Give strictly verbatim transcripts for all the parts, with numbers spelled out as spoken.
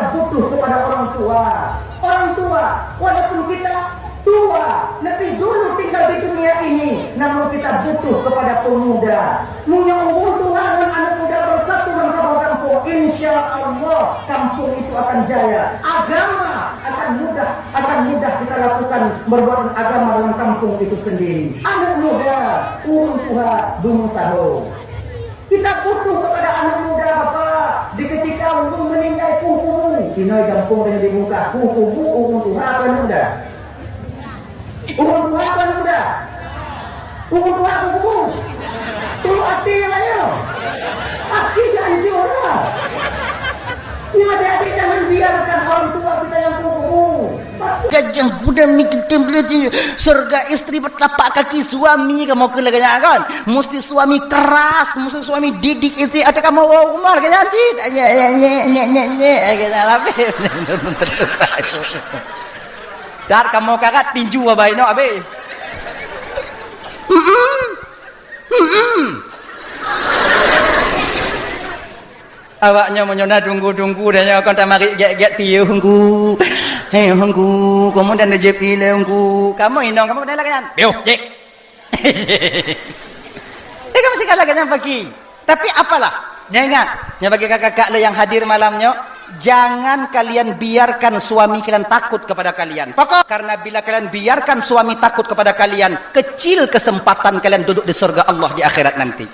butuh kepada orang tua. Orang tua, walaupun kita tua, lebih dulu tinggal di dunia ini, namun kita butuh kepada pemuda. Meunyoe ureueng tuha ngon aneuk muda bersatu dalam saboh gampông, insya Allah gampông itu akan jaya. Agama akan mudah, akan mudah kita lakukan perbuatan agama dalam kampung itu sendiri. Aneuk muda, ureueng tuha, beumeusaho. Kita butuh kepada aneuk muda, Bapak. Di ketika ureueng meninggal, kubu-kubu. Inoe gampông tanyoe di muka, kubu-kubu ureueng tuha apa aneuk muda? Ureueng tuha apa aneuk muda? Ureueng tuha kubu-kubu. Tu até, Bapak, ya. Até hancur lah. Ni adik-adik, jangan biarkan orang tua kita yang kubu-kubu. Gajah Gudang ni ketim belati, surga istri bertapak kaki suami, kamoe keu lagèe nyan kan. Mesti suami keras, mesti suami didik istri, atau kamoe woe rumah lagèe nyan cit. Nyek, nyek, nyek, nyek, nyek, nyek, lagèe nyan habéh. Dak kamoe karat tinju abai nok habéh. Mm-mm. Mm-mm. Awak nyoe meunyoe na tunggu-tunggu dan nyoe kon tamarit gét-gét piôh hunggu. Hei hunggu, kamoe dan jép ilée hunggu. Kamoe inong kamoe dan lagèe nyan. Piôh, jép. Eh, kamoe sigala lagèe nyan pagi. Tapi apalah, nyoe ingat, nyoe bagi kakak-kakak le yang hadir malam nyoe, jangan kalian biarkan suami kalian takut kepada kalian. Pokok, karena bila kalian biarkan suami takut kepada kalian, kecil kesempatan kalian duduk di surga Allah di akhirat nanti.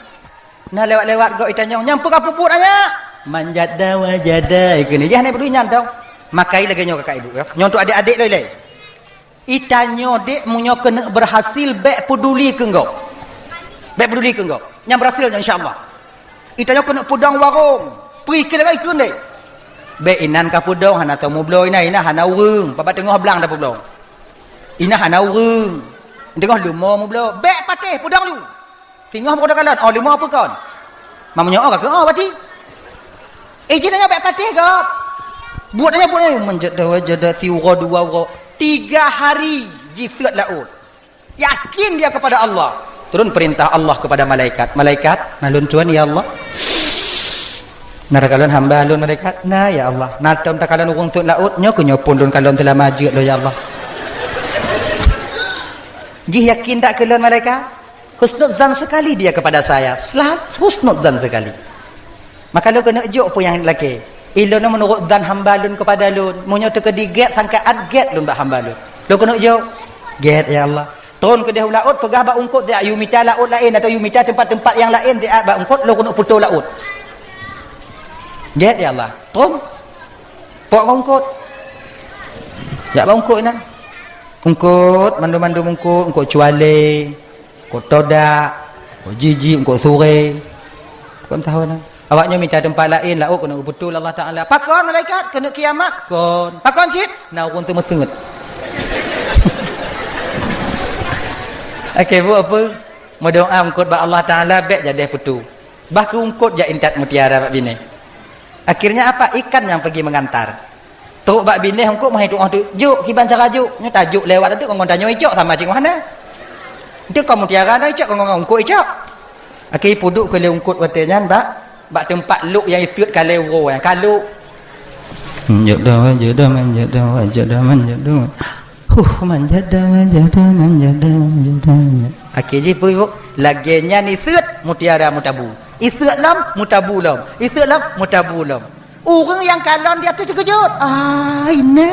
Nah, lewat-lewat gok itanyong, nyang peugah puput aja. Manjada wajada, ikeu ni. Yah, ni peduli nyan tau. Makai lagèe nyoe kakak ibu, ya. Nyoe untuk adik-adik loi lé. Itanyoe dek meunyoe keuneuk berhasil, bèk peduli keu gob. Bèk peduli keu gob. Nyang berhasil nyan, insya Allah. Itanyoe keuneuk peudong warong. Peue keu lagèe ikeu dek. Bèk inan ka peudong, hana tau mubloe inan, inan hana ureueng. Paba teungoh blang dah peubloe. Inan hana ureueng. Teungoh leumo mubloe. Bèk patéh, peudong ju. Singoh meukeudeh kalon, oh, leumo peue kon? Meunyoe oh, ka keu oh, berarti. Eh, jih nyoe bèk patéh gob. Buet nyoe, buet nyoe, manjada wajada, siuroe dua uroe. Tiga hari jiseuet laôt. Yakin dia kepada Allah. Turun perintah Allah kepada malaikat. Malaikat, na lôn tuan, ya Allah. Na takalon hamba lôn, malaikat. Na, ya Allah. Na tom takalon ureueng seuet laôt, nyoe keuh nyoe phon lôn kalon seulama jeuet lôn, ya Allah. Jih yakin dak keu lôn, malaikat? Husnuzan sekali dia kepada saya. Selalu husnuzan sekali. Maka lôn keuneuk jok peue nyang lakèe. Ilôn meunurot zan hamba lôn kepada lôn. Meunyoe teukeudi gèt, sangka at gèt lôn bak hamba lôn. Lôn keuneuk jok. Gèt, ya Allah. Tron keudeh u laôt, peugah bak eungkôt, siat yue mita laôt laén, atau yue mita teumpat-teumpat nyang laén, siat bak eungkôt, lôn keuneuk putôh laôt. Gèt, ya Allah. Tron. Pok ngon eungkôt. Jak bak eungkôt inan. Eungkôt, mandum-mandum eungkôt, eungkôt cualé. Eungkôt todak, eungkôt jijik, eungkôt suré. Kon tahu na. Awak nyoe mita teumpat laén, laôt keuneuk geupeutôh Allah Taala. Pakon malaikat? Keuneuk kiamat? Kon. Pakon cit? Na ureueng teumeuteut. Oke, bu apa? Meudoa eungkôt bak Allah Taala bèk jadeh peutôh. Bah keu eungkôt jak intat mutiara bak binéh. Akhirnya apa? Ikan yang pergi mengantar. Trok bak binéh eungkôt meuhai tuoh teuk jok, kiban cara jok. Nyoe tajok lewat teuk ngon tanyoe icok sama cit ngon hana. Teuk kon mutiara na icok ngon eungkôt icok. Akhé peuduek keu lé eungkôt watèe nyan bak, bak teumpat lok nyang iseuet kalé uroe nyan, ka lok. Manjada wajada, manjada wajada, manjada. Huh, manjada wajada, manjada wajada. Akhé jih peue, Bu? Lagèe nyan iseuet mutiara meutabu. Iseuet lom, meutabu lom. Iseuet lom, meutabu lom. Ureueng nyang kalon di ateueh teukeujot. Ai nè.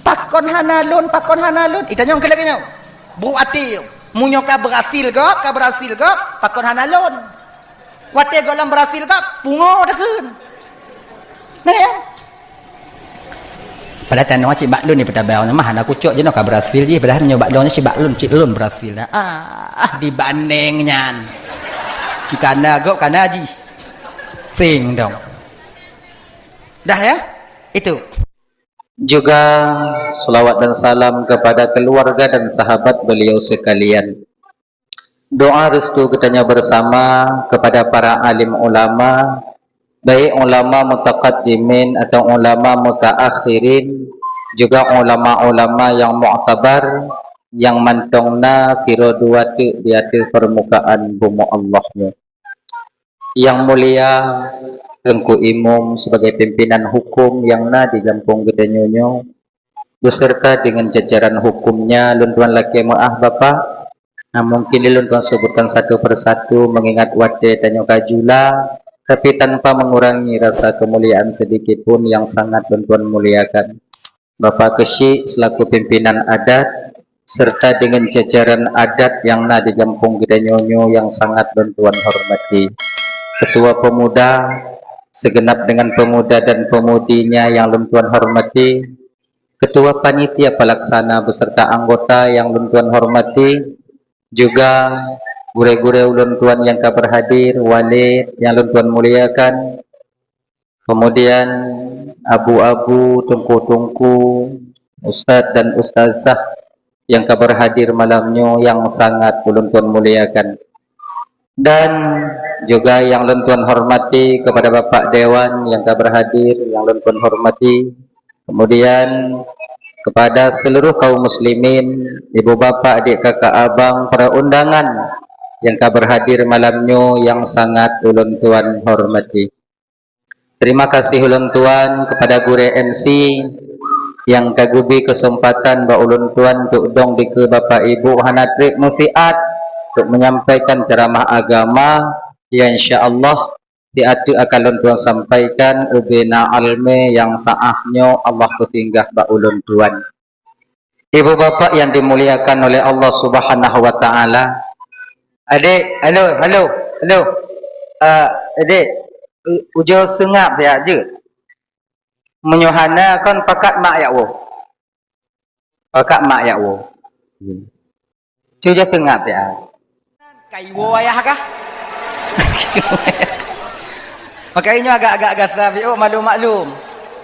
Pakon hana lôn, pakon hana lôn. Itanyong keu lagèe nyoe. Brok até. Meunyoe ka berhasil gob, ka berhasil gob, pakon hana lôn. Watèe gohlom berhasil gob, pungo takheun. Nah, ya. Padahai tanoh cit bak lôn ni peutabang, mah hana kucok jinoe ka berhasil jih, padahai meunyoe bak lôn cit bak lôn cit lôn berhasil dah. Ah, ah, dibandeng nyan. Kana gob, kana jih. Sing dong. Dah ya? Itu. Juga selawat dan salam kepada keluarga dan sahabat beliau sekalian. Doa restu kita bersama kepada para alim ulama, baik ulama mutaqaddimin atau ulama mutaakhirin, juga ulama-ulama yang muktabar, yang mantong na sidroe dua teuk di ateueh permukaan bumoe Allah nyoe. Yang mulia Teungku Imum sebagai pimpinan hukum yang na di gampông geutanyoe nyoe, beserta dengan jajaran hukumnya, lôn tuan lakée meu'ah, Bapak. Nah, mungkin lôn tuan sebutkan satu persatu, mengingat watée tanyoe ka jula, tapi tanpa mengurangi rasa kemuliaan sedikit pun yang sangat lôn tuan muliakan. Bapak Keuchik selaku pimpinan adat, serta dengan jajaran adat yang na di gampông geutanyoe nyoe yang sangat lôn tuan hormati. Ketua Pemuda, segenap dengan pemuda dan pemudinya yang lôn tuan hormati, Ketua Panitia Pelaksana beserta anggota yang lôn tuan hormati, juga gurée-gurée ulôn tuan nyang ka berhadir, walid yang lôn tuan muliakan, kemudian abu-abu, teungku-teungku, ustaz dan ustazah yang ka berhadir malam nyoe yang sangat ulôn tuan muliakan. Dan juga yang lôn tuan hormati kepada Bapak Dewan yang ka berhadir, yang lôn tuan hormati. Kemudian kepada seluruh kaum muslimin, ibu bapak, adik kakak abang, para undangan yang ka berhadir malam nyoe yang sangat ulôn tuan hormati. Terima kasih ulôn tuan kepada gurée M C yang ka geubri kesempatan bak ulôn tuan untuk dong dikeue Bapak Ibu hana treb meusiat untuk menyampaikan ceramah agama. Ya, insya Allah, di ateueh akan lôn tuan sampaikan ubena almé yang saah nyoe Allah peusinggah bak ulôn tuan. Ibu bapak yang dimuliakan oleh Allah Subhanahu wa Ta'ala. Adik, halo, halo, halo. Ah, adik, u-, ujoe seungab siat jeuet. Meunyoe hana kon pakat mak jak woe. Pakat mak jak woe. Cuba seungab siat. Kaiwo ayah kah? Makajih nyoe agak-agak gasa piôh, maklum-maklum.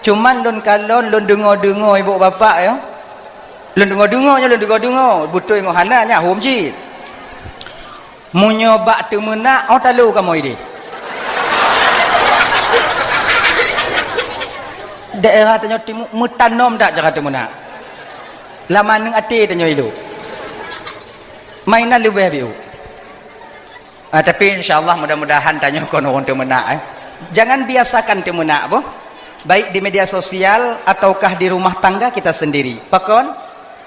Cuman lôn kalon, lôn deungo-deungo ibu bapak, ya. Lôn deungo-deungo nyoe, lôn deungo-deungo. Beutôi ngon hana, nyan hom cit. Meunyoe bak teumeunak, oh, talo kamoe ideh. Daerah tanyoe timu meutanom that cara teumeunak. Lam aneuk até tanyoe ilok. Mainan leubeh piôh. Ah, tapi insya Allah mudah-mudahan tanyoe kon ureuëng teumeunak, eh. Jangan biasakan teumeunak boh, baik di media sosial ataukah di rumah tangga kita sendiri. Pakon?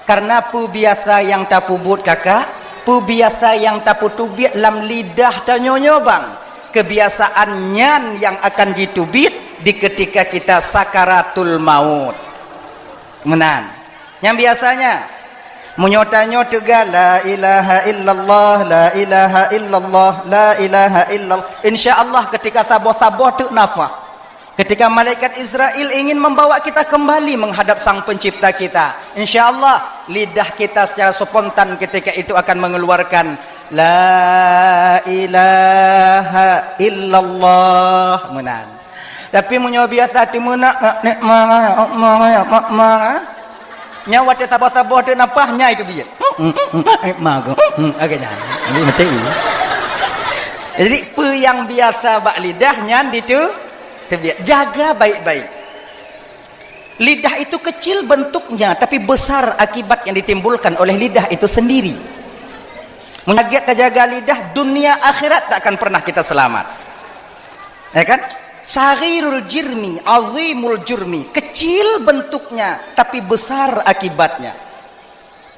Karena peubiasa nyang tapeubuet kakak, peubiasa nyang tapeuteubiet lam lidah tanyoe nyoe bang, kebiasaan nyan nyang akan jiteubiet di ketika kita sakaratul maut. Meunan. Nyang biasanya, meunyoe tanyoe teuga, "La ilaha illallah, la ilaha illallah, la ilaha illallah," insya Allah ketika saboh-saboh teuk nafah, ketika malaikat Israel ingin membawa kita kembali menghadap Sang Pencipta kita, insya Allah lidah kita secara spontan ketika itu akan mengeluarkan, "La ilaha illallah." Meunan. Tapi meunyoe biasa teumeunak, nek mara, mak mara, mak mara. Nyan watée saboh-saboh teuk nafah, nyan teubiet. Nek mara, agak nyan. Jadi meuti. Jadi, peue nyang biasa bak lidah nyan ditu teubiet. Jaga baik-baik. Lidah itu kecil bentuknya, tapi besar akibat yang ditimbulkan oleh lidah itu sendiri. Meunyoe ka jaga lidah, dunia akhirat tak akan pernah kita selamat. Ya kan? Saghirul jirmi, azimul jurmi. Kecil bentuknya, tapi besar akibatnya.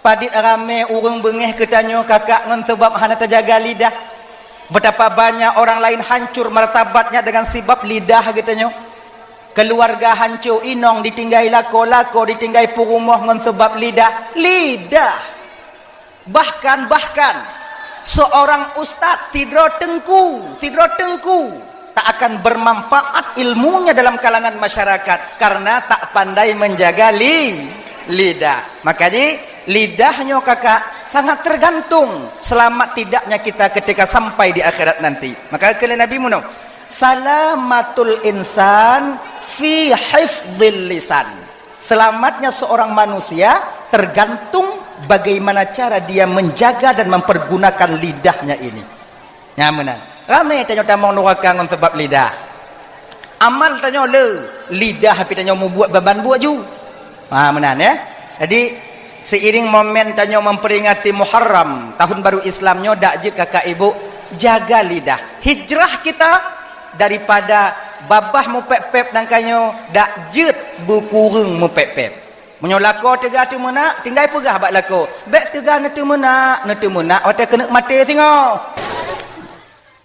Padit ramé ureuëng beungéh keu tanyoe kakak ngon sabab hana tajaga lidah. Betapa banyak orang lain hancur martabatnya dengan sebab lidah geutanyoe. Keluarga hancur, inong ditinggai lakoe, lakoe ditinggai peurumoh ngon sabab lidah. Lidah. Bahkan, bahkan, seorang ustaz sidroe teungku, sidroe teungku, tak akan bermanfaat ilmunya dalam kalangan masyarakat karena tak pandai menjaga li-, lidah. Makajih, lidah nyoe kakak sangat tergantung selamat tidaknya kita ketika sampai di akhirat nanti. Maka kheun lé Nabi meunoe, "Salamatul insan fi hifdzil lisan." Selamatnya seorang manusia tergantung bagaimana cara dia menjaga dan mempergunakan lidahnya ini. Nyan meunan. Ramé tanyoe tamong nuraka ngon sabab lidah. Amal tanyoe le, lidah pih tanyoe mubuet baban buet ju. Ha, meunan, ya. Jadi, seiring momen tanyoe memperingati Muharram, tahun baru Islam nyoe, dak jeuet kakak ibu, jaga lidah. Hijrah kita Daripada babah mupéb-péb nangka nyoe, dak jeuet beukureueng mupéb-péb. Meunyoe lakoe teuga teumeunak, tinggai peugah bak lakoe, "Bék teuga neuteumeunak, neuteumeunak watée keuneuk maté singoh."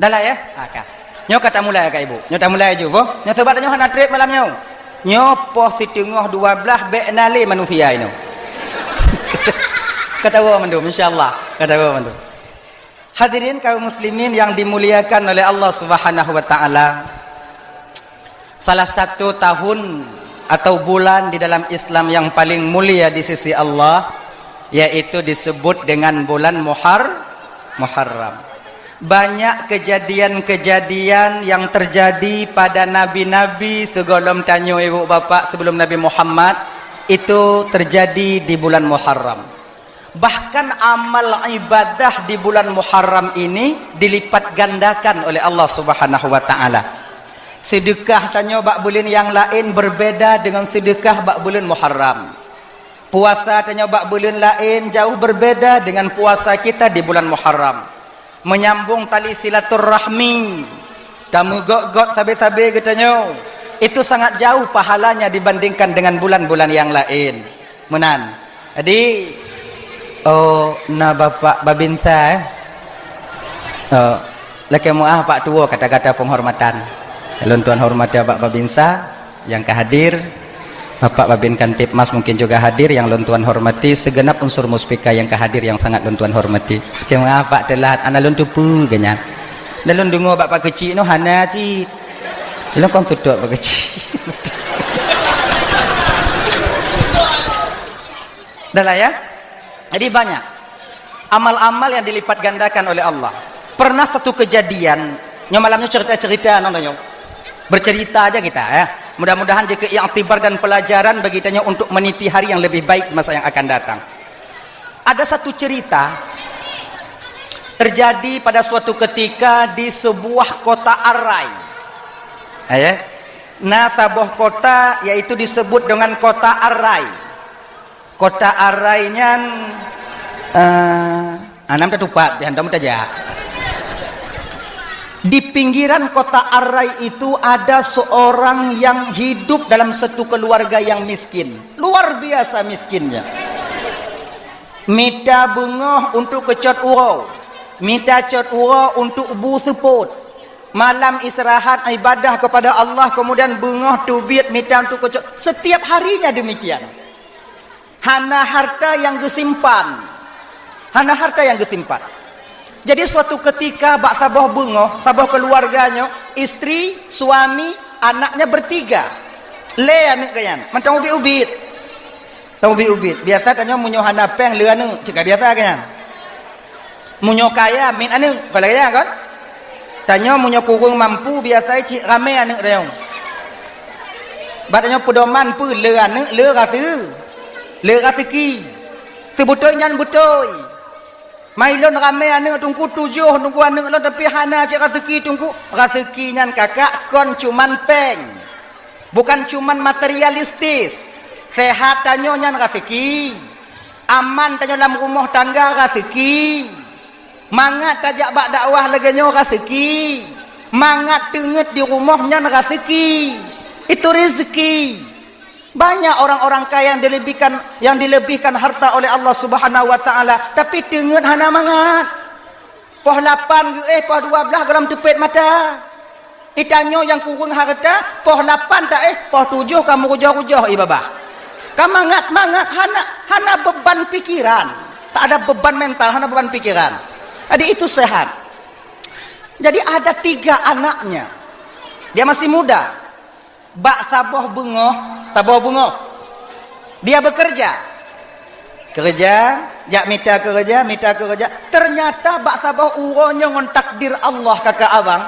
Dah lah, ya? Ha, ka. Nyoe ka tamulai, Kak Ibu. Nyoe tamulai ju, boh. Nyoe sabab nyoe hana trép malam nyoe. Nyoe poh siteungoh dua blaih bék na lé manusia inoe. Ka tawoe mandum, insya Allah. Ka tawoe mandum. Hadirin kaum muslimin yang dimuliakan oleh Allah Subhanahu wa taala. Salah satu tahun atau bulan di dalam Islam yang paling mulia di sisi Allah, yaitu disebut dengan bulan Muhar-, Muharram. Banyak kejadian-kejadian yang terjadi pada nabi-nabi sigohlom tanyoe, ibu bapak, sebelum Nabi Muhammad, itu terjadi di bulan Muharram. Bahkan amal ibadah di bulan Muharram ini dilipat gandakan oleh Allah Subhanahu wa taala. Sedekah tanyoe bak buleuen nyang laén berbeda dengan sedekah bak buleuen Muharram. Puasa tanyoe bak buleuen laén jauh berbeda dengan puasa kita di bulan Muharram. Menyambung tali silaturahmi, tameugöt-göt sabe-sabe geutanyoe, itu sangat jauh pahalanya dibandingkan dengan bulan-bulan nyang laén. Meunan. Jadi, oh, na Bapak Babinsa, eh? Oh, lakée meuah Pak Tuwo kata-kata penghormatan. Lôn tuan hormati Bapak Babinsa nyang ka hadir. Bapak Babin Kamtibmas mungkin juga hadir, nyang lôn tuan hormati, segenap unsur muspika nyang ka hadir nyang sangat lôn tuan hormati. Lakée meuah Pak teulat, hana lôn teupeue geuh nyan. Dan lôn deungoe bak Pak Keuchik nyoe hana cit. Lôn kon tutuek Pak Keuchik. Dah lah, ya? Jadi banyak amal-amal yang dilipat gandakan oleh Allah. Pernah satu kejadian, nyoe malam nyoe cerita-cerita nyoe, nyoe. Bercerita aja kita, ya. Mudah-mudahan jadi iktibar dan pelajaran bagi kita nyoe untuk meniti hari yang lebih baik di masa yang akan datang. Ada satu cerita terjadi pada suatu ketika di sebuah kota Arai. Ya. Na saboh kota, yaitu disebut dengan kota Arai. Kota Arai nyan, eh, anam tatupat, di hantom tajak. Di pinggiran kota Arai itu ada seorang yang hidup dalam satu keluarga yang miskin. Luar biasa miskinnya. Mita beungoh untuk keu cot uroe. Mita cot uroe untuk bu seupôt. Malam istirahat ibadah kepada Allah, kemudian beungoh teubiet mita untuk keu cot. Setiap harinya demikian. Hana harta yang geusimpan. Hana harta yang geusimpan. Jadi suatu ketika bak saboh beungoh, saboh keluarga nyoe, istri, suami, anaknya bertiga. Lé aneuk geuh nyan, mantong ubit-ubit. Tong ubit-ubit. Biasa tanyoe meunyoe hana péng le aneuk, cit ka biasa geuh nyan. Meunyoe kaya, miet aneuk, kon lagée nyan kon? Tanyoe meunyoe kureueng mampu, biasa cit ramé aneuk tanyoe. Bak tanyoe peudoman peue le aneuk, le raseu-, le raseuki. Seubeutôi nyan beutôi. Mai lôn ramé aneuk teungku tujoh, teungku aneuk lôn, tapi hana cit raseuki teungku. Raseuki nyan kakak kon cuman péng. Bukan cuman materialistis. Sehat tanyoe nyan raseuki. Aman tanyoe lam rumoh tangga raseuki. Mangat tajak bak dakwah lagée nyoe raseuki. Mangat teungeut di rumoh nyan raseuki. Itu rezeki. Banyak orang-orang kaya yang dilebihkan, yang dilebihkan harta oleh Allah Subhanahu wa taala, tapi teungeut hana mangat. Poh lapan geuéh, poh dua blaih gohlom teupet mata. Itanyoe nyang kureueng hareuta, poh lapan taéh, poh tujoh ka meurujoh-rujoh ié babah. Ka mangat-mangat, hana, hana beban pikiran. Tak ada beban mental, hana beban pikiran. Jadi itu sehat. Jadi ada tiga anaknya. Dia masih muda. Bak saboh beungoh, saboh beungoh, dia bekerja. Kerja, jak mita kerja, mita kerja. Ternyata bak saboh uroe nyoe ngon takdir Allah, kakak abang,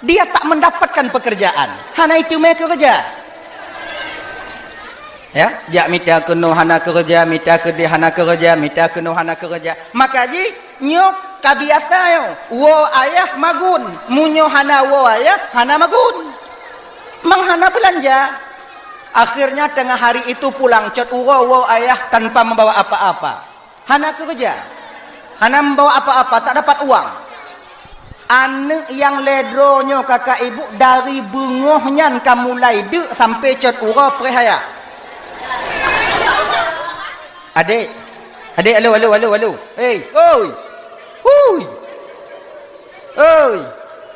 dia tak mendapatkan pekerjaan. Hana iteumé kerja. Ya, jak mita keunoe hana kerja, mita keudeh hana kerja, mita keunoe hana kerja. Maka jih, nyoe ka biasa nyoe, woe ayah magun. Meunyoe hana woe ayah, hana magun. Mang hana beulanja. Akhirnya tengah hari itu pulang cot uroe woe ayah tanpa membawa apa-apa. Hana keureuja. Hana membawa apa-apa, tak dapat uang. Aneuëk nyang lhée droe nyoe kakak ibu dari beungoh nyan ka mulai deuk sampai cot uroe preh ayah. Adék, adék, alo, alo, alo, alo. Hei, oi. Hui. Oi.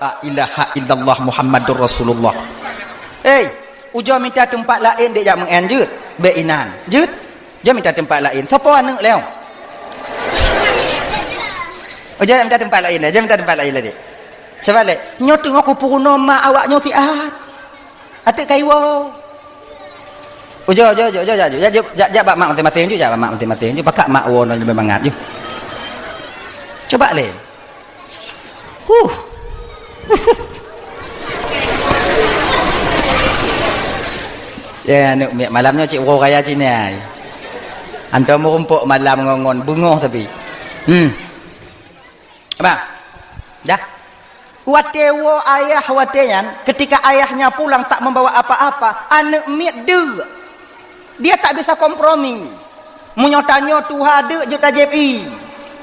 La ilaha illallah Muhammadur Rasulullah. Hei, ujoe mita teumpat laén dék jak meu'en jeuet. Bék inan. Jeuet. Jeuet mita teumpat laén. Soe po aneuëk lé? Ujoe mita teumpat laén, jeuet mita teumpat laén lé dék. Sabab lé, nyoe teungoh kupeurunoe mak awak nyoe siat. Ateueh kayue. Ujoe, ujoe, ujoe, ujoe, jak, jak, jak, jak bak mak maséng-maséng ju, jak bak mak maséng-maséng ju, pakat mak woe nyoe leubeh mangat ju. Cuba lé. Huh. Ya, aneuëk miet malam nyoe cit uroe raya cit nyan. Antom meurumpok malam ngon, ngon beungoh tapi. Hmm. Abang. Dah. Watée woe ayah watée nyan, ketika ayahnya pulang tak membawa apa-apa, aneuëk miet deuk. Dia tak bisa kompromi. Meunyoe tanyoe tuha deuk jeuet tajieb ié.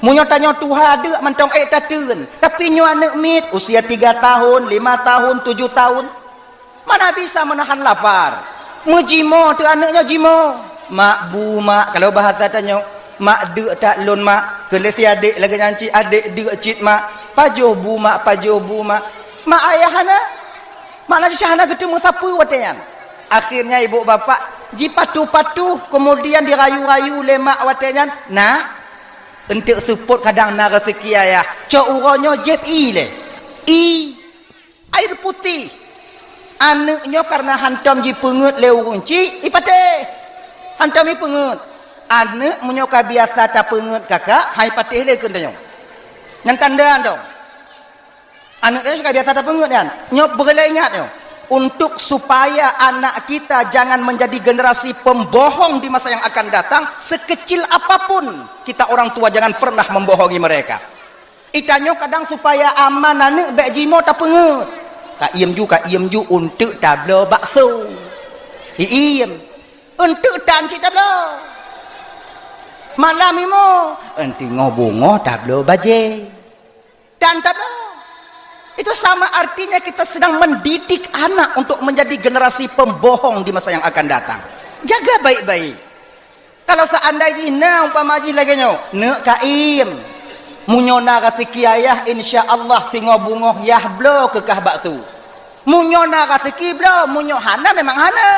Meunyoe tanyoe tuha deuk mantong ék tateun. Tapi nyoe aneuëk miet usia tiga tahun, lima tahun, tujuh tahun. Mana bisa menahan lapar. Meujimoe teuh aneuëk nyoe jimoe. Mak bu mak, kalau bahasa tanyoe, mak deuk that lôn mak, keu lé si adék lagée nyan cit adék deuk cit mak, pajoh bu mak, pajoh bu mak. Mak ayah hana, makna jih hana geuteumé sapeue watée nyan. Akhirnya ibu bapak jipatuh-patuh, kemudian dirayu-rayu lé mak watée nyan, "Nak, eunteuk seupôt kadang na raseuki ayah, cok uroe nyoe jieb ié lé." Ié. Air putih. Aneuëk nyoe kareuna hantom jipeungeuet lé ureuëng chik, ipatéh. Hantom jipeungeuet. Aneuëk meunyoe ka biasa tapeungeuet kakak, hai patéh lé keu tanyoe. Nyan tanda dong. Aneuëk nyoe ka biasa tapeungeuet nyan. Nyoe beureulee ingat nyoe. Untuk supaya anak kita jangan menjadi generasi pembohong di masa yang akan datang, sekecil apapun kita orang tua jangan pernah membohongi mereka. Itanyoe kadang supaya aman aneuëk bék jimoe tapeungeuet. Ka iem ju, ka iem ju eunteuk tabloe bakso. Iem. Eunteuk tan cit tabloe. Malam imoe, eunteuk ngo bungoh tabloe bajée. Tan tabloe. Itu sama artinya kita sedang mendidik anak untuk menjadi generasi pembohong di masa yang akan datang. Jaga baik-baik. Kalau seandai jih na umpama jih lagée nyoe, neuk ka iem. Meunyoe na raseuki ayah, insya Allah singoh bungoh yah bloe keu kah bakso. Meunyoe na raseuki bloe, meunyoe hana memang hana.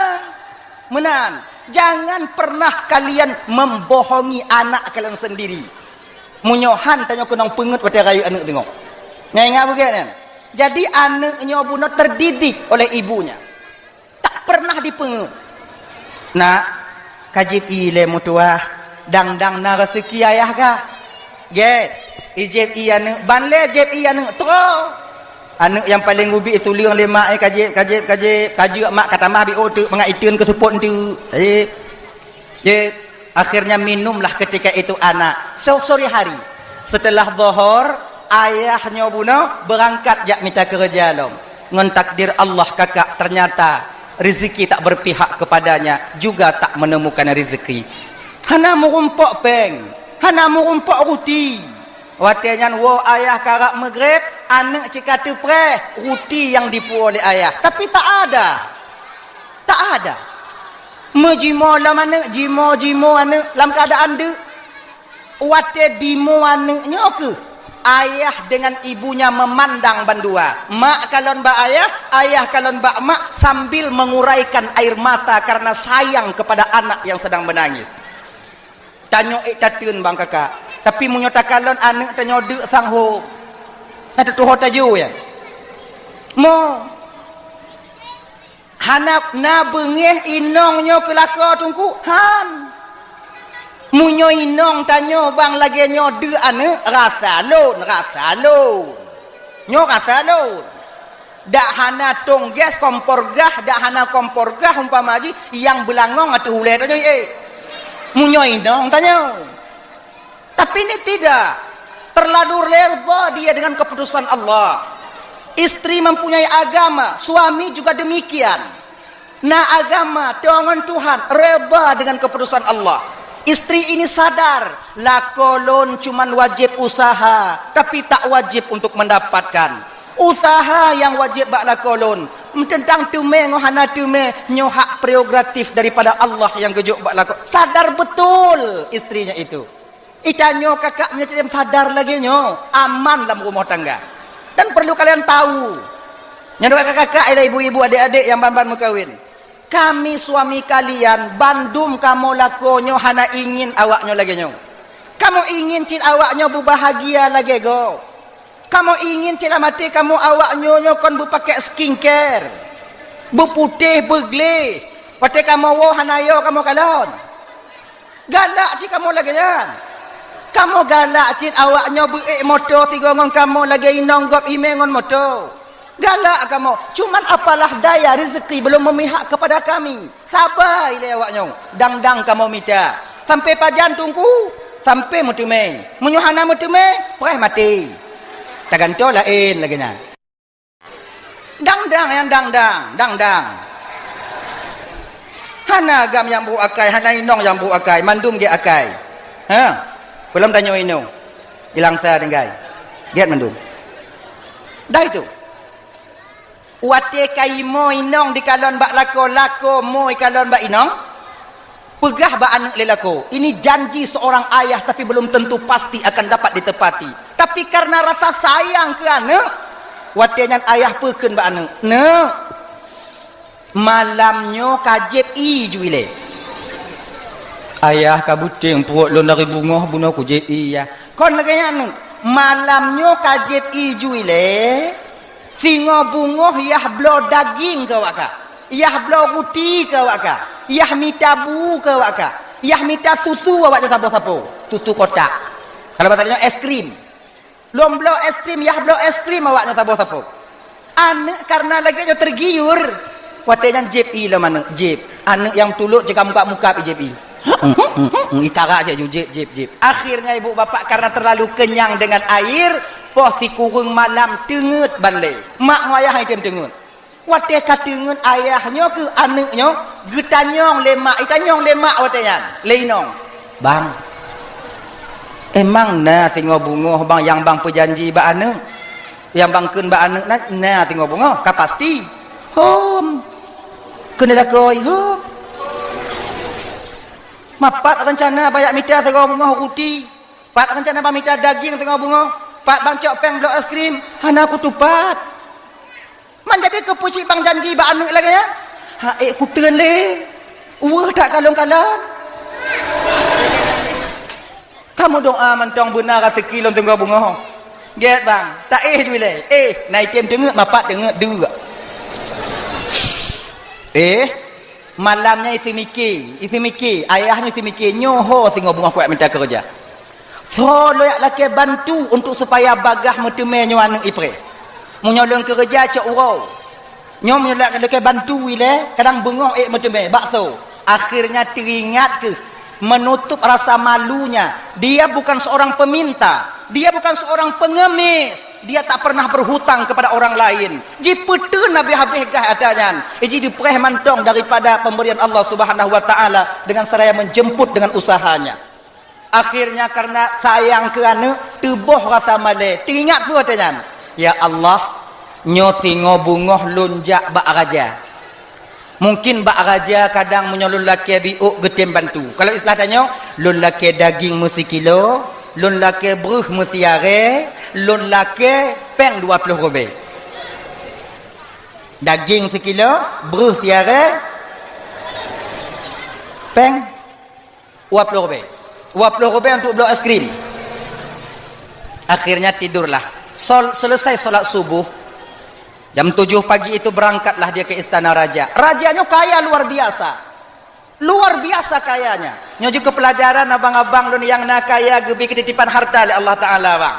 Meunan, jangan pernah kalian membohongi anak kalian sendiri. Meunyoe han tanyoe keunong peungeuet watée rayeuk aneuëk teungoh. Nyan ingat beugét nyan. Jadi aneuëk nyoe bunoe terdidik oleh ibunya. Tak pernah dipeungeuet. Nak, ka jieb ié lé meutuwah, dang-dang na raseuki ayah kah? Gét, ijieb ié aneuëk, ban lé jieb ié aneuëk troe. Aneuëk nyang paleng geubi ituleueng lé mak, eh, ka jieb, ka jieb, ka jieb, ka jeuet mak ka tamah biôh teuk mangat iteun keu seupôt eunteuk. Jieb. Cit, akhirnya minumlah ketika itu anak. So-, sore hari, setelah Zohor, ayah nyoe bunoe beurangkat jak mita keureuja lom. Ngon takdir Allah kakak, ternyata rezeki tak berpihak kepadanya, juga tak menemukan rezeki. Hana meurumpok péng, hana meurumpok ruti. Watée nyan woe ayah karab meugreb, aneuëk cit ka teupreh ruti nyang dipuwoe lé ayah. Tapi tak ada. Tak ada. Meujimoe lom aneuëk, jimoe-jimoe aneuëk lam keuadaan deuk. Watée dimoe aneuëk nyoe keuh, ayah dengan ibunya memandang bandua. Mak kalon bak ayah, ayah kalon bak mak sambil menguraikan air mata karena sayang kepada anak yang sedang menangis. Tanyoe ék tateun bang kakak, tapi meunyoe takalon aneuëk tanyoe deuk sang ho, na teutuho tajôh nyan. Mo. Hana na beungéh inong nyoe keu lakoe teungku? Han. Meunyoe inong tanyoe bang lagée nyoe deuk aneuëk, rasa lôn, rasa lôn. Nyoe rasa lôn. Dak hana tong gas kompor gah, dak hana kompor gah umpama jih nyang beulangong ateueh ulée tanyoe, eh. Meunyoe inong tanyoe. Tapi ini tidak. Terlalu reba dia dengan keputusan Allah. Istri mempunyai agama, suami juga demikian. Na agama, teuh ngon Tuhan, reba dengan keputusan Allah. Istri ini sadar, lakoe lôn cuman wajéb usaha, tapi tak wajéb untuk mendapatkan. Usaha nyang wajéb bak lakoe lôn. Teuntang teumé ngon hana teumé, nyoe hak prerogatif daripada Allah nyang geujok bak lakoe. Sadar betul istrinya itu. Itanyoe kakak meunyoe tem sadar lagée nyoe, aman lam rumoh tangga. Dan perlu kalian tahu, nyoe kakak-kakak, ialah ibu-ibu, adik-adik nyang ban-ban meukawen. Kami suami kalian, bandum kamoe lakoe nyoe hana ingin awaknyoe lagée nyoe. Kamoe ingin cit awaknyoe beubahagia lagée gob. Kamoe ingin cit lam até kamoe awaknyoe nyoe kon beupakée skincare, beuputéh, beugleh. Watée kamoe woe hana yo kamoe kalon. Galak cit kamoe lagée nyan. Kamoe galak cit awaknyoe beuék moto sigoe ngon kamoe lagée inong gob imé ngon moto. Galak kamoe, cuman apalah daya rezeki belum memihak kepada kami. Saba ilée awaknyoe, dang-dang kamoe mita. Sampai pajan Teungku? Sampai meuteumé. Meunyoe hana meuteumé, preh maté. Tagantoe laén lagée nyan. Dang-dang nyang dang-dang, dang-dang. Hana agam nyang brok akai, hana inong nyang brok akai, mandum gét akai. Ha? Peulom tanyoe inong. Ilangsa tinggai. Gét mandum. Dah itu. Watée ka imoe inong dikalon bak lakoe, lakoe moe ikalon bak inong, peugah bak aneuëk lé lakoe, ini janji seorang ayah tapi belum tentu pasti akan dapat ditepati. Tapi karena rasa sayang keu aneuëk, watée nyan ayah peukheun bak aneuëk, "Neuk, malam nyoe ka jieb ié ju ilée." "Ayah, ka beuténg pruet lôn dari beungoh bunoe kujieb ié, yah." "Kon lagée nyan, neuk, malam nyoe ka jieb ié ju ilée." Singoh beungoh yah bloe daging keu awak kah, yah bloe ruti keu awak kah, yah mita bu keu awak kah, yah mita susu awak nyoe saboh sapo, susu kotak. Kalau bahasa nyoe es krim. Lôn bloe es krim, yah bloe es krim awak nyoe saboh sapo. Aneuëk karena lagée nyoe tergiur. Watée nyan jieb ié lom aneuëk, jieb. Aneuëk nyang tulok cit ka mukab-mukab jieb ié. Itara saja jieb, jieb, jieb. Akhirnya ibu bapak karena terlalu kenyang dengan air, poh sikureueng malam teungeut ban lé. Mak ngon ayah item teungeut. Watée ka teungeut ayah nyoe keu aneuëk nyoe, geutanyong lé mak, itanyong lé mak watée nyan, lé inong. "Bang, emang na singoh beungoh bang nyang bang peujanji bak aneuëk? Nyang bang kheun bak aneuëk na, na singoh beungoh, ka pasti?" "Hom," kheun lé lakoe, "hom." "Ma pat rencana bang jak mita singoh beungoh ruti? Pat rencana bang mita daging singoh beungoh? Pat bang cok péng bloe es krim?" "Hana kutupat." "Man jadi keupeue cit bang janji bak aneuëk lagée nyan?" "Ha ék kuteun lé, weueh that kalon-kalon." "Kamoe doa mantong beuna raseuki lôn singoh beungoh." "Gét bang, taéh ju ilée." "Éh, na item teungeut, ma pat teungeut, deuek." Éh, malam nyan iseumike, iseumike, ayah nyoe iseumike, nyoe ho singoh beungoh kuat mita keureuja. Soe lôn jak lakée bantu untuk supaya bagaih meuteumé nyoe aneuëk ipreh. Meunyoe lôn keureuja cok uroe. Nyoe meunyoe lôn lakée bantu ilée, kadang beungoh ék meuteumé, bakso. Akhirnya teuingat keuh menutup rasa malunya. Dia bukan seorang peminta, dia bukan seorang pengemis, dia tak pernah berhutang kepada orang lain. Jipeuteun habéh-habéh gah ata nyan. Iji dipreh mantong daripada pemberian Allah Subhanahu wa Taala dengan seraya menjemput dengan usahanya. Akhirnya karena sayang keu aneuëk, teuboh rasa malée. Teuingat peue watée nyan? "Ya Allah, nyoe singoh beungoh lôn jak bak raja. Mungkin bak raja kadang meunyoe lôn lakée biôk geutem bantu." Kalau istilah tanyoe, "Lôn lakée daging meusikilo, lôn lakée breueh meusiarée, lôn lakée péng dua ploh ribée." Daging sikilo, breueh siarée, péng dua ploh ribée. Dua ploh ribée untuk bloe es krim. Akhirnya tidurlah. Sol-, selesai sholat subuh, jam tujuh pagi itu berangkatlah dia ke istana raja. Raja nyoe kaya luar biasa. Luar biasa kayanya. Nyoe jeuet keu pelajaran abang-abang lôn nyang na kaya geubri keutitipan harta lé Allah Taala, bang.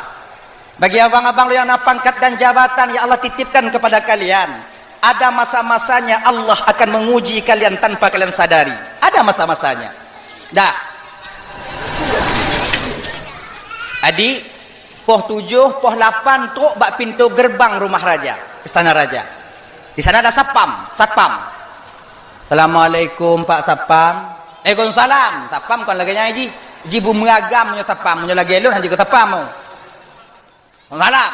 Bagi abang-abang lôn nyang na pangkat dan jabatan yang Allah titipkan kepada kalian, ada masa-masanya Allah akan menguji kalian tanpa kalian sadari. Ada masa-masanya. Dah. Adik, poh tujoh, poh lapan trok bak pintoe gerbang rumah raja, istana raja. Di sana ada satpam, satpam. "Assalamualaikum, Pak Satpam." "Waalaikumsalam." Sapam kon lagèe nyan jih. Jibeumeuagam nyoe sapam, nyoe lagèe lôn hana jeuet keu sapam. Malam.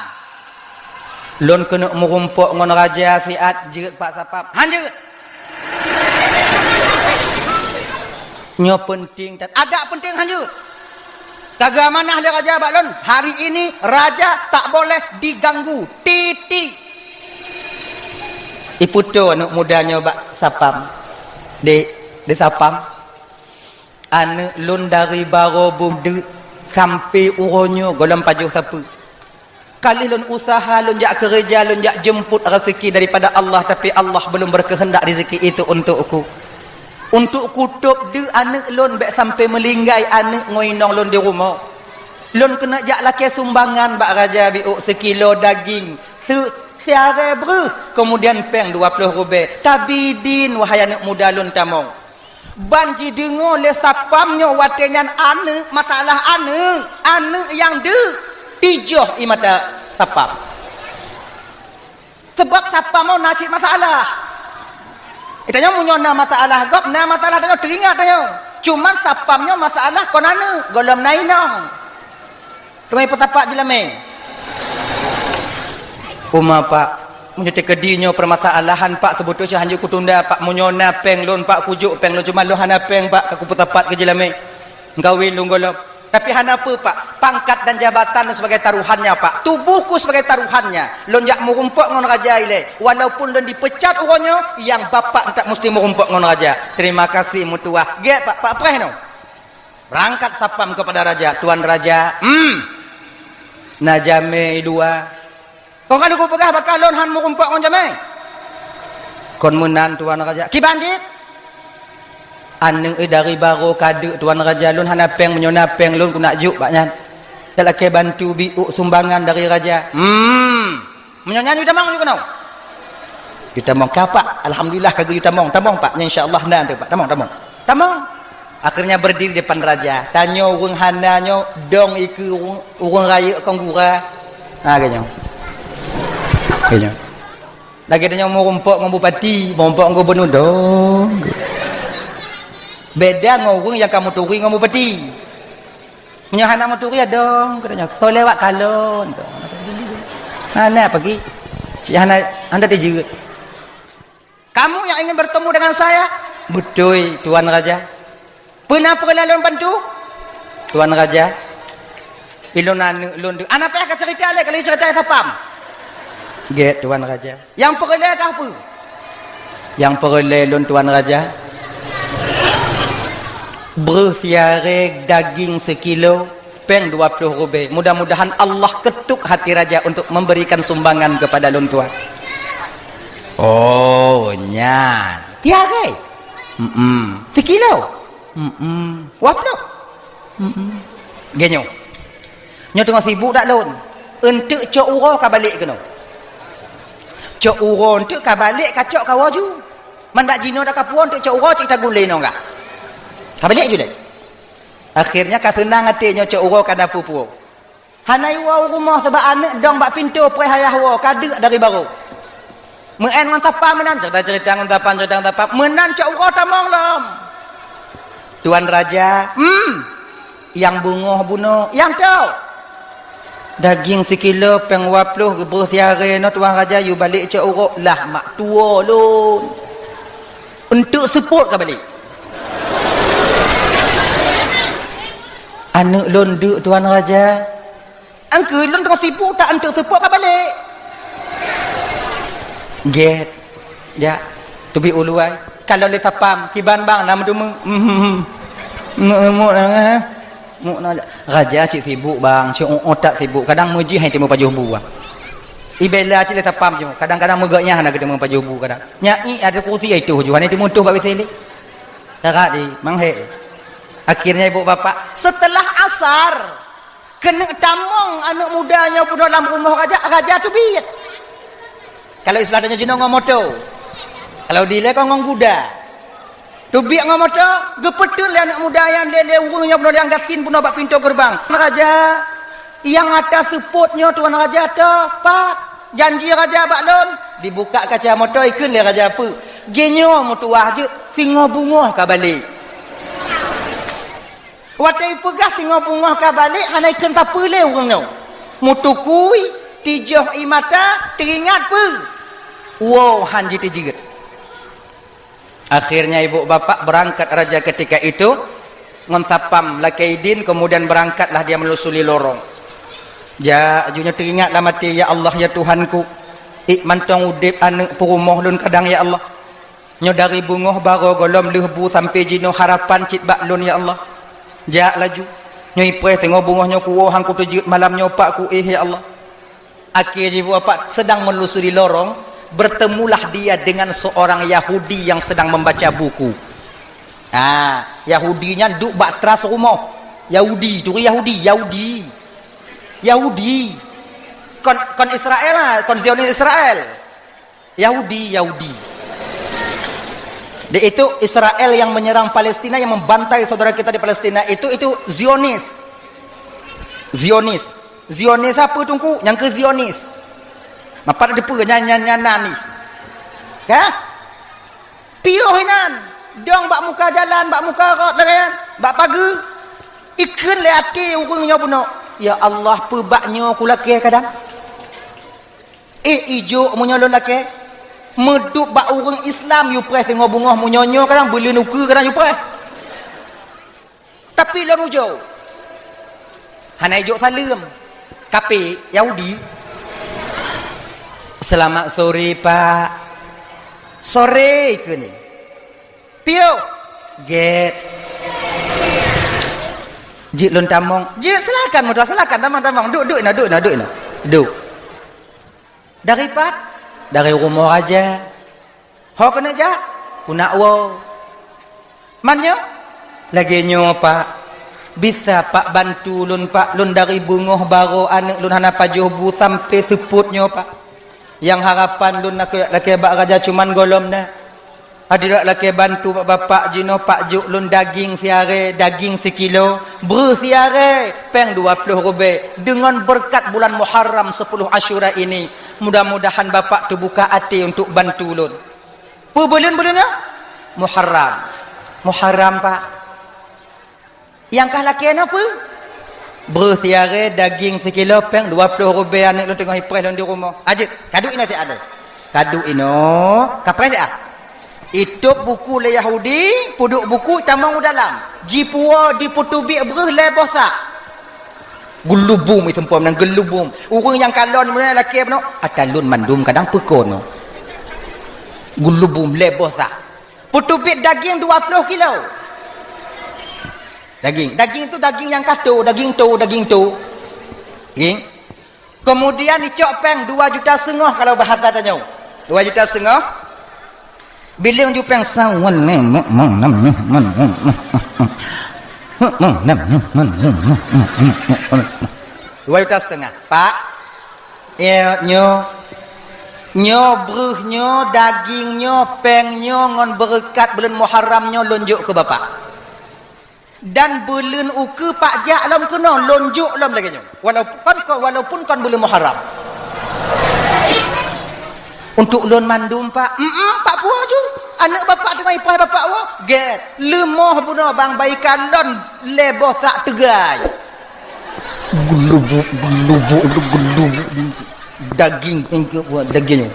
Lôn keuneuk meurumpok ngon raja siat jeuet bak sapam. Han jeuet. Nyoe peunteng that. Adak peunteng han jeuet. Ka geuamanah lé raja bak lôn, hari ini raja tak boleh diganggu. Titik. Ipeutoe aneuk muda nyoe bak sapam. Dek, dek sapam. Aneuk lôn dari barô beudeuk sampoe uroe nyoe gohlom pajoh sapeue. Ka lheueh lôn useuha, lôn jak keureuja, lôn jak jeumpot raseuki daripada Allah, tapi Allah belum berkehendak rezeki itu untukku. Untuk kutôb deuk aneuk lôn bèk sampoe meulinggai aneuk ngon inong lôn di rumoh. Lôn keuneuk jak lakèe sumbangan bak raja biôk seukilo daging, seu-, siarèe breuh, keumudian pèng dua ploh rubèe. Tabi din, wahai aneuk muda lôn, tamong. Ban jideungoe lé sapam nyoe watèe nyan aneuk, masalah aneuk, aneuk nyang deuk, tijoh ie mata sapam. Sabab sapam nyoe na cit masalah. Geutanyoe meunyoe na masalah gob, na masalah tanyoe teuingat tanyoe. Cuman sapam nyoe masalah kon aneuk, gohlom na inong. Teungoh peusapat jilamé. Uma, Pak, meunyoe teukeudi nyoe peumasalahan, Pak, seubeutôi cit hanjeuet kutunda, Pak. Meunyoe na pèng lôn, Pak, kujok pèng lôn, cuma lôn hana pèng, Pak, ka kupeusapat keu jilamé. Meukawen lôn gohlom. Tapi hana peue, Pak. Pangkat dan jabatan lôn sebagai taruhannya, Pak. Tubohku sebagai taruhannya. Lôn jak meurumpok ngon raja ilèe. Walaupun lôn dipecat uroe nyoe, nyang bapak teutap musti meurumpok ngon raja. Terima kasih, meutuah. Gèt, Pak, Pak preh nyoe. Berangkat sapam kepada raja, "Tuan raja, hmm, na jamé i luwa." "Kon ka lheueh kupeugah bak kah lôn han meurumpok ngon jamé?" "Kon meunan, tuan raja." "Kiban cit?" "Aneuk dari barô ka deuk, tuan raja, lôn hana pèng, meunyoe na pèng lôn keuneuk jok bak nyan. Jak lakèe bantu biôk sumbangan dari raja." "Hmm." "Meunyoe nyan yue tamong yue keunoe." "Yue tamong ka, Pak. Alhamdulillah ka geuyue tamong. Tamong, Pak. Nyan insya Allah na teuh, Pak. Tamong, tamong." Tamong. Akhirnya berdiri depan raja. Tanyoe ureueng hana nyoe dong ikeue ureueng, ureueng rayeuk kon gura. Ha, lagèe nyoe. Lagèe nyoe. Lagèe tanyoe meurumpok ngon bupati, meurumpok ngon gubernur dong. Beda ngon ureueng nyang ka meuturi ngon bupati. Meunyoe hana meuturi, adong, geutanyoe, "Soe lewat kalon?" Hana pagi. Cit hana, hana tijeuet. "Kamu yang ingin bertemu dengan saya?" "Beutôi, Tuan Raja." "Peue na peureulèe lôn bantu?" "Tuan Raja, ilôn aneuk lôn deuk." "Hana payah kacerita lé, ka lheueh cerita sapam." "Gèt, Tuan Raja." "Nyang peureulèe kah peue?" "Nyang peureulèe lôn, Tuan Raja, breuh siarèe daging seukilo, pèng dua ploh rubèe. Mudah-mudahan Allah ketuk hati raja untuk memberikan sumbangan kepada lôn, Tuan." "Oh, nyan. Siarèe?" "Mm-mm." "Seukilo?" "Mm-mm." "Dua ploh?" "Mm-mm." Gèt nyoe. Nyoe teungoh sibuk dak lôn. Eunteuk cok uroe ka balek keunoe. Cok uroe eunteuk ka balek, ka cok ka woe ju. Man dak jinoe dak ka puwoe eunteuk cok uroe cit tagun lé inong kah. Ka balek ju lé. Akhirnya ka seunang até nyoe cok uroe ka na peue-peue. Hana iwoe u rumoh sabab aneuk dong bak pintoe preh ayah woe ka deuk dari barô. Meu'en ngon sapam meunan, cerita-cerita ngon sapam, cerita ngon sapam. Meunan cok uroe tamong lom. "Tuan Raja, hmm, nyang beungoh bunoe, nyang toe. Daging sikilo pèng dua ploh, breuh siarèe nyoe, Tuan Raja, yue balek cok uroe." "Lah mak tuwo lôn. Eunteuk seupôt ka balek." "Aneuk lôn deuk, Tuan Raja." "Angkeue lôn teungoh sibuk, tak eunteuk seupôt ka balek." "Gèt, jak teubiet u luwa." Kalon lé sapam, "Kiban bang, na meuteumèe?" "Hmm, hmm, hmm. Meu'en, meu'en, eh. Meu'en, eh. Raja cit sibuk bang, cit uot that sibuk. Kadang meujih hana teumèe pajoh bu bang." Ibela cit lé sapam ju, kadang-kadang meugèt nyan hana geuteumèe pajoh bu kadang. Nyan ada kursi itu ju, hana teumèe tuh bak W C lé. Tarak di, manghé. Akhirnya ibu bapak, setelah asar, keuneuk tamong aneuk muda nyoe bunoe lam rumoh raja, raja teubiet. Kalau istilah tanyoe jinoe ngon moto. Kalau dilèe kon ngon guda. Teubiet ngon moto, geupeuteun lé aneuk muda nyan lé, lé ureueng nyoe bunoe nyang gasien bunoe bak pintoe geureubang. "Raja, nyang ata seupôt nyoe, Tuan Raja, toe pat janji raja bak lôn." Dibuka kaca moto, ikheun lé raja peue. "Gèt nyoe meutuwah jeuet, singoh beungoh ka balek." Watée peugah singoh beungoh ka balek, hana ikheun sapeue lé ureuëng nyoe. Meutukui, tijoh ie mata, teuingat peue? Woe, han jiteujeut. Akhirnya ibu bapak berangkat raja ketika itu ngon sapam lakée idin, kemudian berangkatlah dia menelusuri lorong. Jak, laju nyoe teuingat lam até, "Ya Allah, ya Tuhanku, ék mantong udeb aneuëk peurumoh lôn kadang, ya Allah. Nyoe dari beungoh barô gohlom lheueh bu sampoe jinoe harapan cit bak lôn, ya Allah. Jak laju. Nyoe ipreh teungoh beungoh nyoe kuwoe han kuteujeuet malam nyoe pak kuéh, ya Allah." Akhé jih ibu bapak sedang menelusuri lorong, bertemulah dia dengan seorang Yahudi yang sedang membaca buku. Ah, Yahudi nyan duek bak teras rumoh. Yahudi, turi Yahudi, Yahudi. Yahudi. Kon, kon Israel lah, kon Zionis Israel. Yahudi, Yahudi. Di itu Israel yang menyerang Palestina, yang membantai saudara kita di Palestina itu, itu Zionis. Zionis. Zionis apa, Teungku? Nyang keu Zionis. Mapat ada peue nyan, nyan, nyan, nyan ni. Ka? Piôh inan. Dong bak muka jalan, bak muka rot lagée nyan, bak pageue. Ikheun lé até ureuëng nyoe bunoe, "Ya Allah, peue bak nyoe kulakée kadang? Ék ijok meunyoe lôn lakée? Meudup bak ureuëng Islam yupreh singoh beungoh meunyoe nyoe kadang beuleuen ukeue kadang yupreh." Tapi lôn ujoe, hana ijok saleuem. Kape, Yahudi. "Selamat sore, Pak." "Sore," kheun. "Piôh?" "Gét." "Jeuet lôn tamong." "Jeuet, silakan, muda, silakan, tamong, tamong. Duek, duek inoe, duek inoe, duek inoe. Duek." "Dari pat?" "Dari rumoh raja." "Ho keuneuk jak?" "Keuneuk woe." "Man nyoe?" "Lagée nyoe, Pak. Bisa, Pak, bantu lôn, Pak. Lôn dari beungoh barô aneuëk lôn hana pajoh bu sampoe seupôt nyoe, Pak. Nyang harapan lôn nakeuh lakée bak raja cuman gohlom na. Adak lakée bantu bak bapak jinoe, Pak, jok lôn daging siarée, daging sikilo, breueh siarée, péng dua ploh rubée, deungon beureukat bulan Muharram sepuluh Asyura ini. Mudah-mudahan bapak teubuka até untuk bantu lôn." "Peue buleuen-buleuen nyoe?" "Muharram." "Muharram, Pak." "Nyang kah lakée nyoe peue?" "Breueh siarée, daging sikilo, péng dua ploh rubée, aneuëk lôn teungoh ipreh lôn di rumoh." "Ajeuet, kaduek inoe siat lé." Kaduek inoe, kapreh siat. Itôb buku lé Yahudi, peuduek buku tamong u dalam. Jipuwoe, dipeuteubiet breueh lhée boh sak. Geulubum, iseumpom nan geulubum. Ureuëng nyang kalon meunyoe lakée bunoe, "Ata lôn mandum kadang peukon nyoe." Geulubum lhée boh sak. Peuteubiet daging dua ploh kilo. Daging, daging tu daging nyang kato, daging to, daging to. Daging. Kemudian icok péng dua juta seungoh kalau bahasa tanyoe. Dua juta seungoh. Bileueng ju péng sawan. Dua juta setengah. Pak, ya, nyoe. Nyoe breueh nyoe, daging nyoe, péng nyoe ngon beureukat buleuen Muharram nyoe lôn jok keu bapak. Dan buleuen ukeue pak jak lom keunoe, lôn jok lom lagée nyoe. Walaupun kon, walaupun kon buleuen Muharram. Untuk lôn mandum, Pak. Em, em, Pak, peue aju? Aneuëk bapak teungoh ipreh bapak woe? Gét. Leumoh bunoe bang bayi kalon lhée boh sak teugai. Geulubuk, geulubuk, geulubuk. Daging, daging.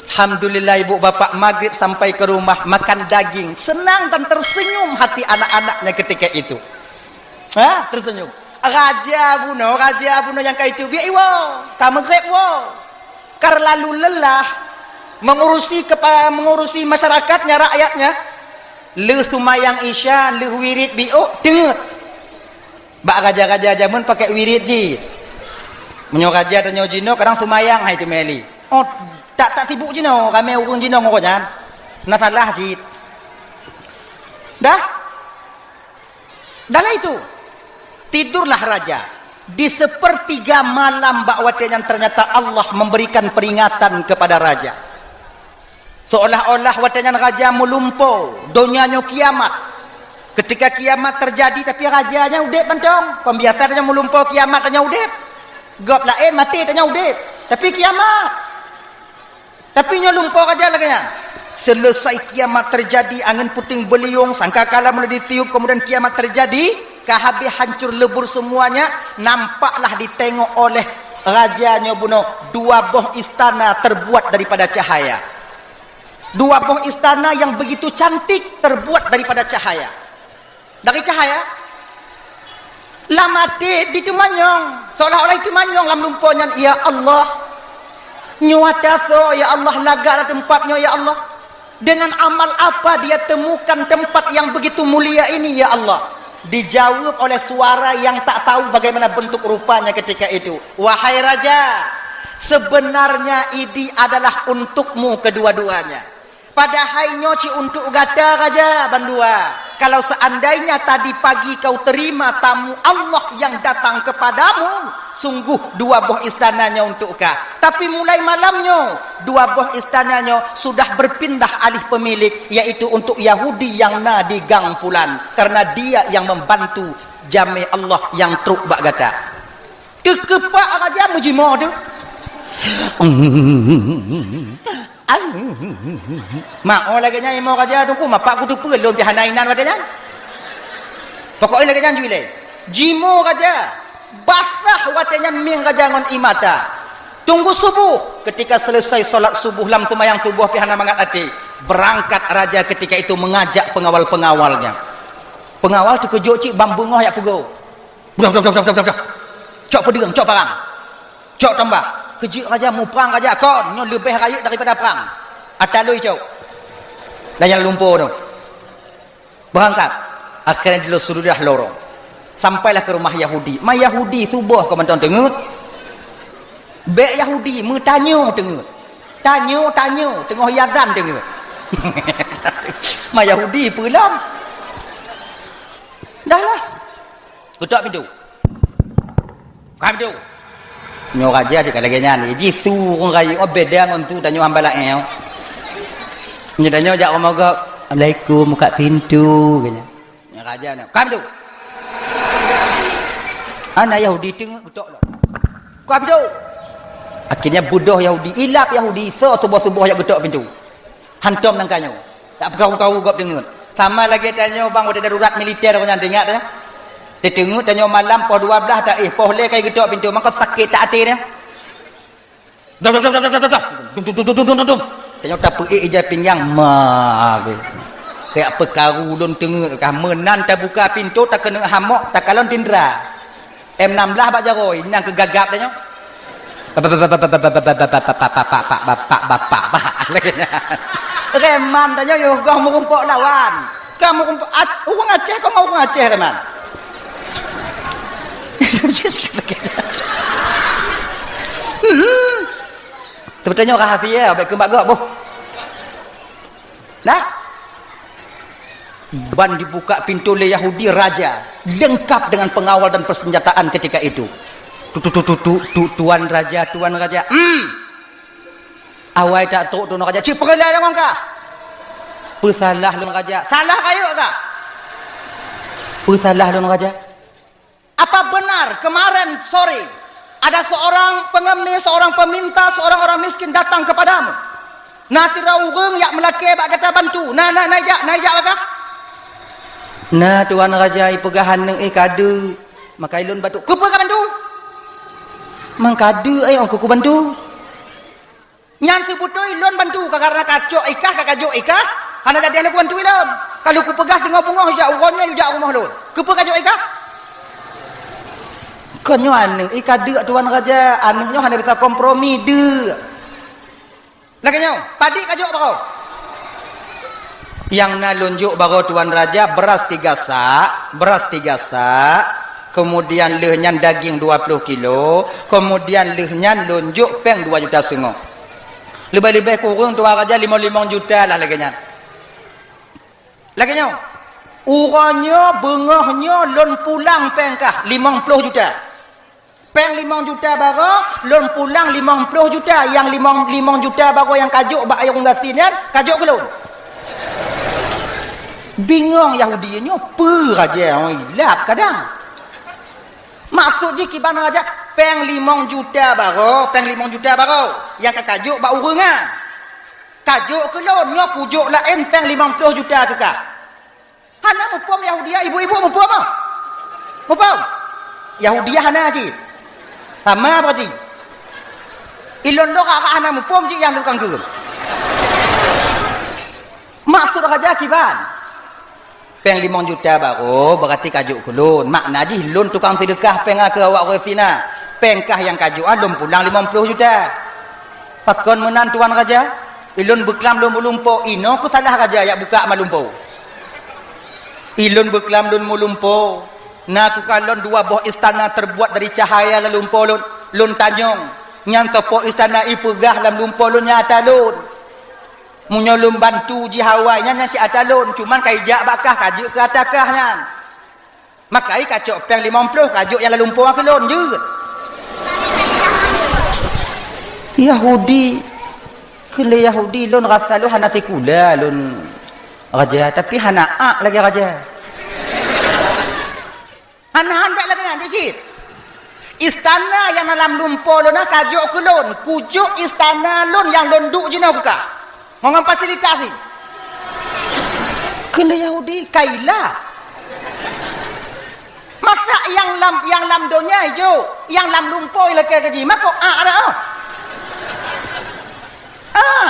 Alhamdulillah, ibu bapak magrib sampai ke rumah, makan daging. Senang dan tersenyum hati anak-anaknya ketika itu. Ha, tersenyum. Raja bunoe, raja bunoe nyang ka itu biak iwoe, ka magrib woe. Ka lalu lelah mengurusi kepa-, mengurusi masyarakatnya, rakyatnya. Lheueh seumayang Isya, lheueh wirid biôk, teungeut. Bak raja-raja jameun pakai wirid jih. Meunyoe raja tanyoe jinoe kadang seumayang hai teumeli. Oh, tak, tak sibuk jinoe, ramé ureuëng jinoe ngon gobnyan. Na salah jih. Dah? Dalam itu, tidurlah raja. Di sepertiga malam bak watée nyan ternyata Allah memberikan peringatan kepada raja. Seolah-olah watée nyan raja meulumpo, donya nyoe kiamat. Ketika kiamat terjadi, tapi raja nyan udeb mantong. Kon biasa tanyoe meulumpo kiamat tanyoe udeb. Gob laén maté tanyoe udeb. Tapi kiamat. Tapi nyoe lumpo raja lagée nyan. Selesai kiamat terjadi, angén puting beuliong, sangkakala mulai ditiup, kemudian kiamat terjadi. Ka habéh hancur lebur semuanya, nampaklah ditengok oleh raja nyoe bunoe dua boh istana terbuat daripada cahaya. Dua boh istana yang begitu cantik terbuat daripada cahaya. Dari cahaya, lam até diteumanyong, seolah-olah diteumanyong lam lumpoe nyan, "Ya Allah, nyoe ata soe, ya Allah, lagak lam teumpat nyoe, ya Allah? Dengan amal apa dia temukan tempat yang begitu mulia ini, ya Allah?" Dijawab oleh suara yang tak tahu bagaimana bentuk rupanya ketika itu, "Wahai raja, sebenarnya idi adalah untukmu kedua-duanya. Padahai nyoe cit untuk gata raja bandua. Kalau seandainya tadi pagi kau terima tamu Allah yang datang kepadamu, sungguh dua boh istana nyoe untuk kah. Tapi mulai malam nyoe, dua boh istana nyoe sudah berpindah alih pemilik, yaitu untuk Yahudi yang na di gang pulan, karena dia yang membantu jamé Allah yang trok bak gata." Teukeupak raja meujimoe tu. Ma'oh lagée nyan imoe raja, Teungku, mapak kuteupeue lôn pih hana inan watée nyan. Pokoknya lagée nyan ju ilée. Jimoe raja, basah watée nyan mieng raja ngon ie mata. Tunggu subuh, ketika selesai salat subuh lam seumayang subuh pih hana mangat até, berangkat raja ketika itu mengajak pengawal-pengawalnya. Pengawal teukeujot cit ban beungoh jak peugo. Udah, udah, udah, udah, udah, udah. Cok peudeueng, cok parang. Cok tombak. Keujeuet raja, muprang raja, kon nyoe leubeh rayeuk daripada prang. Ata lôn cok. Lam lumpoe tu. Berangkat. Akhirnya di sudah lorong. Sampailah ke rumah Yahudi. Ma Yahudi suboh keu mantong teungeut. Bek Yahudi meutanyoe teungeut. Tanyoe, tanyoe, teungoh iazan teungeut. Ma Yahudi peue lom. Dah lah. Geutok pintoe. Buka pintoe. Nyoe raja cit ka lagée nyan. Jih su ureuëng rayeuk, oh, beda ngon su tanyoe hamba laén. Nyoe tanyoe jak rumoh gob, "Assalamualaikum, buka pintoe," kata. Nyoe raja nyoe, "Buka pintoe." Ana Yahudi teungeut geutok lom. "Buka pintoe." Akhirnya beudôh Yahudi, ilab Yahudi, soe suboh-suboh jak geutok pintoe. Hantom nangka nyoe. Tak peukaru-karu gob teungeut. Sama lagée tanyoe bang watée darurat militer nyan, teuingat tanyoe. Teuteungeut tanyoe malam poh dua blaih taéh, poh lhée kai geutok pintoe, mangko sakét that até nyan. Dum, dum, dum. Tanyoe tapeuék ija pinggang, ma, ge. Kayak peukaru lôn teungeut kah, meunan tabuka pintoe, takeuneuk hamok, takalon tindra. M enam belas bak jaroe, nyan keu gagap tanyoe. Bapak, bapak, bapak, bapak, bapak, bapak, bapak, bapak, bapak, bapak, bapak, lagée nyan. Reman tanyoe yoh goh meurumpok lawan. Ka meurumpok, Ac-, ureuëng Aceh, kong ureuëng Aceh reman. Hmm. Tapi tanyoe rahasia, baik keu bak gob, boh. Nah, ban dibuka pintoe lé Yahudi raja, lengkap dengan pengawal dan persenjataan ketika itu. Tu, tu, tu, tu, tu, tu, tuan raja, tuan raja. Hmm. Awai tak trok tuan raja. Cit peureulée deungon kah? Peusalah lôn raja. Salah rayeuk kah? Peusalah lôn raja. Apa benar kemarin sore ada seorang pengemis, seorang peminta, seorang orang miskin datang kepadamu? Na sidroe ureuëng jak meulakée bak gata bantu. Na, na, na ijak, na ijak bak kah? Na, tuan raja, ipeugah aneuk, eh, kadeuk. Maka ilôn bantu. Keupeue kabantu? Mang kadeuk, eh, ong keu kubantu. Nyan seubeutôi lôn bantu, ka karena kacok ikah, ka kajok ikah, hana jadi lôn kubantu ilôn. Ka lôn kupeugah singoh beungoh jak uroe nyoe jak rumoh lôn. Keupeue kajok ikah? Kon nyoe aneuk, ih, kadeuk tuan raja, aneuk nyoe hana bisa kompromi deuk. Lagée nyoe, padit kajok baroe. Nyang na lôn jok baroe tuan raja, beras tiga sak, beras tiga sak, kemudian lheueh nyan daging dua ploh kilo, kemudian lheueh nyan lôn jok péng dua juta seungoh. Leubeh-leubeh kureueng tuan raja limong-limong juta lah lagée nyan. Lagée nyoe, uroe nyoe beungoh nyoe lôn pulang péng kah limong ploh juta. Péng limong juta baroe, lôn pulang limong ploh juta, nyang limong, limong juta baroe nyang kajok bak ayong gasien nyan, kajok keu lôn. Bingong Yahudi nyoe, peue raja, oi, lap kadang. Maksud jih kiban raja, péng limong juta baroe, péng limong juta baroe, nyang ka kajok bak ureuëng nyan. Kajok keu lôn, nyoe kujok laén péng limong ploh juta keu kah. Hana muphom Yahudi, ibu-ibu muphom ah. Muphom? Yahudiah hana cit. Sama berarti. Ilôn lôn ka hana muphom cit nyang tukang keureun. Maksud raja kiban? Péng limong juta barô, berarti ka jok keu lôn. Makna jih lôn tukang seudeukah péng keu awak ureuëng Sina. Péng kah nyang ka jok, ah, lôn pulang limong ploh juta. Pakon meunan, tuan raja? Ilôn beuklam lôn meulumpo, inoe keuh salah raja jak bukak malumpo. Ilôn beuklam lôn meulumpo, na keu kalon dua boh istana terbuat dari cahaya lam lumpo lôn. Lôn tanyong, nyan soe po istana ipeugah lam lumpo lôn nyang ata lôn. Meunyoe lôn bantu jih awai nyan, nyan si ata lôn, cuman ka ijak bak kah, ka jeuet keu ata kah nyan. Maka i ka cok péng limong ploh, ka jok nyang lam lumpo keu lôn jeuet. Yahudi, keu lé Yahudi lôn rasa lôn hana sikula lôn raja, tapi hana ak lagée raja. Hana han bék lagée nyan cit. Istana nyang na lam lumpo lôn na ka jok keu lôn, kujok istana lôn nyang lôn duek jinoe keu kah. Ngon, ngon fasilitas jih. Keu lé Yahudi, kaila. Masa nyang lam, nyang lam donya ijok, nyang lam lumpo ilakée keu jih, mako ak ada, oh. Ah.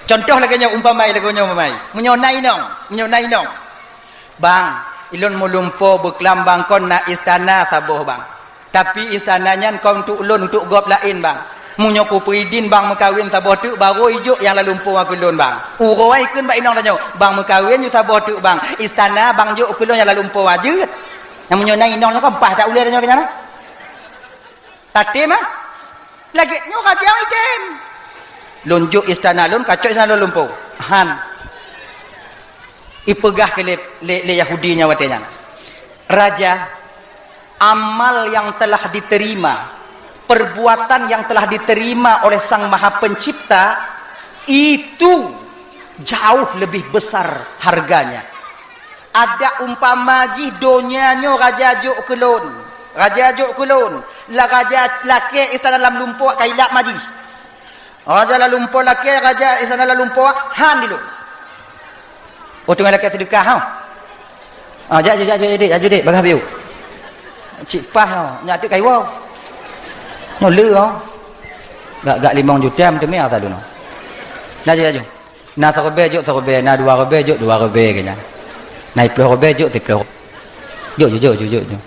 Contoh lagée nyoe, umpama lagée nyoe, umpama. Meunyoe na inong, meunyoe na inong. Bang, ilôn meulumpo beuklam bang, kon na istana saboh bang. Tapi istana nyan kon untuk lôn, untuk gob laén bang. Meunyoe kupeuidin bang meukawen saboh teuk, barô ijok nyang lam lumpo keu lôn bang. Uroe ikheun bak inong tanyoe, bang meukawen ju saboh teuk bang. Istana bang jok keu lôn nyang lam lumpo jeuet. Nyang meunyoe na inong nyoe kan paih that ulée tanyoe keu nyan na. Tatem, ah? Lagée nyoe raja idem. Lôn jok istana lôn, kacok istana lôn lumpo. Han. Ipeugah keu lé, lé, lé Yahudi nyan watée nyan. Raja, amal yang telah diterima, perbuatan yang telah diterima oleh Sang Maha Pencipta, itu jauh lebih besar harganya. Ada umpama jih donya nyoe raja jok keu lôn. Raja jok keu lôn. La raja lakée istana lam lumpo kailap ma jih. Raja lam lumpo lakée, raja istana lam lumpo han di lôn. Oh, teungoh lakée seudeukah, ha? Ah, jak, jak, jak, jak, dek, jak, dek, bagah biu. Cik pah, ha, nyak teuk kaiwoe. Nyoe le, ha. Gak, gak limong juta meuteumé asa lôn. Laju, laju. Na siribèe jok siribèe, na dua ribèe jok dua ribèe keu nyan. Na siploh ribèe jok siploh. Jok, jok, jok, jok, jok, jok.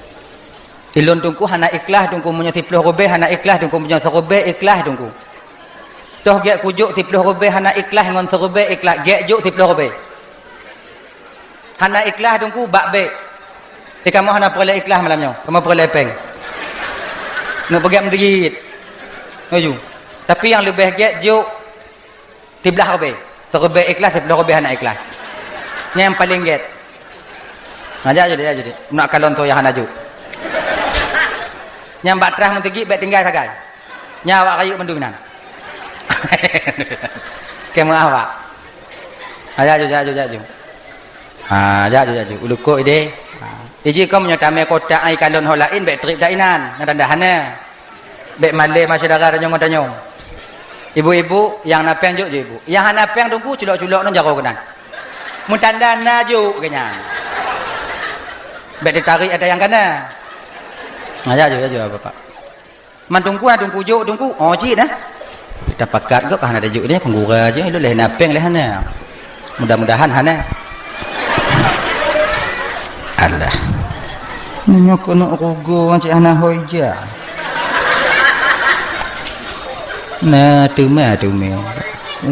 Ilôn teungku hana ikhlas teungku, meunyoe siploh ribèe hana ikhlas teungku, meunyoe siribèe ikhlas teungku. Toh gèt kujok siploh ribèe hana ikhlas ngon siribèe ikhlas, gèt jok siploh ribèe. Hana ikhlas teungku bak bèk. Eh, kamoe hana peureulèe ikhlas malam nyoe, kamoe peureulèe pèng. Neuk peugèt meuseujid. Laju. Tapi nyang leubeh gèt jok siblah ribèe. Siribèe ikhlas, siploh ribèe hana ikhlas. Nyan nyang paleng gèt. Nah, jak judek, jak judek. Nak kalon tu nyang hana jok. Nyang bak trah meuseujid bèk tinggai sagai. Nyan awak rayeuk mandum inan. Keu meu'ah awak. Ha, jak jok, jak jok, jak jok. Ha, jak jok, jak jok. Ulukok ideh. Ha. Iji kong meunyoe tamè kotak ai kalon ho laén bèk trép dak inan. Nyan tanda hana. Bèk malèe ma syedara tanyong ngon tanyong. Ibu-ibu nyang na pèng jok jok ibu. Nyang hana pèng teungku culok-culok ngon jaroe keunan. Meutanda na jok keu nyan. Bèk teutarek ata nyang kana. Nah, jak jok, jak jok bapak. Man teungku, na teungku jok teungku. Oh, cit nah. Kita pakat gop hana ada jok dia, peunggura je, ilôn lé na pèng lé hana. Mudah-mudahan hana. Alah. Nyoe keuneuk rugoe cit hana hôi ja. Nah, teuma, teuma.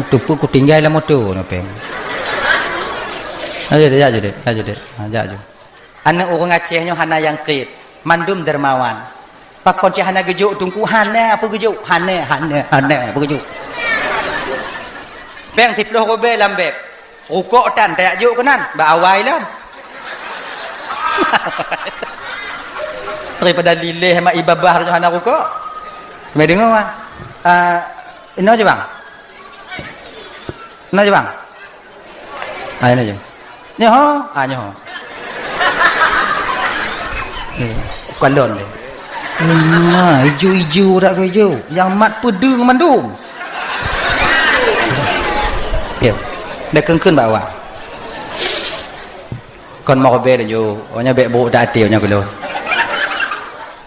Teupeu kutinggai lam moto na pèng. Ayo, jak judek, jak judek. Ha, jak jok. Aneuk ureueng Aceh nyoe hana nyang kriet, mandum dermawan. Pakon cit hana geujok teungku, hana peue geujok, hana, hana, hana peue geujok. Pèng siploh ribèe lam bèb, rukok tan tajak jok keunan, bak awai lom. Daripada lileh mak ibabah tu hana rukok. Kami dengar ah. Ah, inoe je bang. Inoe je bang. Ah, inoe je. Nyoe ho, ah, nyoe ho. Eh, kalon deh. Nah, ijo-ijo dak keu ijo. Nyang mat peudeueng mandum. Ya. Dah keun-keun bak awak. Kon mobil laju, oh nyoe bèk brôk that até nyoe keu lôn.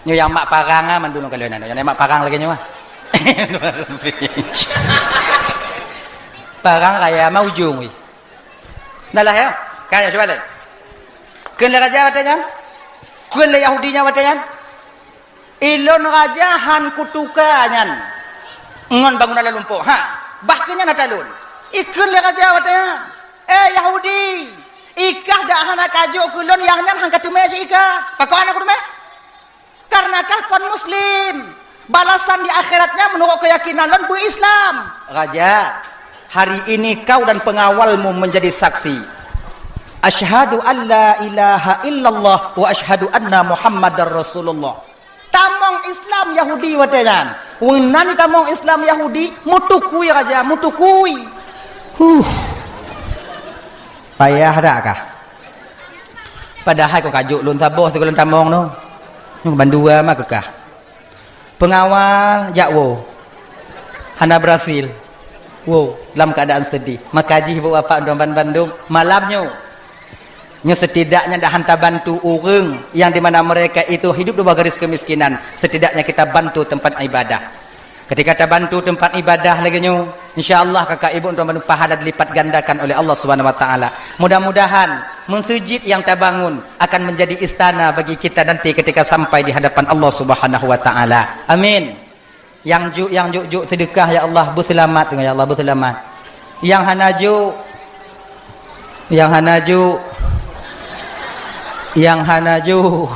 Nyoe nyang mak parang ah mandum lôn kalon nyan, nyang mak parang lagèe nyoe ah. Parang raya ma ujong weh. Dah lah ya. Ka ya cuba lé. Kheun lé raja watèe nyan. Kheun lé Yahudi nyan watèe nyan. Ilôn raja han kutuka nyan ngon bangunan lam lumpoe. Ha, bah keu nyan ata lôn. Ikheun lé raja watèe nyan, "Eh Yahudi, ikah dak hana kajok keu lôn nyang nyan han kateumé cit ikah." Pakon hana kuteumé? Karena kah kon muslim. Balasan di akhiratnya menurut keyakinan lôn beu-Islam. Raja, hari ini kau dan pengawalmu menjadi saksi. Asyhadu an la ilaha illallah wa asyhadu anna Muhammadar Rasulullah. Tamong Islam Yahudi watèe nyan. Weunan tamong Islam Yahudi, meutukui raja, meutukui. Huh. Payah dak kah? Padahai kon kajok lôn saboh sigohlom tamong nyoe. Nyoe bandua mah keu kah. Pengawal jak woe. Hana berhasil. Woe, lam keadaan sedih. Maka jih bu bapak dong ban bandum malam nyoe. Nyoe setidaknya dah han tabantu ureueng yang di mana mereka itu hidup di bawah garis kemiskinan, setidaknya kita bantu tempat ibadah. Ketika tabantu tempat ibadah lagèe nyoe, insya Allah kakak ibu tuan pahala dilipat gandakan oleh Allah Subhanahu wa taala. Mudah-mudahan mesjid yang tabangun akan menjadi istana bagi kita nanti ketika sampai di hadapan Allah Subhanahu wa taala. Amin. Nyang juk, nyang juk-juk seudeukah, ya Allah, beuseulamat, ya Allah, beuseulamat. Nyang hana juk, nyang hana juk, nyang hana juk.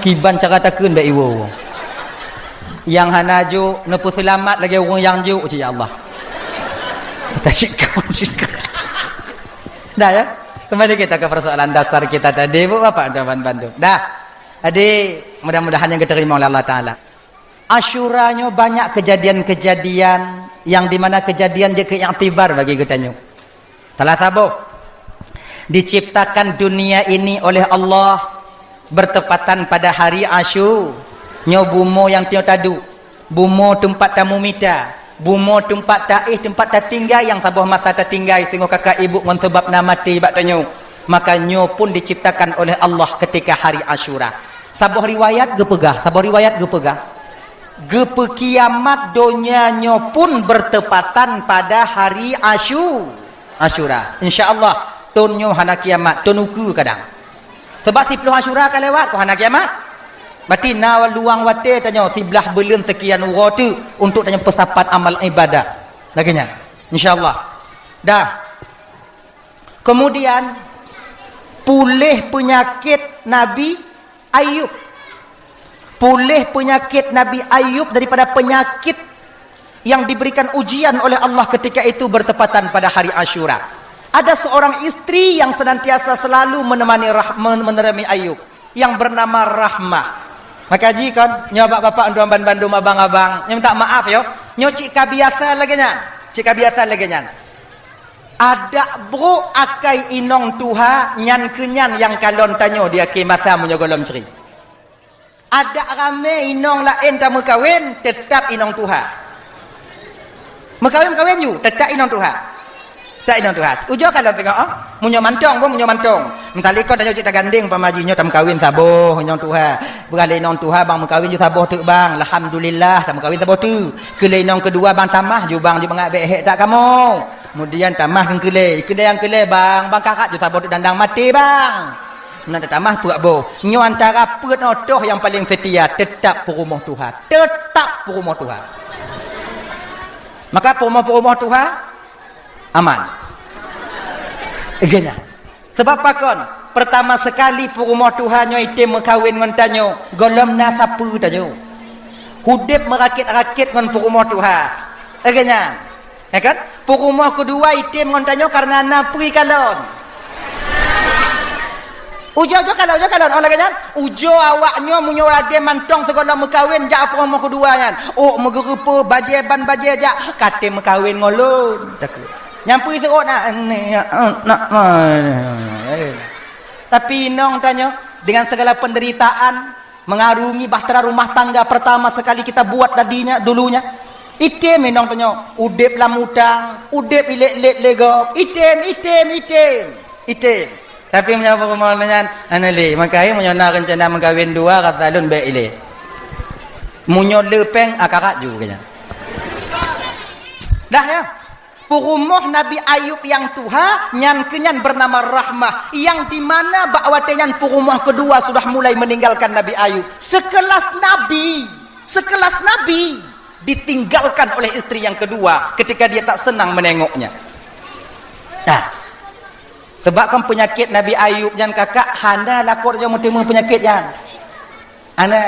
Kiban cara takheun bèk iwoe. Nyang hana juk, neupeuseulamat lagèe ureueng nyang juk, cit ya Allah. Tasyik kau, tasyik kau. Dah ya? Kembali kita ke persoalan dasar kita tadi, bu bapak tuan bandum. Dah. Jadi, mudah-mudahan nyang diterima oleh Allah Taala. Asyura nyoe banyak kejadian-kejadian yang di mana kejadian jeuet keu iktibar bagi geutanyoe. Salah saboh, diciptakan dunia ini oleh Allah bertepatan pada hari Asyu. Nyoe bumoe nyang tanyoe taduek, bumoe teumpat tamumita, bumoe teumpat taéh, teumpat tatinggai nyang saboh masa tatinggai singoh kakak ibu ngon sabab na maté bak tanyoe. Maka nyoe pun diciptakan oleh Allah ketika hari Asyura. Saboh riwayat geupeugah, saboh riwayat geupeugah, geupeukiamat donya nyoe pun bertepatan pada hari Asyu-, Asyura. Insya Allah, thôn nyoe hana kiamat, thôn ukeue kadang. Sebab siplôh Asyura ka lewat, kok hana kiamat. Berarti na luang watèe tanyoe siblaih buleuen sekian uroe teuk untuk tanyoe peusapat amal ibadah. Lagèe nyan. Insya Allah. Dah. Kemudian, puléh peunyakét Nabi Ayub. Puléh peunyakét Nabi Ayub daripada penyakit yang diberikan ujian oleh Allah ketika itu bertepatan pada hari Asyura. Ada seorang istri yang senantiasa selalu menemani Rah-, men-, menemani Ayub yang bernama Rahmah. Maka jih kon, nyoe bak bapak tuan ban bandum abang-abang, nyoe minta maaf yo. Nyoe cit ka biasa lagèe nyan. Cit ka biasa lagèe nyan. Adak brôk akai inong tuha nyan keu nyan nyang kalon tanyoe di akhé masa meunyoe gohlom cre. Adak ramé inong laén tameukawen, teutap inong tuha. Meukawen-kawen ju, teutap inong tuha. Teutap inong tuha. Ujoe kalon teungoh, oh. Meunyoe mantong, boh, meunyoe mantong. Meusalikon tanyoe cit tagandeng, umpama jih nyoe tameukawen saboh inong tuha. Beurah lé inong tuha bang meukawen ju saboh teuk bang. Alhamdulillah, tameukawen saboh teuk. Keu lé inong keudua bang tamah ju bang ju bangat bèk hék that kamoe. Kemudian tamah keu keulé, keulé nyang keulé bang, bang karat ju saboh teuk dandang maté bang. Meunan tatamah peuet boh. Nyoe antara peuet nyoe toh nyang paleng seutia, teutap peurumoh tuha. Teutap peurumoh tuha. Maka peurumoh-peurumoh tuha aman. Geuh nyan. Sebab pakon? Pertama sekali peurumoh tuha nyoe item meukawen ngon tanyoe, gohlom na sapeue tanyoe. Udeb meurakét-rakét ngon peurumoh tuha. Lagèe nyan. Ya kan? Peurumoh keudua item ngon tanyoe karena na peue kalon. Ujoe-ujoe kalon, ujoe kalon. Oh, lagèe nyan. Ujoe awak nyoe meunyoe ade mantong sigohlom meukawen jak peurumoh keudua nyan. Ôk meugeureupeue, bajèe ban bajèe jak, ka tem meukawen ngon lôn. Takheun. Nyang peue seuôt na, ni, nak, ma. Tapi inong tanyoe dengan segala penderitaan, mengarungi bahtera rumah tangga pertama sekali kita buat tadinya, dulunya. Item inong tanyoe, udeb lam utang, udeb ilét-lét lé gob, item, item, item, item. Tapi meunyoe peurumoh nyan, anu lé, maka meunyoe na reuncana meukawen dua, rasa lôn bèk ilèe. Meunyoe le pèng, akarat ju keu nyan. Dah, ya? Peurumoh Nabi Ayub nyang tuha, nyan keuh nyan bernama Rahmah, yang di mana bak watèe nyan peurumoh keudua sudah mulai meninggalkan Nabi Ayub. Sekelas Nabi, sekelas Nabi ditinggalkan oleh istri yang kedua ketika dia tak senang menengoknya. Nah, sebab kan peunyakét Nabi Ayub nyan kakak hana lakoe nyang meuteumé peunyakét nyan. Hana.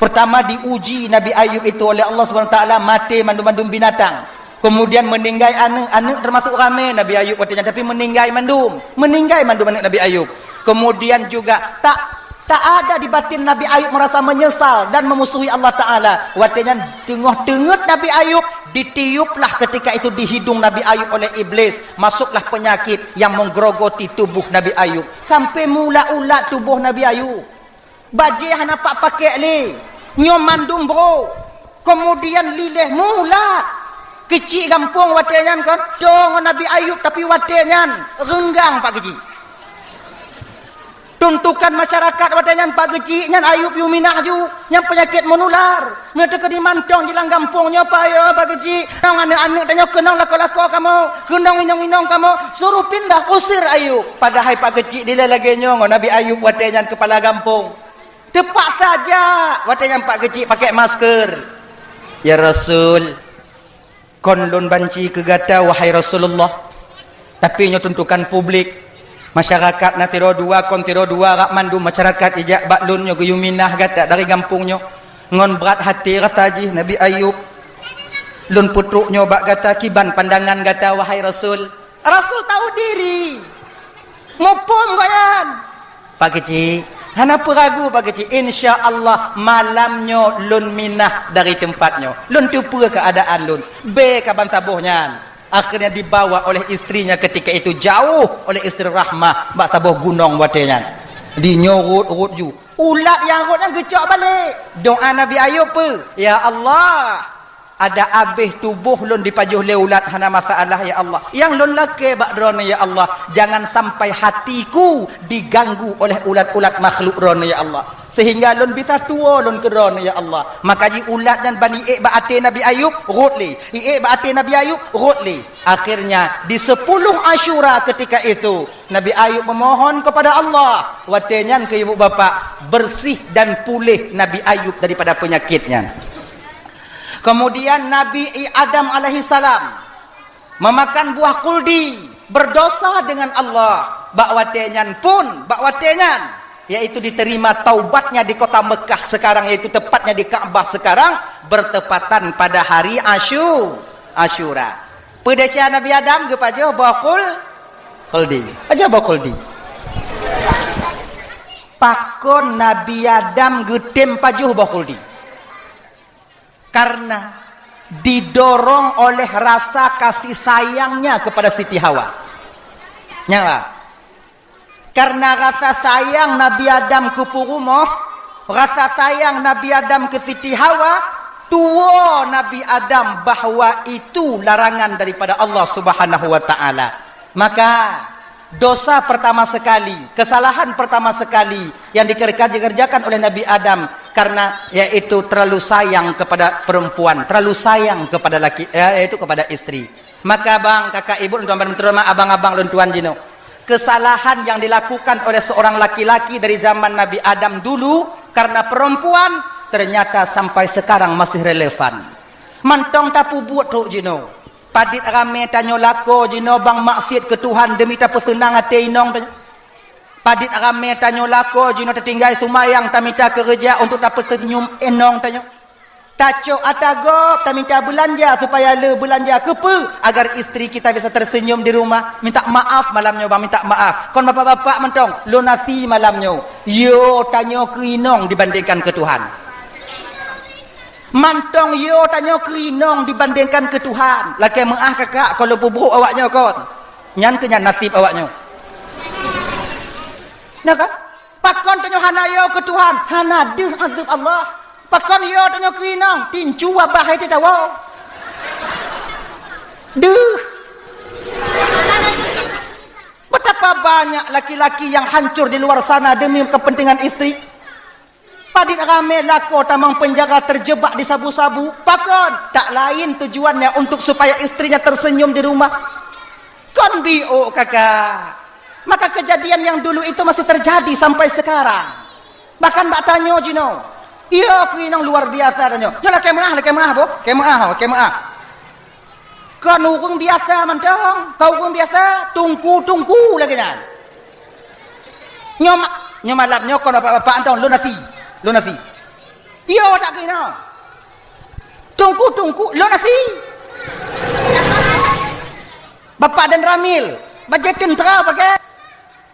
Pertama diuji Nabi Ayub itu oleh Allah Subhanahu Wa Taala, maté mandum-mandum binatang. Kemudian meninggai aneuk, aneuk termasuk ramé Nabi Ayub watèe nyan, tapi meninggai mandum. Meninggai mandum aneuk Nabi Ayub. Kemudian juga tak, tak ada di batin Nabi Ayub merasa menyesal dan memusuhi Allah Taala. Watèe nyan teungoh teungeut Nabi Ayub, ditiuplah ketika itu di hidung Nabi Ayub oleh iblis. Masuklah penyakit yang menggerogoti tubuh Nabi Ayub. Sampai meuulat-ulat tuboh Nabi Ayub. Bajèe hana pat pakèk lé. Nyoe mandum brôk. Kemudian lileh meuulat. Keuchik gampông watèe nyan kan, tô ngon Nabi Ayub, tapi watèe nyan reunggang Pak Keuchik. Tuntukan masyarakat watèe nyan Pak Keuchik nyan Ayub yue minah ju, nyan peunyakét meunular. Meunyoe teukeudi mantong jilang gampông nyoe, payoe Pak Keuchik, nong aneuk-aneuk tanyoe keunong lakoe-lakoe kamoe, keunong inong-inong kamoe, suruh pindah, usir Ayub. Padahai Pak Keuchik dilèe lagèe nyoe ngon Nabi Ayub watèe nyan keupala gampông. Teupaksa jak watèe nyan Pak Keuchik pakèk masker. "Ya Rasul, kon lôn banci keu gata, wahai Rasulullah. Tapi nyoe tuntukan publik. Masyarakat na sidroe dua, kon sidroe dua, rak mandum masyarakat ijak bak lôn nyoe geuyue minah gata dari gampông nyoe. Ngon brat até rasa jih Nabi Ayub. Lôn peutrok nyoe bak gata, kiban pandangan gata, wahai Rasul." Rasul tahu diri. Muphom gobnyan. Pak Keuchik, hana peue ragu Pak Keuchik. Insya Allah malam nyoe lôn minah dari teumpat nyoe. Lôn teupeue keuadaan lôn. Bèe ka ban saboh nyan. Akhirnya dibawa oleh istrinya ketika itu jauh oleh istri Rahmah bak saboh gunong watèe nyan. Di nyoe rhot-rhot ju. Ulat nyang rhot nyan geucok balek. Doa Nabi Ayub peue? "Ya Allah, ada abéh tuboh lôn dipajoh lé ulat hana masalah, ya Allah. Nyang lôn lakèe bak Droeneuh, ya Allah, jangan sampai hatiku diganggu oleh ulat-ulat makhluk Droeneuh, ya Allah. Sehingga lôn bisa tuwoe lôn keu Droeneuh, ya Allah." Maka jih ulat nyan ban iék bak até Nabi Ayub, rhot lé. Iék bak até Nabi Ayub, rhot lé. Akhirnya, di sepuluh Asyura ketika itu, Nabi Ayub memohon kepada Allah. Watèe nyan keu ibu bapak, bersih dan pulih Nabi Ayub daripada penyakit nyan. Kemudian Nabi Adam alaihissalam memakan buah khuldi, berdosa dengan Allah. Bak watèe nyan pun, bak watèe nyan, yaitu diterima taubatnya di kota Mekah sekarang, yaitu tepatnya di Ka'bah sekarang, bertepatan pada hari Asyu-, Asyura. Peue desya Nabi Adam geupajoh boh khul-, khuldi. Pajoh boh khuldi. Pakon Nabi Adam geutem pajoh boh khuldi? Karena didorong oleh rasa kasih sayangnya kepada Siti Hawa. Nyan, Pak. Karena rasa sayang Nabi Adam keu peurumoh, rasa sayang Nabi Adam keu Siti Hawa, tuwoe Nabi Adam bahwa itu larangan daripada Allah Subhanahu wa Taala. Maka, dosa pertama sekali, kesalahan pertama sekali yang dikerja-, dikerjakan oleh Nabi Adam karena yaitu terlalu sayang kepada perempuan, terlalu sayang kepada laki, eh, yaitu kepada istri. Maka bang, kakak, ibu, tuan, tuan, abang-abang lôn tuan jinoe. Kesalahan yang dilakukan oleh seorang laki-laki dari zaman Nabi Adam dulu karena perempuan, ternyata sampai sekarang masih relevan. Mantong tapeubuet trok jinoe. Padit ramé tanyoe lakoe jinoe bang maksiet keu Tuhan demi tapeuseunang até inong tanyoe. Padit ramé tanyoe lakoe jinoe tatinggai seumayang tamita keureuja untuk tapeuseunyum inong tanyoe. Tacok ata gob, tamita beulanja supaya le beulanja. Keupeue? Agar istri kita bisa tersenyum di rumah. Minta maaf malam nyoe, bang, minta maaf. Kon bapak-bapak mantong, lunasi malam nyoe. Yo tanyoe keu inong dibandingkan keu Tuhan. Mantong yo tanyoe keu inong dibandingkan keu Tuhan. Lakèe meu'ah kakak, kon lôn peubrôk awak nyoe kon. Nyan keuh nyan naseb awak nyoe. Nah kan? Pakon tanyoe hana yo keu Tuhan, hana deuh azeueb Allah. Pakon yo tanyoe keu inong, tincu babah hai teuh tawoe. Deuh. Bah Banyak laki-laki yang hancur di luar sana demi kepentingan istri. Padit ramé lakoe tamong penjara terjebak di sabu-sabu. Pakon? Tak lain tujuannya untuk supaya istrinya tersenyum di rumah. Kon biôk, kakak. Maka kejadian yang dulu itu masih terjadi sampai sekarang. Bahkan bak tanyoe jinoe. Iya, keu inong luar biasa tanyoe. Nyoe lakée meu'ah, lakée meu'ah, boh. Lakée meu'ah, ho, lakée meu'ah. Kon ureuëng biasa mantong, kon ureuëng biasa, tungku-tungku lagée nyan. Nyoe ma-, nyoe malam nyoe kon bapak-bapak mantong, lôn asie, lôn asie. Iya, tak keunoe. Tungku-tungku, lôn asie. Bapak dan Ramil, bajée teuntara pakai.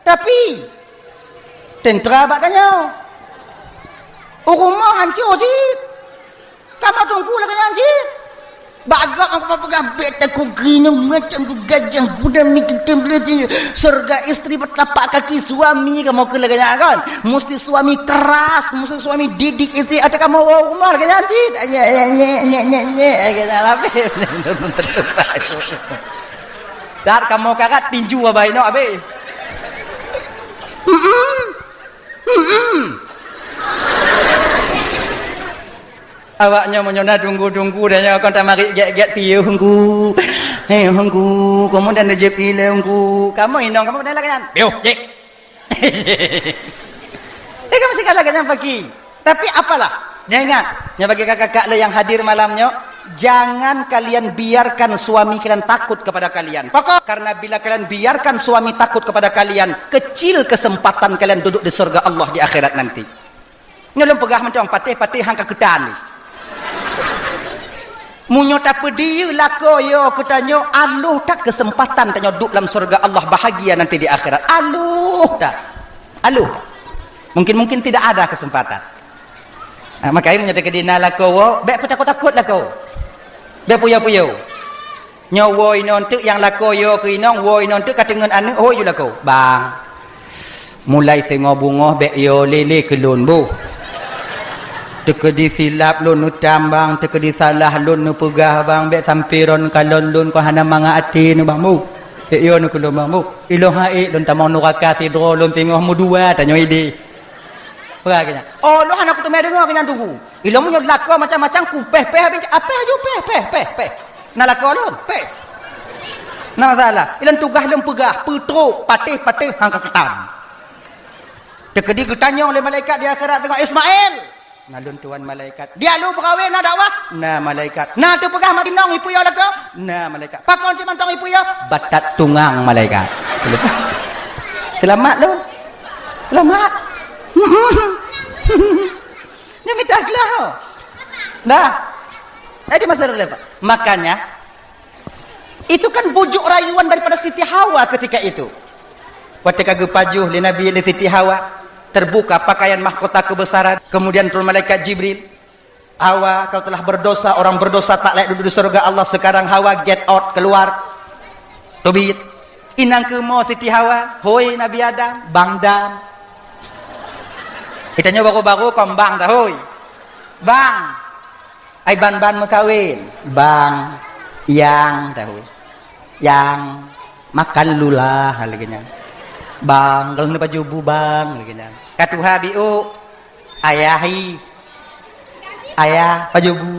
Tapi, teuntara bak tanyoe. Ureuëng moh hancô cit. Kamoe tungku lagée nyan cit. Bak gob aku peugah, "Bèk takot keunoe, macam tu gajah kuda mi teutem leuti. Surga istri bertapak kaki suami," kamoe keu lagée nyan kan. Musti suami keras, musti suami didik istri. Ada kamoe woe rumoh lagée nyan cit. Nyek, nyek, nyek, nyek, nyek, nyek. Lagée nyan habéh. Dat kamoe karat tinju abai nok habéh. Mm-mm. Mm-mm. Awak nyoe meunyoe na tunggu-tunggu dan nyoe kon tamarit gét-gét piôh hungku. Hei hungku, kamoe dan neujép ilée hungku. Kamoe inong kamoe dan lagée nyan. Piôh, jép. Eh, kamoe sigala lagée nyan pagi. Tapi apalah, nyoe ingat, nyoe bagi kakak-kakak le yang hadir malam nyoe, jangan kalian biarkan suami kalian takut kepada kalian. Pakon? Karena bila kalian biarkan suami takut kepada kalian, kecil kesempatan kalian duduk di surga Allah di akhirat nanti. Nyoe lôn peugah mantong patéh-patéh hang ka keutan. Meunyoe tapeudiyeu lakoe yo keu tanyoe, aloh that kesempatan tanyoe duek lam surga Allah bahagia nanti di akhirat. Aloh that. Aloh that. Mungkin-mungkin tidak ada kesempatan. Ah, makajih meunyoe teukeudi na lakoe woe, bèk peutakot-takot lakoe. Bèk puyoe-puyoe. Nyoe woe inoe teuk nyang lakoe yo keu inong, woe inoe teuk ka teungeut aneuk, hôi ju lakoe. Bang. Mulai singoh beungoh bèk yo lé-lé keu lôn boh. Teukeudi silap lôn neutam bang, teukeudi salah lôn neupeugah bang, bèk sampoe ron kalon lôn kon hana mangat até nyoe bang boh. Bèk yo nyoe keu lôn bang boh. Ilôn han ék lôn tamong nuraka sidroe lôn singoh meudua tanyoe idéh. Peugah keu nyan. Oh, lôn hana kuteumé deungoe keu nyan teungku. Ilôn meunyoe lakoe macam-macam ku péh-péh habéh, ah, péh ju, péh, péh, péh, péh. Na lakoe lôn, péh. Na masalah. Ilôn tugaih lôn peugah, peutrok, patéh-patéh hang ka keutam. Teukeudi geutanyong lé malaikat di akhirat teungoh, "Ismail!" Na lôn tuan malaikat. "Dia lu beurawe na dakwah?" Na malaikat. "Na teupeugah mati nong ipuyo lakoe?" Na malaikat. "Pakon si mantong ipuyo?" "Batat tungang," malaikat. Selamat lôn. Selamat. Nyoe mita glah. Dah. Jadi masa dulu, Pak. Makanya, itu kan bujuk rayuan daripada Siti Hawa ketika itu. Watée ka geupajoh lé Nabi lé Siti Hawa, terbuka pakaian mahkota kebesaran, kemudian turun malaikat Jibril, "Hawa, kau telah berdosa, orang berdosa tak layak duduk di surga Allah, sekarang Hawa get out, keluar." Teubiet. Inong keumo Siti Hawa, "Hôi Nabi Adam, bang dam." Geutanyoe baru-baru kon bang dah, hôi. Bang. Ai ban-ban meukawen, bang, yang, tahu. Yang, makan dulu lah, lagée nyan. Bang, kalau ni baju bu bang, lagée nyan. Ka tuha biôk, ayah i. Ayah, baju bu.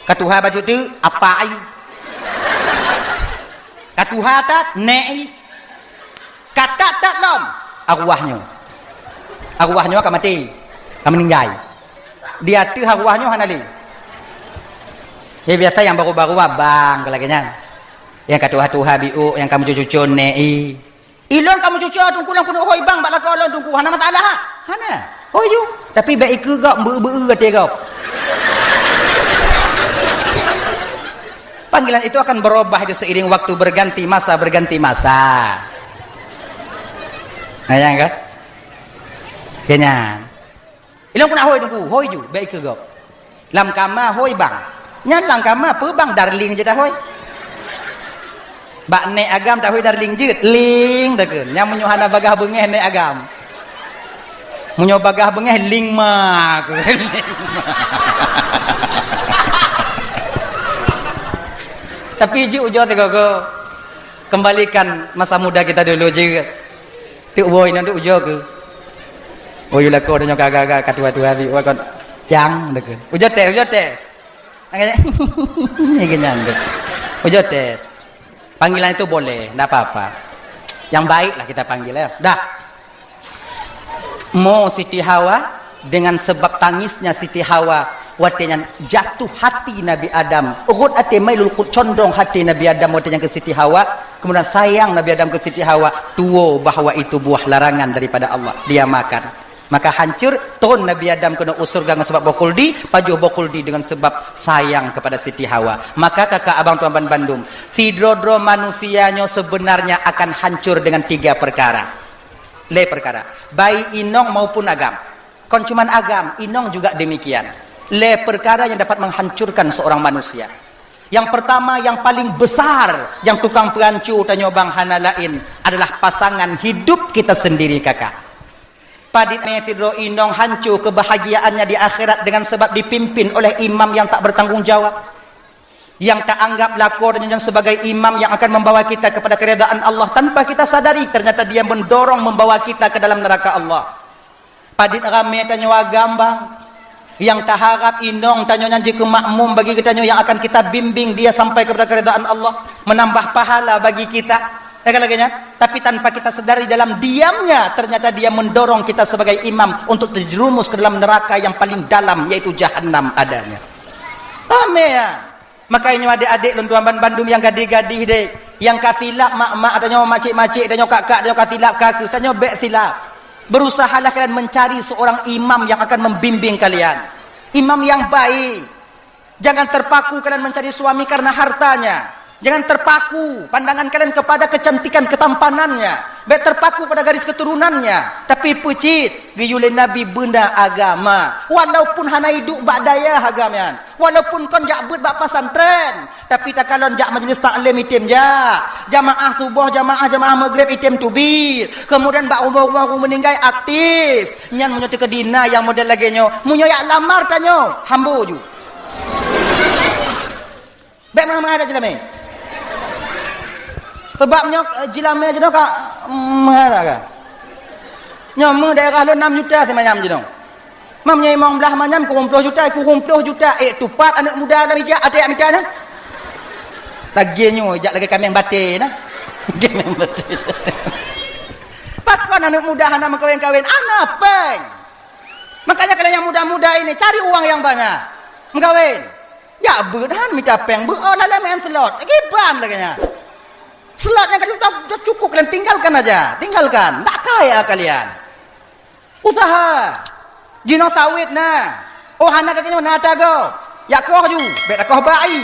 Ka tuha baju tu, apa i. Ka tuha that, nek i. Ka that-that lom, arwah nyoe. Arwah nyoe ka maté, ka meuninggai. Di ateueh arwah nyoe hana lé. Ya, biasa nyang baru-baru abang, ka lagée nyan. Nyang ka tuha-tuha biôk, nyang ka meucuco-cuco nek i. Ilôn ka meucuco teungku lôn keuneuk hôi bang bak lakoe lôn teungku, hana masalah. Hana. Hôi ju. Tapi bèk ikeue gob, beu-beu até gob. Panggilan itu akan berubah itu seiring waktu berganti masa, berganti masa. Nah, nyang ka? Keu nyan. Ilôn keuneuk hôi teungku, hôi ju, bèk ikeue gob. Lam kama hôi bang. Nyan lam kama peue bang, darling jeuet tahôi. Bak nek agam tahôi darling jeuet, ling takheun. Nyan meunyoe hana bagaih beungéh nek agam. Meunyoe bagaih beungéh ling ma kheun. Tapi jeuet ujoe sigoe-goe. Kembalikan masa muda kita dulu jeuet. Tuk boy nyan tuk ujoe keu. Oh, yue lakoe tanyoe ka-ka-ka, ka tuha-tuha bit, wah, kon cang deukeu. Ujoe teh, ujoe teh. Agaknya, ni kenyan tu. Ujoe teh. Panggilan itu boleh, ndak apa-apa. Yang baiklah kita panggil, ya. Dah. Mo Siti Hawa, dengan sebab tangisnya Siti Hawa, watée nyan jatuh hati Nabi Adam. Rhot até mailul qut condong hati Nabi Adam watée nyan keu Siti Hawa. Kemudian sayang Nabi Adam keu Siti Hawa, tuwo bahwa itu buah larangan daripada Allah. Dia makan. Maka hancur, thon Nabi Adam keunoe u syeuruga ngon sabab boh khuldi, pajoh boh khuldi dengan sebab sayang kepada Siti Hawa. Maka kakak abang tuan ban bandum, sidroe-droe manusia nyoe sebenarnya akan hancur dengan tiga perkara. Lé perkara. Baik inong maupun agam. Kon cuman agam, inong juga demikian. Lé perkara yang dapat menghancurkan seorang manusia. Yang pertama, yang paling besar, yang tukang peuhanco tanyoe bang hana laén adalah pasangan hidup kita sendiri, kakak. Padit mé sidroe inong hanco kebahagiaannya di akhirat dengan sebab dipimpin oleh imam yang tak bertanggung jawab. Yang tak anggap lakoe tanyoe nyan sebagai imam yang akan membawa kita kepada keridaan Allah tanpa kita sadari, ternyata dia mendorong membawa kita ke dalam neraka Allah. Padit ramé tanyoe agam bang, yang taharap inong tanyoe nyan jeuet keu makmum bagi geutanyoe yang akan kita bimbing dia sampai kepada keridaan Allah, menambah pahala bagi kita. Ya kan lagée nyan? Tapi tanpa kita sadari, dalam diamnya, ternyata dia mendorong kita sebagai imam untuk terjerumus ke dalam neraka yang paling dalam, yaitu jahanam adanya. Ramé ya. Makanya nyoe adék-adék lôn tuan ban bandum nyang gadih-gadih deh, nyang ka silap mak-mak tanyoe, macik-macik tanyoe, kak-kak tanyoe ka silap, ka keuh tanyoe bék silap. Berusahalah kalian mencari seorang imam yang akan membimbing kalian. Imam yang baik. Jangan terpaku kalian mencari suami karena hartanya. Jangan terpaku pandangan kalian kepada kecantikan ketampanannya. Bék terpaku pada garis keturunannya. Tapi peucit, geuyue lé Nabi beuna agama. Walaupun hana iduek bak dayah agam nyan. Walaupun kon jak beuet bak pesantren, tapi takalon jak majlis taklim item jak. Jamaah suboh, jamaah, jamaah maghrib item teubiet. Kemudian bak rumoh-rumoh ureueng meuninggai aktif. Nyan meunyoe teukeudi na nyang model lagée nyoe, meunyoe jak lamar tanyoe, hambo ju. Bék meuhai-meuhai dak jilamé. Sebab nyoe, eh, jilamé jinoe ka meuhara ka. Nyoe meu daerah lôn nam juta simanyam jinoe. Mam nyoe imong blah manyam kureueng ploh juta, kureueng ploh juta. Eh, tupat aneuk muda lam ijak até mita nyan. Lagée nyoe ijak lagée kaméng baté nah. Kaméng baté. Pakon aneuk muda hana meukawen-kawen, hana péng. Makanya kalian yang muda-muda ini cari uang yang banyak. Meukawen. Jak beuet han mita péng, beuet oh lalai main slot. Giban lagée nyan. Slot nyang ka cukup, cukup kalian tinggalkan aja. Tinggalkan. Ndak kaya kalian. Usaha. Jinoe sawét na. Oh hana ka nyoe na tagoe. Jak koh ju, bék takoh bak i.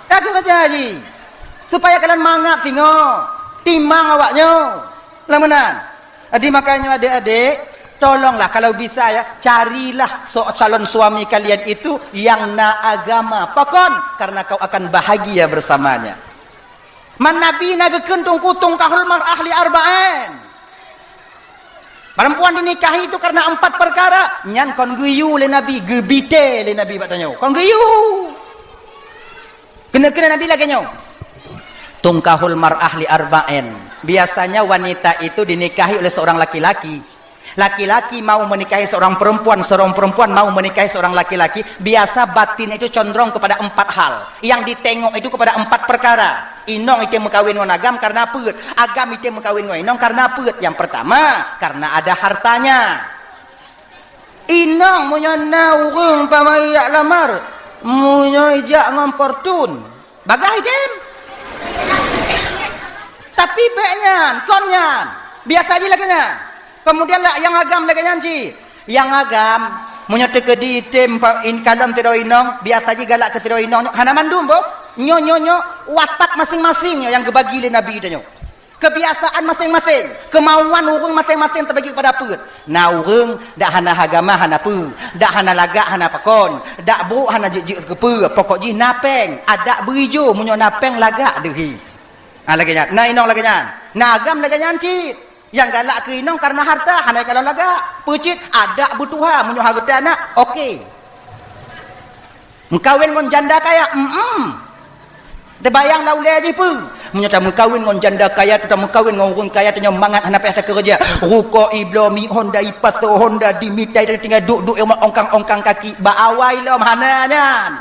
Ka keuh kerja ji. Supaya kalian mangat singoh. Timang awak nyoe. Lam meunan. Jadi makanya adék-adék, tolonglah kalau bisa ya, carilah so calon suami kalian itu yang na agama. Pakon? Karena kau akan bahagia bersamanya. Man Nabi na geukheun teungku, tungkahul mar'ah li arba'in. Perempuan dinikahi itu karena empat perkara. Nyan kon geuyue lé Nabi, geubité lé Nabi bak tanyoe. Kon geuyue. Keuneuk-keuneuk Nabi lagée nyoe. Tungkahul mar'ah li arba'in. Biasanya wanita itu dinikahi oleh seorang laki-laki. Laki-laki mau menikahi seorang perempuan, seorang perempuan mau menikahi seorang laki-laki, biasa batin itu condrong kepada empat hal. Yang ditengok itu kepada empat perkara. Inong item meukawen ngon agam karena peuet. Agam item meukawen ngon inong karena peuet. Yang pertama, karena ada hartanya. Inong meunyoe na ureueng pamai jak lamar, meunyoe ijak ngon Fortune, bagah item. Tapi bék nyan, kon nyan. Biasa ji lagée nyan. Kemudian lah nyang agam lagée nyan ji. Nyang agam, meunyoe teukeudi item pa-, in-, kalon sidroe inong, biasa ji galak keu sidroe inong nyoe. Hana mandum boh. Nyoe, nyoe, nyoe, watak masing-masing nyoe nyang geubagi lé Nabi tanyoe. Kebiasaan masing-masing, kemauan ureueng masing-masing teubagi kepada peuet. Na ureueng dak hana agama hana peue, dak hana lagak hana pakon, dak brok hana jeuet-jeuet keu peue, pokok jih na péng, adak beuijo meunyoe na péng lagak deuhi. Ha, lagée nyan, na inong lagée nyan, na agam lagée nyan cit. Nyang galak keu inong karena harta, hana kalon lagak. Peucit, adak beutuha meunyoe hareuta na, oke. Meukawen ngon janda kaya, em. Teubayang lam ulée jih peue? Meunyoe tameukawen ngon janda kaya, tameukawen ngon ureuëng kaya, tanyoe mangat hana payah takeureuja. Rukok ibloe, mi Honda ipasoe, Honda dimita, tinggai duek-duek rumoh ongkang-ongkang kaki, bak awai lom hana nyan.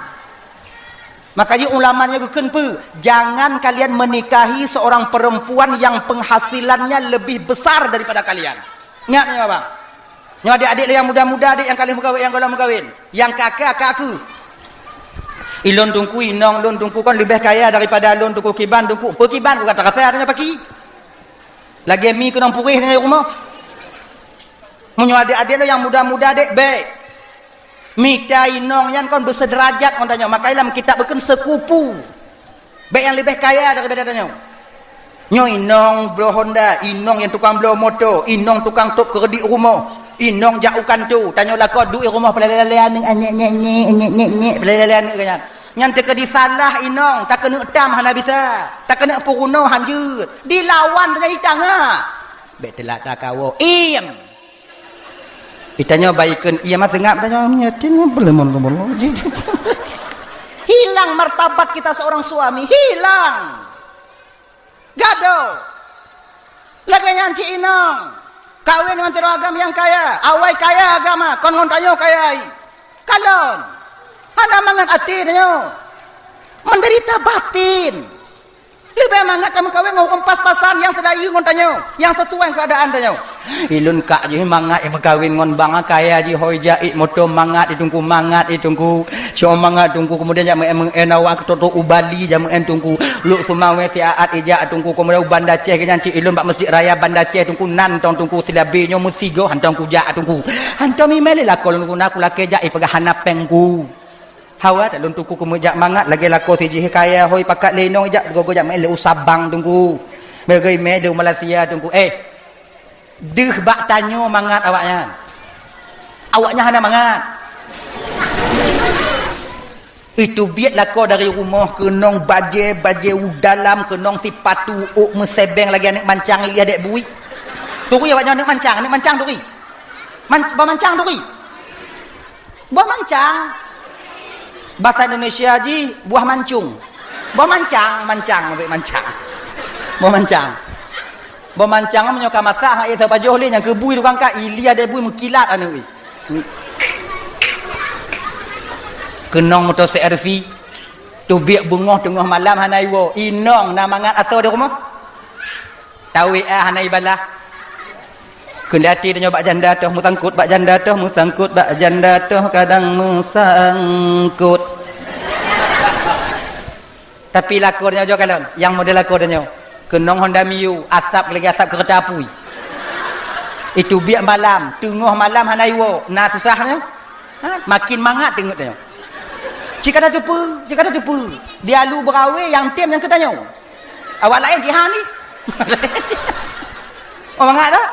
Makanya ulama nyoe geukheun peue? Jangan kalian menikahi seorang perempuan yang penghasilannya lebih besar daripada kalian. Ingat nyoe, abang. Nyoe adik-adik lé nyang muda-muda, adik nyang ka lheueh meukawen, nyang gohlom meukawen. Nyang ka-ka, ka keu. Ilôn teungku, inong lôn teungku kon leubeh kaya daripada lôn teungku, kiban teungku. Peu kiban, ku ka tarasa tanyoe paki. Lagée mi keunong puréh tanyoe rumoh. Meunyoe adik-adik lôn nyang muda-muda dek, bék. Mita inong nyan kon beuseuderajat ngon tanyoe. Makanya lam kitab geukheun sekupu. Bék nyang leubeh kaya daripada tanyoe. Nyoe inong bloe Honda, inong nyang tukang bloe moto, inong tukang top keureudit rumoh, inong jak u kanto, tanyoe lakoe duek rumoh peulale-lale aneuk, nyek, nyek, nyek, nyek, nyek, nyek, peulale-lale aneuk nyan. Nyan teukeudi salah inong, takeuneuk tam hana bisa, takeuneuk peurunoe hanjeuet. Dilawan tanyoe itangah. Bék teulat takawoe. Iem. Itanyoe baikon, iya mah seungab tanyoe nyoe, tin belemon kebolo. Hilang martabat kita seorang suami, hilang. Gado. Lagée nyan cit inong. Kawin ngon sidroe agam nyang kaya, awai kaya agama, kon ngon tanyoe kaya. Kalon. Hana mangat até tanyoe. Menderita batin. Leubeh mangat tameukawen ngon ureuëng pas-pasan nyang seulayeue ngon tanyoe, nyang sesuai keadaan tanyoe. Ilôn kak jih mangat meukawen ngon bang kaya jih, hôi jak, moto mangat di teungku, mangat di teungku. Cuma mangat teungku, kemudian jak meu'en, meu'en awak keu toto u Bali, jak meu'en teungku. Luk Sumawé siat ijak teungku, kemudian u Banda Aceh, nyan cit ilôn bak Masjid Raya Banda Aceh teungku, nan tong teungku silabe nyoe meusigoe hantom kujak teungku. Hantom imé lé lakoe lôn guna kulakée jak ipeugah hana péng ku. Hawa that lôn teungku keumeujak mangat lagée lakoe sijih kaya hôi pakat lé inong ijak gogo jak meu'en lé u Sabang teungku. Meugei mé lé u Malaysia teungku. Eh, deuh bak tanyoe mangat awaknyan. Awaknyan hana mangat. Itu biet lakoe dari rumoh keunong bajée, bajée u dalam keunong sipatu ôk meusebeng lagée aneuk mancang ilih adek bui. Turi awaknyan aneuk mancang, aneuk mancang turi. Man-, bah mancang turi. Boh mancang. Bahasa Indonesia jih buah mancung. Boh mancang, mancang, maksud mancang. Boh mancang. Boh mancang meunyoe ka masak, hak ié sapajoh lé nyang keubui tukang ka, ilia deh bui meukilat aneuk. Keunong moto C R V. Teubiet beungoh teungoh malam hana iwoe. Inong na mangat asoe di rumoh. Tawi ah hana ibalah. Keundati tanyoe bak janda toh meusangkut, bak janda toh meusangkut, bak janda toh kadang meusangkut. Tapi lakoe tanyoe jo kalon, nyang model lakoe tanyoe. Keunong Honda Mio, asap lagi asap keureuta apui. Itu biet malam, teungoh malam hana iwoe, na susah nyoe. Ha? Makin mangat teungeut tanyoe. Cik kata tupu, cik kata tupu. Di alu beurawe nyang tem nyang keu tanyoe. Awak laén jihan ni. Oh, mangat tak?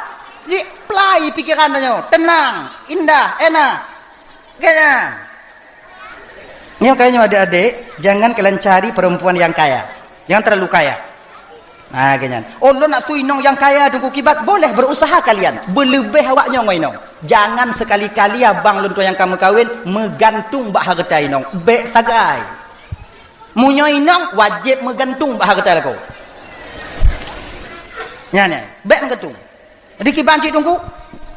Ji plai pikiran tanyoe. Tenang, indah, enak. Kayaknya. Nyoe kayaknya adik-adik, jangan kalian cari perempuan yang kaya. Jangan terlalu kaya. Nah, kayaknya. Oh, lôn nak tu inong yang kaya, teungku kibat, boleh berusaha kalian. Beuleubeh awak nyoe ngon inong. Jangan sekali-kali abang lôn tu nyang ka meukawen meugantung bak hareuta inong. Bék sagai. Meunyoe inong wajéb meugantung bak hareuta lakoe. Nyan, nyan. Bék meugantung. Di kiban cit teungku,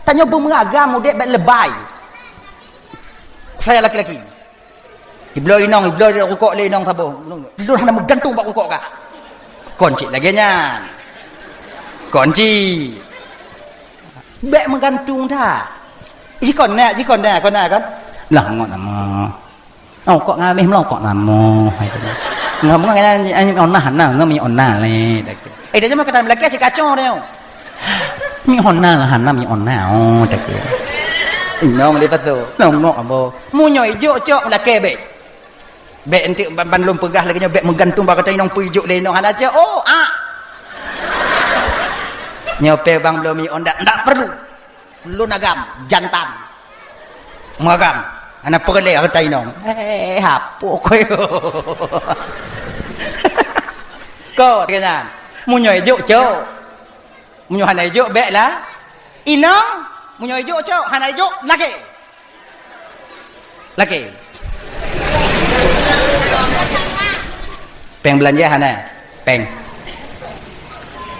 tanyoe beumeuragam udeb bék lebai. Saya laki-laki. Ibloe inong, ibloe rukok lé inong saboh. Lôn hana meugantung bak rukok kah. Kon cit lagée nyan. Kon cit. Bék meugantung that. Jikon nyak, jikon nyak, kon nyak kan. Lah ngon nama. Oh, kok ngameh meulokok namo. Ngomong kan, "Ai, ai, ona hana, ngom mi ona lé." Eh, dah cuma kata melakeh si kacau dia. Mi ona lah hana, mi ona, oh, dah ke. Inong dia patu. Nongok abo. Munyo ijuk cok melakeh, bek. Bek entik ban, ban lom peugah lagi nyo, bek meugantung bak kata inong peuijuk lé inong hana cok. Oh, ah. Nyo pe bang belum mi onda, ndak perlu. Lôn agam, jantan. Meuagam. Hana peureulée hareuta inong. Eh, hapok koyo. Ko, keunan. Meunyoe ijok, cok. Meunyoe hana ijok, bék lah. Inong, meunyoe ijok, cok. Hana ijok, lakée. Lakée. Péng beulanja hana. Péng.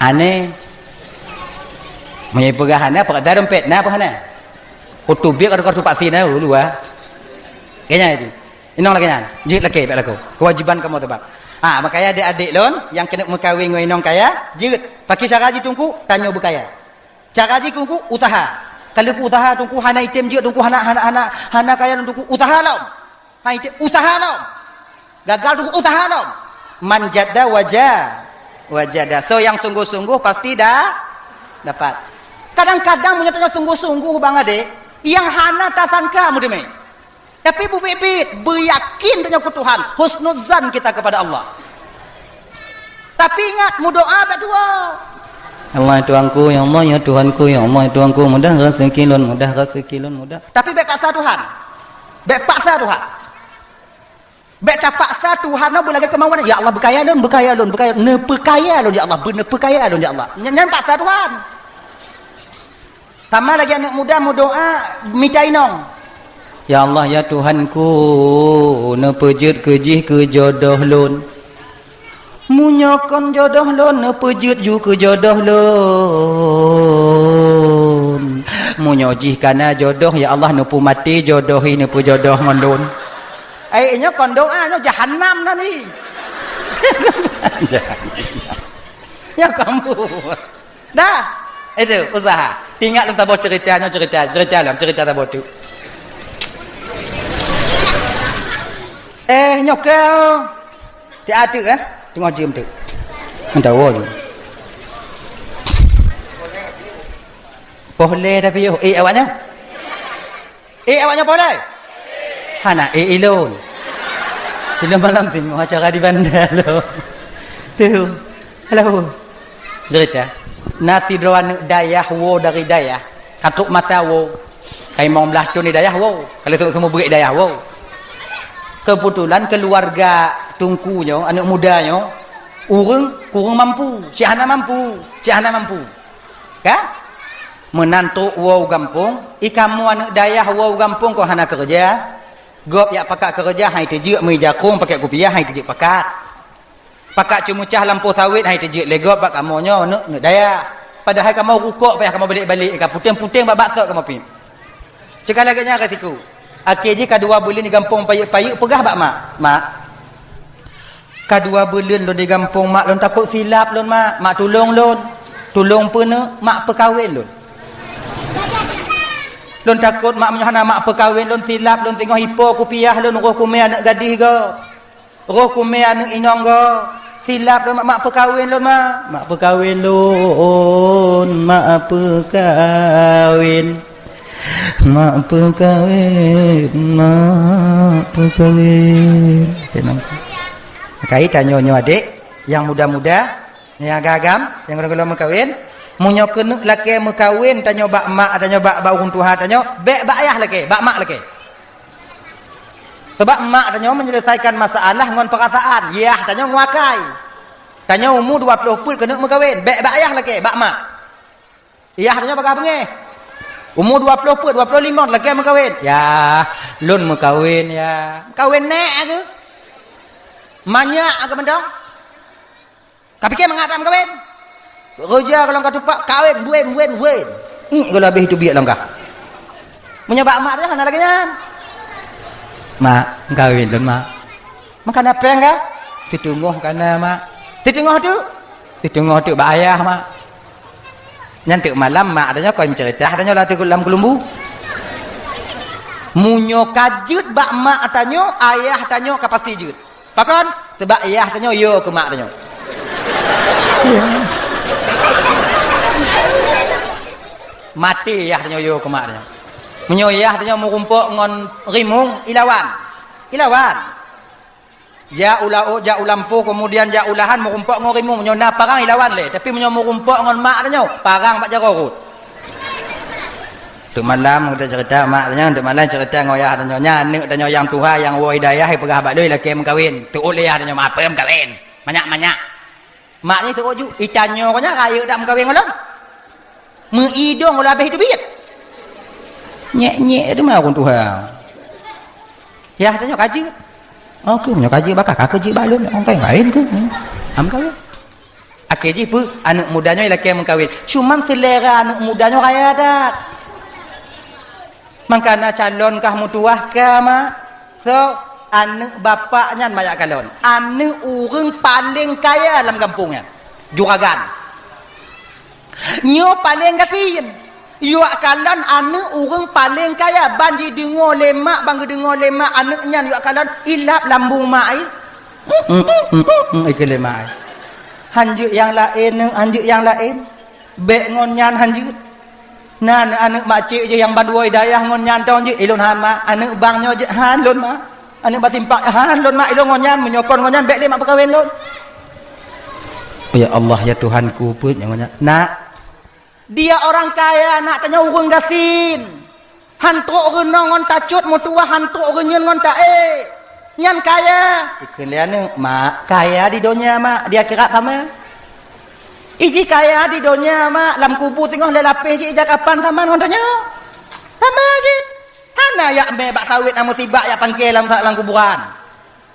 Aneh. Meunyoe peugah hana, peugah dompet na apa hana? Kutu biek ada kartu paksi na dulu ah. Kayaknya itu. Inong lagèe nyan. Jeuet lakèe bèk lakoe. Kewajiban kamoe teubab. Ha, makanya adik-adik lôn nyang keuneuk meukawen ngon inong kaya, jeuet. Pakri cara jih teungku, tanyoe beukaya. Cara jih teungku, usaha. Kalau usaha teungku hana item jeuet teungku hana hana hana hana kaya lôn teungku, usaha lom. Hai, usaha lom. Gagal tu usaha lom. Man jadda waja-, wajada. So yang sungguh-sungguh pasti dah dapat. Kadang-kadang meunyoe tanyoe sungguh-sungguh bang adek, yang hana tasangka meudeungoe. Tapi bubit-bit, beuyakin tanyoe keu Tuhan, husnuzan kita kepada Allah. Tapi ingat, meudoa bak dua. Allah ya Tuhanku, ya Allah ya Tuhanku, ya Allah ya Tuhanku, mudah rezeki lôn, mudah rezeki lôn, mudah. Tapi bèk paksa Tuhan. Bèk paksa Tuhan. Bèk tapaksa Tuhan na beulagèe kemauan. Ya Allah, beukaya lôn, beukaya lôn, beukaya, neupeukaya lôn ya Allah, beunepeukaya lôn ya Allah. Nyan, nyan paksa Tuhan. Sama lagèe aneuk muda meudoa mita inong. Ya Allah, ya Tuhanku, neupeujeuet keu jih keu jodoh lôn. Meunyoe kon jodoh lôn, neupeujeuet ju keu jodoh lôn. Meunyoe jih kana jodoh, ya Allah, neupeumaté jodoh hi neupeujodoh ngon lôn. Ai nyoe kon doa, nyoe jahanam nan hi. Nyoe kamu. Dah. Itu usaha. Ingat lôn saboh cerita nyoe, cerita, cerita lôn, cerita saboh tu. Eh, nyoe keu tiap tu eh, teungoh jeuem tu. Meudawa je. Poh lé tapi yo, eh awak nyoe. Eh, awak nyoe poh lé? Hana eh ilôn. Ilôn malam teungoh acara di banda lôn. Tu. Halo. Cerita. Na sidroe aneuk dayah woe dari dayah. Ka trok masa woe. Ka limong blaih thon di dayah woe. Ka lheueh seumeubeuet dayah woe. Keubeutulan keuluwarga teungku nyoe, aneuk muda nyoe, ureueng kureueng mampu, cit hana mampu, cit hana mampu. Ka? Meunan trok woe u gampông, i kamoe aneuk dayah woe u gampông kon hana keureuja. Gob jak pakat keureuja, han jeuet teujeuet meuija krueng, pakèt kupiah han jeuet teujeuet pakat. Pakat ceumeucah lampôh sawét, han jeuet teujeuet lé gob bak kamoe nyoe aneuk, aneuk dayah. Padahai kamoe rukok payah kamoe balek-balek, ka puténg-puténg bak baksot kamoe piep. Cit ka lagèe nyan ka siku. Akhé jih ka dua buleuen di gampông payeuet-payeuet peugah bak mak, "Mak, ka dua buleuen lôn di gampông, mak, lôn takot silap lôn, mak. Mak, tulông lôn. Tulông peue neuk, mak, peukawen lôn. Lôn takot, mak, meunyoe hana mak peukawen lôn, silap lôn, teungoh ipo kupiah lôn, roh kumé aneuk gadih goe. Roh kumé aneuk inong goe. Silap lôn, mak, mak peukawen lôn, mak. Mak peukawen lôn, mak peukawen." Mak peukawen, mak peukawen. Tenang. Kai tanyoe nyoe adek, nyang muda-muda, nyang agam-agam, nyang gohlom-gohlom meukawen. Meunyoe keuneuk lakée meukawen tanyoe bak mak tanyoe, bak, bak ureueng tuha tanyoe, bék bak ayah lakée, bak mak lakée. Sabab mak tanyoe menyelesaikan masalah ngon perasaan, yah tanyoe ngon akai. Tanyoe umu dua ploh peuet keuneuk meukawen, bék bak ayah lakée, bak mak. Yah tanyoe bagah beungéh. Umu dua ploh peuet, dua ploh limong lagée meukawen. Yah, lôn meukawen, yah. Kawen nék keuh? Manyak keuh mantong? Ka pike mangat that meukawen? Roja golom ka tupak, kawen, wen, wen, wen. Ih, golom habéh teubiet lom kah. Meunyoe bak mak teuh hana lagée nyan. Mak, meukawen lôn, mak. Meukawen péng kah? Siteungoh kana, mak. Siteungoh teuk? Siteungoh teuk bak ayah, mak. Nyan teuk malam mak tanyoe kon meuceurita tanyoe lam teuk lam keulumbu. Meunyoe ka jeuet bak mak tanyoe, ayah tanyoe ka pasti jeuet. Pakon? Sabab yah tanyoe yo keu mak tanyoe. Maté yah tanyoe yo keu mak tanyoe. Meunyoe yah tanyoe meurumpok ngon rimueng, ilawan. Ilawan. Jak u laôt, jak u lampôh, keumudian jak u lahan meurumpok ngon rimueng. Meunyoe na parang ilawan lé, tapi meunyoe meurumpok ngon mak tanyoe, parang bak jaroe rot. Teuk malam geutanyoe ceurita mak tanyoe, teuk malam ceurita ngon yah tanyoe. Nyan aneuk tanyoe nyang tuha nyang woe dayah, peugah bak lôn lakée meukawen. Teuôt lé yah tanyoe, "Mak, peue meukawen? Manyak-manyak." Mak nyan teuôt ju, "Itanyoe nyan rayeuk dak meukawen ngon lôn? Meuidong lôn habéh teubiet." Nyek-nyek teuma ureueng tuha. Yah tanyoe ka jeuet. Oke, meunyoe ka jeuet bak kah, ka jeuet bak lôn, ong kai laén keuh. Hmm. Am kawin. Akhé Keu jih peue? Aneuk muda nyoe ilakée meukawen. Cuman seulera aneuk muda nyoe raya that. Mangkana calon kah meutuwah ka, mak. So, aneuk bapak nyan mak jak kalon. Aneuk ureuëng paleng kaya lam gampông nyan. Juragan. Nyoe paleng gasien. Jak kalon aneuk ureuëng paleng kaya, ban jideungoe lé mak, ban geudeungoe lé mak aneuk nyan jak kalon, ilab lambung mak ai. Ikeu lé mak ai. Hanjeuet nyang laén, hanjeuet nyang laén. Bék ngon nyan hanjeuet. Na aneuk-aneuk makcik jih nyang bandua dayah ngon nyan tong jih, ilôn han mak, aneuk bang nyoe jih han lôn mak. Aneuk basimpak han lôn mak, ilôn ngon nyan, meunyoe kon ngon nyan bék lé mak peukawen lôn. Ya Allah, ya Tuhanku, peue nyang ngon nyan. Nak, dia orang kaya, nak tanyoe ureuëng gasien. Han trok reunong ngon tacot, meutuwah han trok reunyeun ngon taék. Nyan kaya. Ikheun lé aneuk, mak, kaya di donya mak, di akhirat sama. Iji kaya di donya mak, lam kubu singoh lé lapéh jih ija kapan sama ngon tanyoe. Sama jih. Hana jak mé bak sawét nyang musibak jak pangké lam, lam kuburan.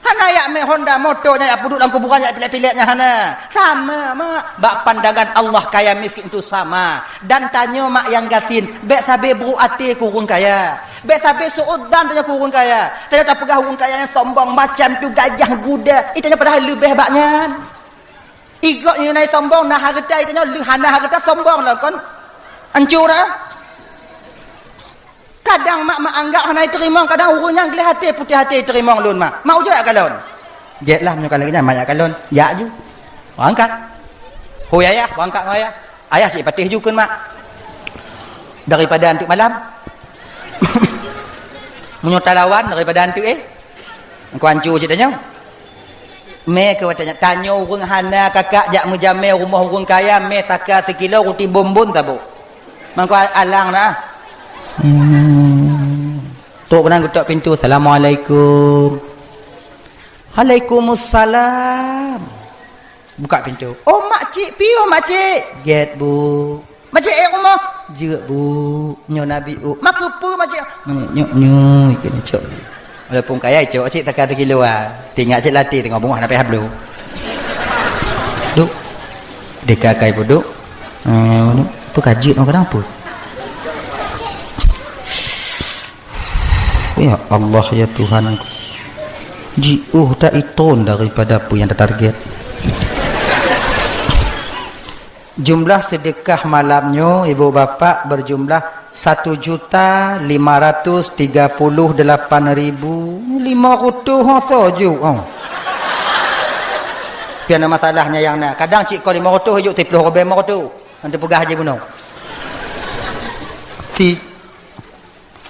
Hana jak mé honda moto nyan jak peuduek lam kuburan jak pilek-pilek nyan hana. Sama mak, bak pandangan Allah kaya miskin itu sama. Dan tanyoe mak nyang gasien, bék sabe buruk até keu ureuëng kaya. Bék sabe su'udzan tanyoe keu ureuëng kaya. Tanyoe tapeugah ureuëng kaya nyang sombong macam tu gajah guda. Ih, tanyoe padahai leubeh bak nyan. Igob nyoe na sombong, na hareuta, tanyoe lheueh hana hareuta sombong lom kon. Ancu dah. Kadang mak, mak anggap hana iteurimong, kadang ureuëng nyang gleh até, putéh até iteurimong lôn mak. Mak ujoe jak kalon. Jek lah meunyoe ka lagée nyan mak jak kalon. Jak ju. Berangkat. Hui ayah, berangkat ngon ayah. Ayah cit patéh ju kheun mak. Daripada anteuk malam. Meunyoe talawan daripada anteuk éh. Engkau ancu cit tanyoe. Mé keu watée nyan, tanyoe ureuëng hana kakak jak meujamé rumoh ureuëng kaya, mé saka sikilo ruti bonbon saboh. Mangko alang na. Hmm. Trok keunan geutok pintoe, "Assalamualaikum." "Waalaikumsalam." Buka pintoe. "Oh, makcik, piôh makcik." "Gét, Bu." "Makcik éh rumoh?" "Jeuet, Bu. Nyoe na bi u." "Makeupeue makcik?" "Nyoe, nyoe, nyoe," kheun cok. Walaupun kaya cok cit taka teukiloe. Teuingat cit latih teungoh beungoh na pih hablu. Duk. Deka kai peuduek. Eh, peuka jeuet nyoe kadang peue? Ya Allah, ya Tuhan. Jiôh ta itron daripada peue nyang tatarget. Jumlah sedekah malam nyoe, ibu bapak, berjumlah satu juta lima ratus tiga puluh delapan ribu lima ratus ho soe ju, oh. Pian masalahnya nyang na. Kadang cit ko lima ratus ju, siplôh ribèe lima ratus. Nanti peugah haji bunoe. Si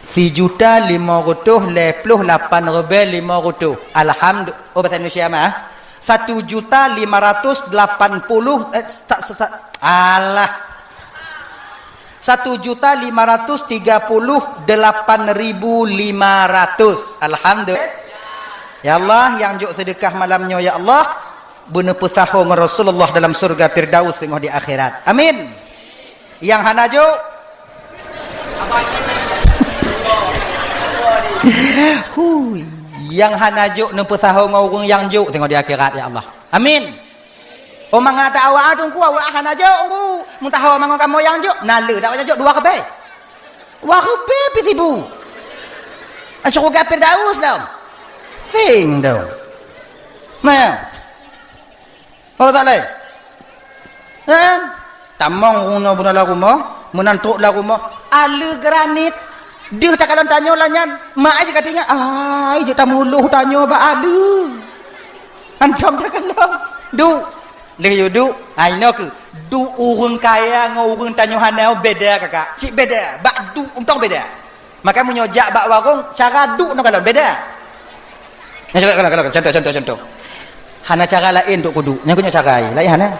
Sijuta limong reutôh lhèe plôh lapan ribèe limong reutôh. Alhamdu-, oh, bahasa Indonesia mah, ah. Satu juta lima ratus lapan puluh, eh, tak, sa-, sa-, alah. Satu juta lima ratus tiga puluh delapan ribu lima ratus. Alhamdulillah. Ya Allah, nyang jok sedekah malam nyoe, ya Allah, beuneupeusaho ngon Rasulullah dalam syurga Firdaus singoh di akhirat. Amin. Nyang hana jok. Hui. Nyang hana jok neupeusaho ngon ureueng nyang jok singoh di akhirat, ya Allah. Amin. Oh, mangat awak teungku, awak hana jok, teungku. Meutaho mangat kamoe nyang jok, na le dak jok dua keubai. Dua keubai pih sibu. Syurga Firdaus dong. Sing dong. Nah. Oh, tak lé. Kan? Tamong runoe bunoe lam rumoh, meunan trok lam rumoh, ale granit. Deuh takalon tanyoe lagèe nyan, mak ai ka teuingat, ai, jeuet tamuluh tanyoe bak ale. Hantom takalon. Duek. Lheuh yue duek, ai, inoe keuh. Duek ureueng kaya ngon ureueng tanyoe hana beda, kakak. Cit beda. Bak duek untông beda. Maka meunyoe jak bak warong, cara duek ngon kalon beda. Nyoe, contoh, contoh, contoh. Hana cara laén untuk kuduek. Nyoe keuh nyoe cara laén hana.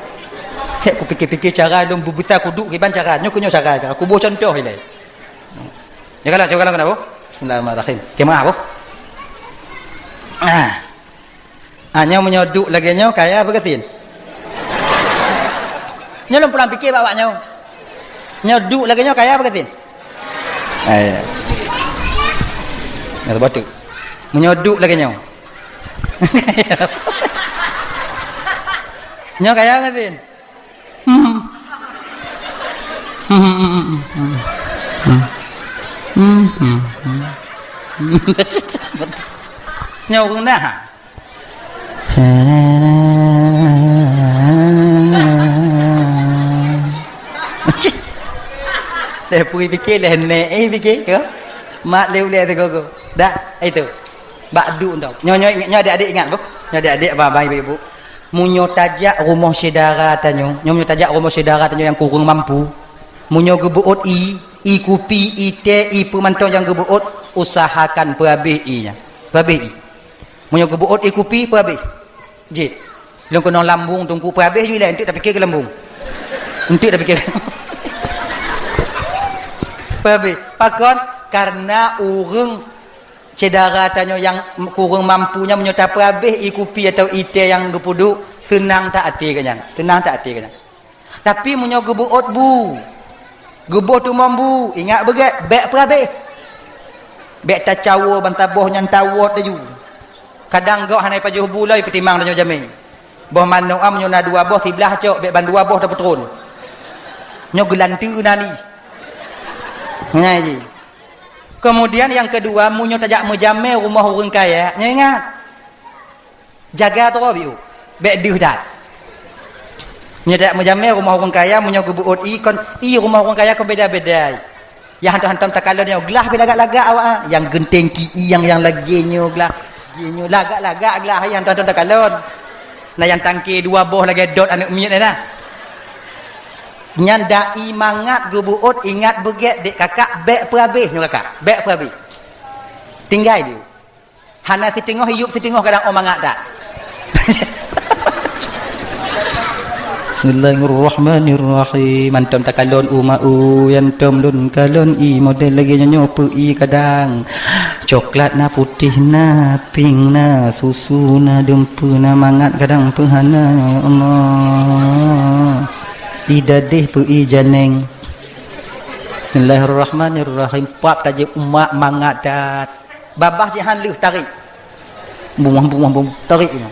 Hek kupikir-pikir cara lôn beubisa kuduek kiban cara. Nyoe keuh nyoe cara. Kuboh contoh ilèe. Nyoe kalon, cuba kalon kenapa? Bismillahirrahmanirrahim. Terima kasih. Ah. Ah, nyoe meunyoe duek lagèe nyoe, kaya apa gasien? Nyoe lôn pulang pikir bak awak nyoe. Nyoe duek lagèe nyoe, kaya apa gasien? Eh. Nyoe batuk. Meunyoe duek lagèe nyoe. Nyoe kaya apa gasien? Hmm. Hmm, hmm, hmm, hmm. Hmm, hmm, hmm, hmm. Nyoe ureueng nah. Lheuh pui pike, lheuh nek, eh, pike, ya. Mak lé ulèe sigoe-goe. Dah, itu. Bak duek nyoe. Nyoe, nyoe, nyoe adik-adik ingat, Bu. Nyoe adik-adik, abang-abang, ibu-ibu. Meunyoe tajak rumoh syedara tanyoe, nyoe meunyoe tajak rumoh syedara tanyoe nyang kureueng mampu, meunyoe geubeuôt ie, ie kupi, ie teh, ie peue mantong nyang geubeuôt, usahakan peuhabéh ie nyan. Peuhabéh ie. Meunyoe geubeuôt ie kupi, peuhabéh. Jeuet. Lôn keunong lambung teungku, peuhabéh ju ilèe, eunteuk tapike keu lambung. Eunteuk tapike keu lambung. Peuhabéh. Pakon? Kareuna ureueng syedara tanyoe nyang kureueng mampu nyan meunyoe tapeuhabéh ie kupi atawa ie teh nyang geupeuduek, seunang that até geuh nyan. Seunang that até geuh nyan. Tapi meunyoe geubeuôt bu, geuboh tumong bu, ingat beugèt, bèk peuhabéh. Bèk tacawoe bansaboh nyan tawot laju. Kadang gob hana jipajoh bu lom, peutimang tanyoe jamèe. Boh manok, ah, meunyoe na dua boh, siblah cok, bèk ban dua boh tapeutron. Nyoe geulanteue na ni. Nyan jih. Keumudian nyang keudua, meunyoe tajak meujamèe rumoh ureueng kaya, nyoe ingat. Jaga droe biôh, bèk deuh that. Meunyoe tajak meujamèe rumoh ureueng kaya, meunyoe geubeuôt ie kon, ie rumoh ureueng kaya kon beda-beda. Nyang hantom-hantom takalon nyoe, glah pih lagak-lagak awak, ah. Nyang geunteng ki ie nyang, nyang lagèe nyoe glah. Lagèe nyoe lagak-lagak glah, nyang hantom-hantom takalon. Na nyang tangke dua boh lagèe dot aneuk miet na. Nyan dai mangat geubeuôt, ingat beugèt dek kakak, bèk peuhabéh nyoe kakak, bèk peuhabéh. Tinggai diu. Hana siteungoh iyup siteungoh kadang, oh mangat that. Bismillahirrahmanirrahim. Hantom takalon u ma u, hantom lôn kalon ie model lagèe nyoe, nyoe peue ie kadang. Coklat na, putéh na, pink na, susu na, dum peue na, mangat kadang peue hana, ya Allah. Ie dadeh peue ie janeng. Bismillahirrahmanirrahim. Pap tajép u ma, mangat that. Babah jihan lheueh tarék. Bungah, bungah, bungah, tarék nyan.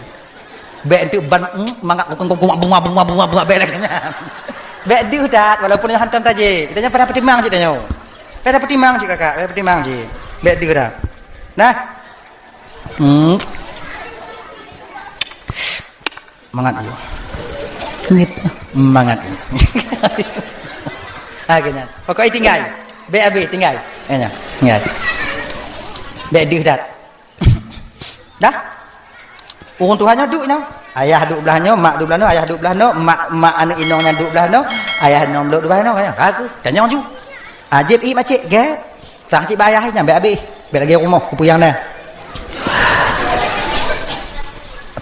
Bèk eunteuk ban, mm, mangat, bungah, bungah, bungah, bungah, bungah, bèk lagèe nyan. Bèk deuh that, walaupun nyoe hantom tajép. Geutanyoe pada peutimang cit tanyoe. Pada peutimang cit kakak, pada peutimang cit. Bèk deuh that. Nah. Hmm. Mangat yo. Nit. Mangat. Ha, geuh nyan. Pokok tinggai. Bèk abéh tinggai. Ya, ya. Tinggai. Bèk deuh that. Dah? Ureueng tuha nyoe duek nyoe. Ayah duek blah nyoe, mak duek blah nyoe, ayah duek blah nyoe, mak, mak aneuk inong nyan duek blah nyoe, ayah inong lôn duek blah nyoe, kan? Aku tanyong ju. Ah, jieb ie makcik, gèt. Sang cit bak ayah nyan bèk abéh. Bèk lagèe rumoh kupeue nyang na.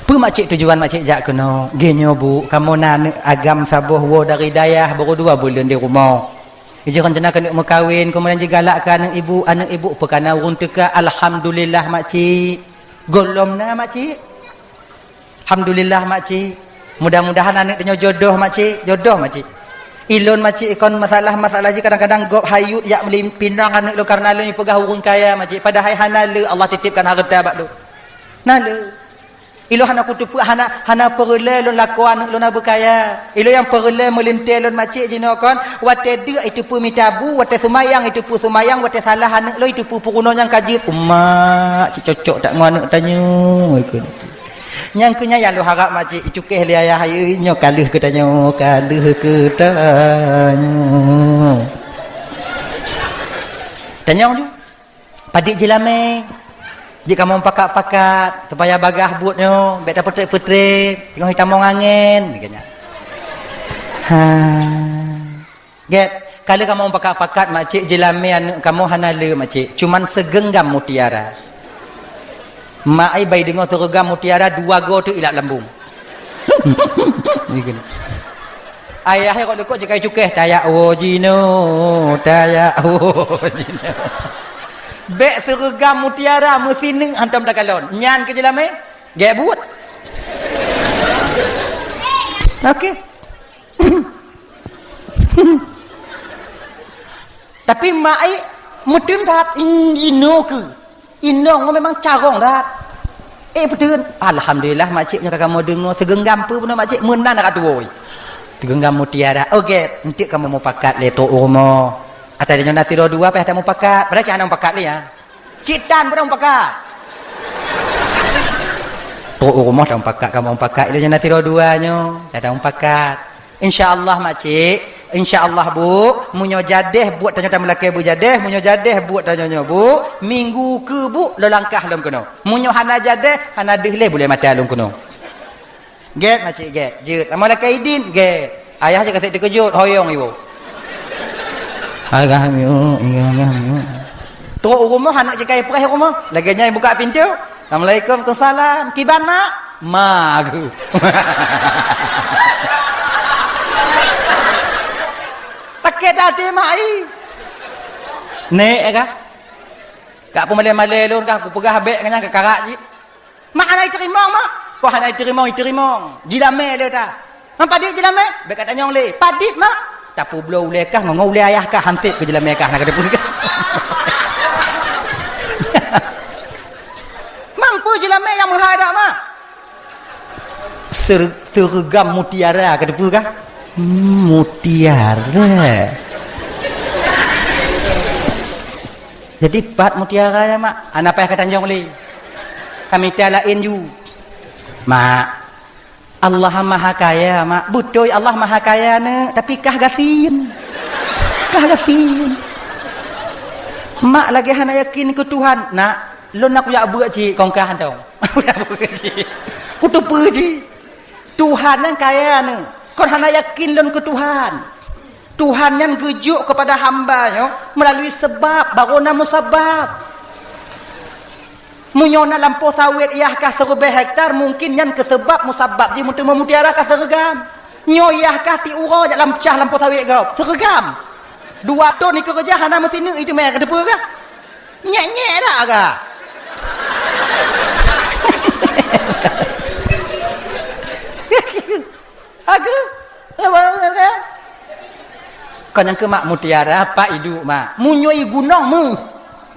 Peue makcik tujuan makcik jak keunoe? Geuh nyoe, Bu, kamoe na aneuk agam saboh woe dari dayah, baru dua buleuen di rumoh. Jih rencana keuneuk meukawen, keumudian jigalak keu aneuk ibu, aneuk ibu peukana ureueng teuka, alhamdulillah makcik. Gohlom na makcik. Alhamdulillah makcik. Mudah-mudahan aneuk tanyoe jodoh makcik, jodoh makcik. Ilôn makcik kon masalah-masalah jih kadang-kadang gob hayut jak meulipinang aneuk lôn kareuna lôn jipeugah ureueng kaya makcik, padahai hana le Allah titipkan hareuta bak lôn. Na le. Ilôn hana kuteupeue, hana, hana peureulèe lôn lakoe aneuk lôn na beukaya. Ilôn nyang peureulèe meulintèe lôn makcik jinoe kon, watèe deuk jiteupeue mita bu, watèe seumayang jiteupeue seumayang, watèe salah aneuk lôn jiteupeue peurunoe nyang ka jeuet. Umak, cit cocok that ngon aneuk tanyoe, ikôt. Nyang keu nyan nyang lôn harap makcik, jicukéh lé ayah, ayo nyoe ka lheueh keu tanyoe, ka lheueh keu tanyoe. Tanyong ju. Padit jilamé. Jeuet kamoe pakat-pakat, supaya bagaih buet nyoe, bèk tapeutrép-peutrép, teungoh jitamong angén, geuh nyan. Ha. Gèt, ka lheueh kamoe pakat-pakat, makcik jilamé aneuk kamoe hana le, makcik. Cuman segenggam mutiara. Mak ai bai deungoe segenggam mutiara, dua goe teuk ilap lambung. Ayah rot leukoh jikai cukéh, "Tajak woe jinoe, tajak woe jinoe." Bèk seureugam mutiara meusineuk hantom takalon. Nyan keu jilamé, gèt buet. Oke. Tapi mak ai meuteun that, "Inoe keuh." Inong memang carông that. Eh, peuteun. Alhamdulillah, makcik nyoe ka kamoe deungoe, segenggam peue bunoe makcik, meunan ratuwoe. Teugeunggam mutiara. Oh, gét. Enteuk kamoe mupakat lé trok u rumoh. Ata tanyoe na sidroe dua payah tamupakat. Padahai cit hana mupakat lé, ya. Cit tan padahai mupakat. Trok u rumoh tamupakat, kamoe mupakat. Ata tanyoe na sidroe dua nyoe. Ata mupakat. Insya Allah, makcik. Insya Allah, Bu. Meunyoe jadéh buet tanyoe tameulakée beujadéh. Meunyoe jadéh buet tanyoe nyoe, Bu. Minggu keu, Bu, lôn langkah lôn keunoe. Meunyoe hana jadéh, hana deuh lé buléh mata lôn keunoe. Gét, makcik, gét. Jeuet. Lamong lakée idin, gét. Ayah cit ka sép teukeujot, hoyong iwoe. Agah miuk, agah miuk. Trok u rumoh, aneuk cit ka ipreh u rumoh. Lagée nyan ibuka pintoe. "Assalamualaikum." "Waalaikumsalam." "Kiban, Mak?" "Ma geuh." Sakét até mak i. Nek kah? Ka peumalée-malée lôn kah, kupeugah bék ngon nyan ka karak jih. Mak hana iteurimong, Mak. Kok hana iteurimong, iteurimong. Jilamé lé ta. Ngon padit jilamé? Bék katanyong lé. Padit, Mak. Tapeubloe ulée kah, ngon ulée ayah kah, hansét keu jilamé kah, na ka teupeue kah. Mampu jilamé nyang meuhai dak, Mak? Ser-, seureuga mutiara, ka teupeue kah? Hmm, mutiara. Jadi, pat mutiara nyan, Mak? Hana payah katanyong lé. Kamita laén ju. Mak, Allah Maha Kaya, Mak. Beutôi Allah Maha Kaya, Neuk, tapi kah gasien. Kah gasien. Mak lagée hana yakin keu Tuhan. Nak, lôn na kujak beuet cit, kon kah hantom. Kujak beuet cit. Kuteupeue cit. Tuhan nyan kaya, Neuk. Kon hana yakin lôn keu Tuhan. Tuhan nyan geujok keupada hamba nyoe meulalu sabab, barô na musabab. Meunyoe na lampôh sawét yah kah siribée hektar, mungkin nyan keu sabab musabab jih meuteumé mutiara kah seureugam. Nyoe yah kah tiep uroe jak lam cah lampôh sawét gob, seureugam. Dua thon ikeureuja hana meusineuk, itu mé ka teupeue kah? Nyek-nyek dak kah? Aduh. Kon nyang keu mak mutiara, pat iduek mak. Meunyoe i gunong meuh.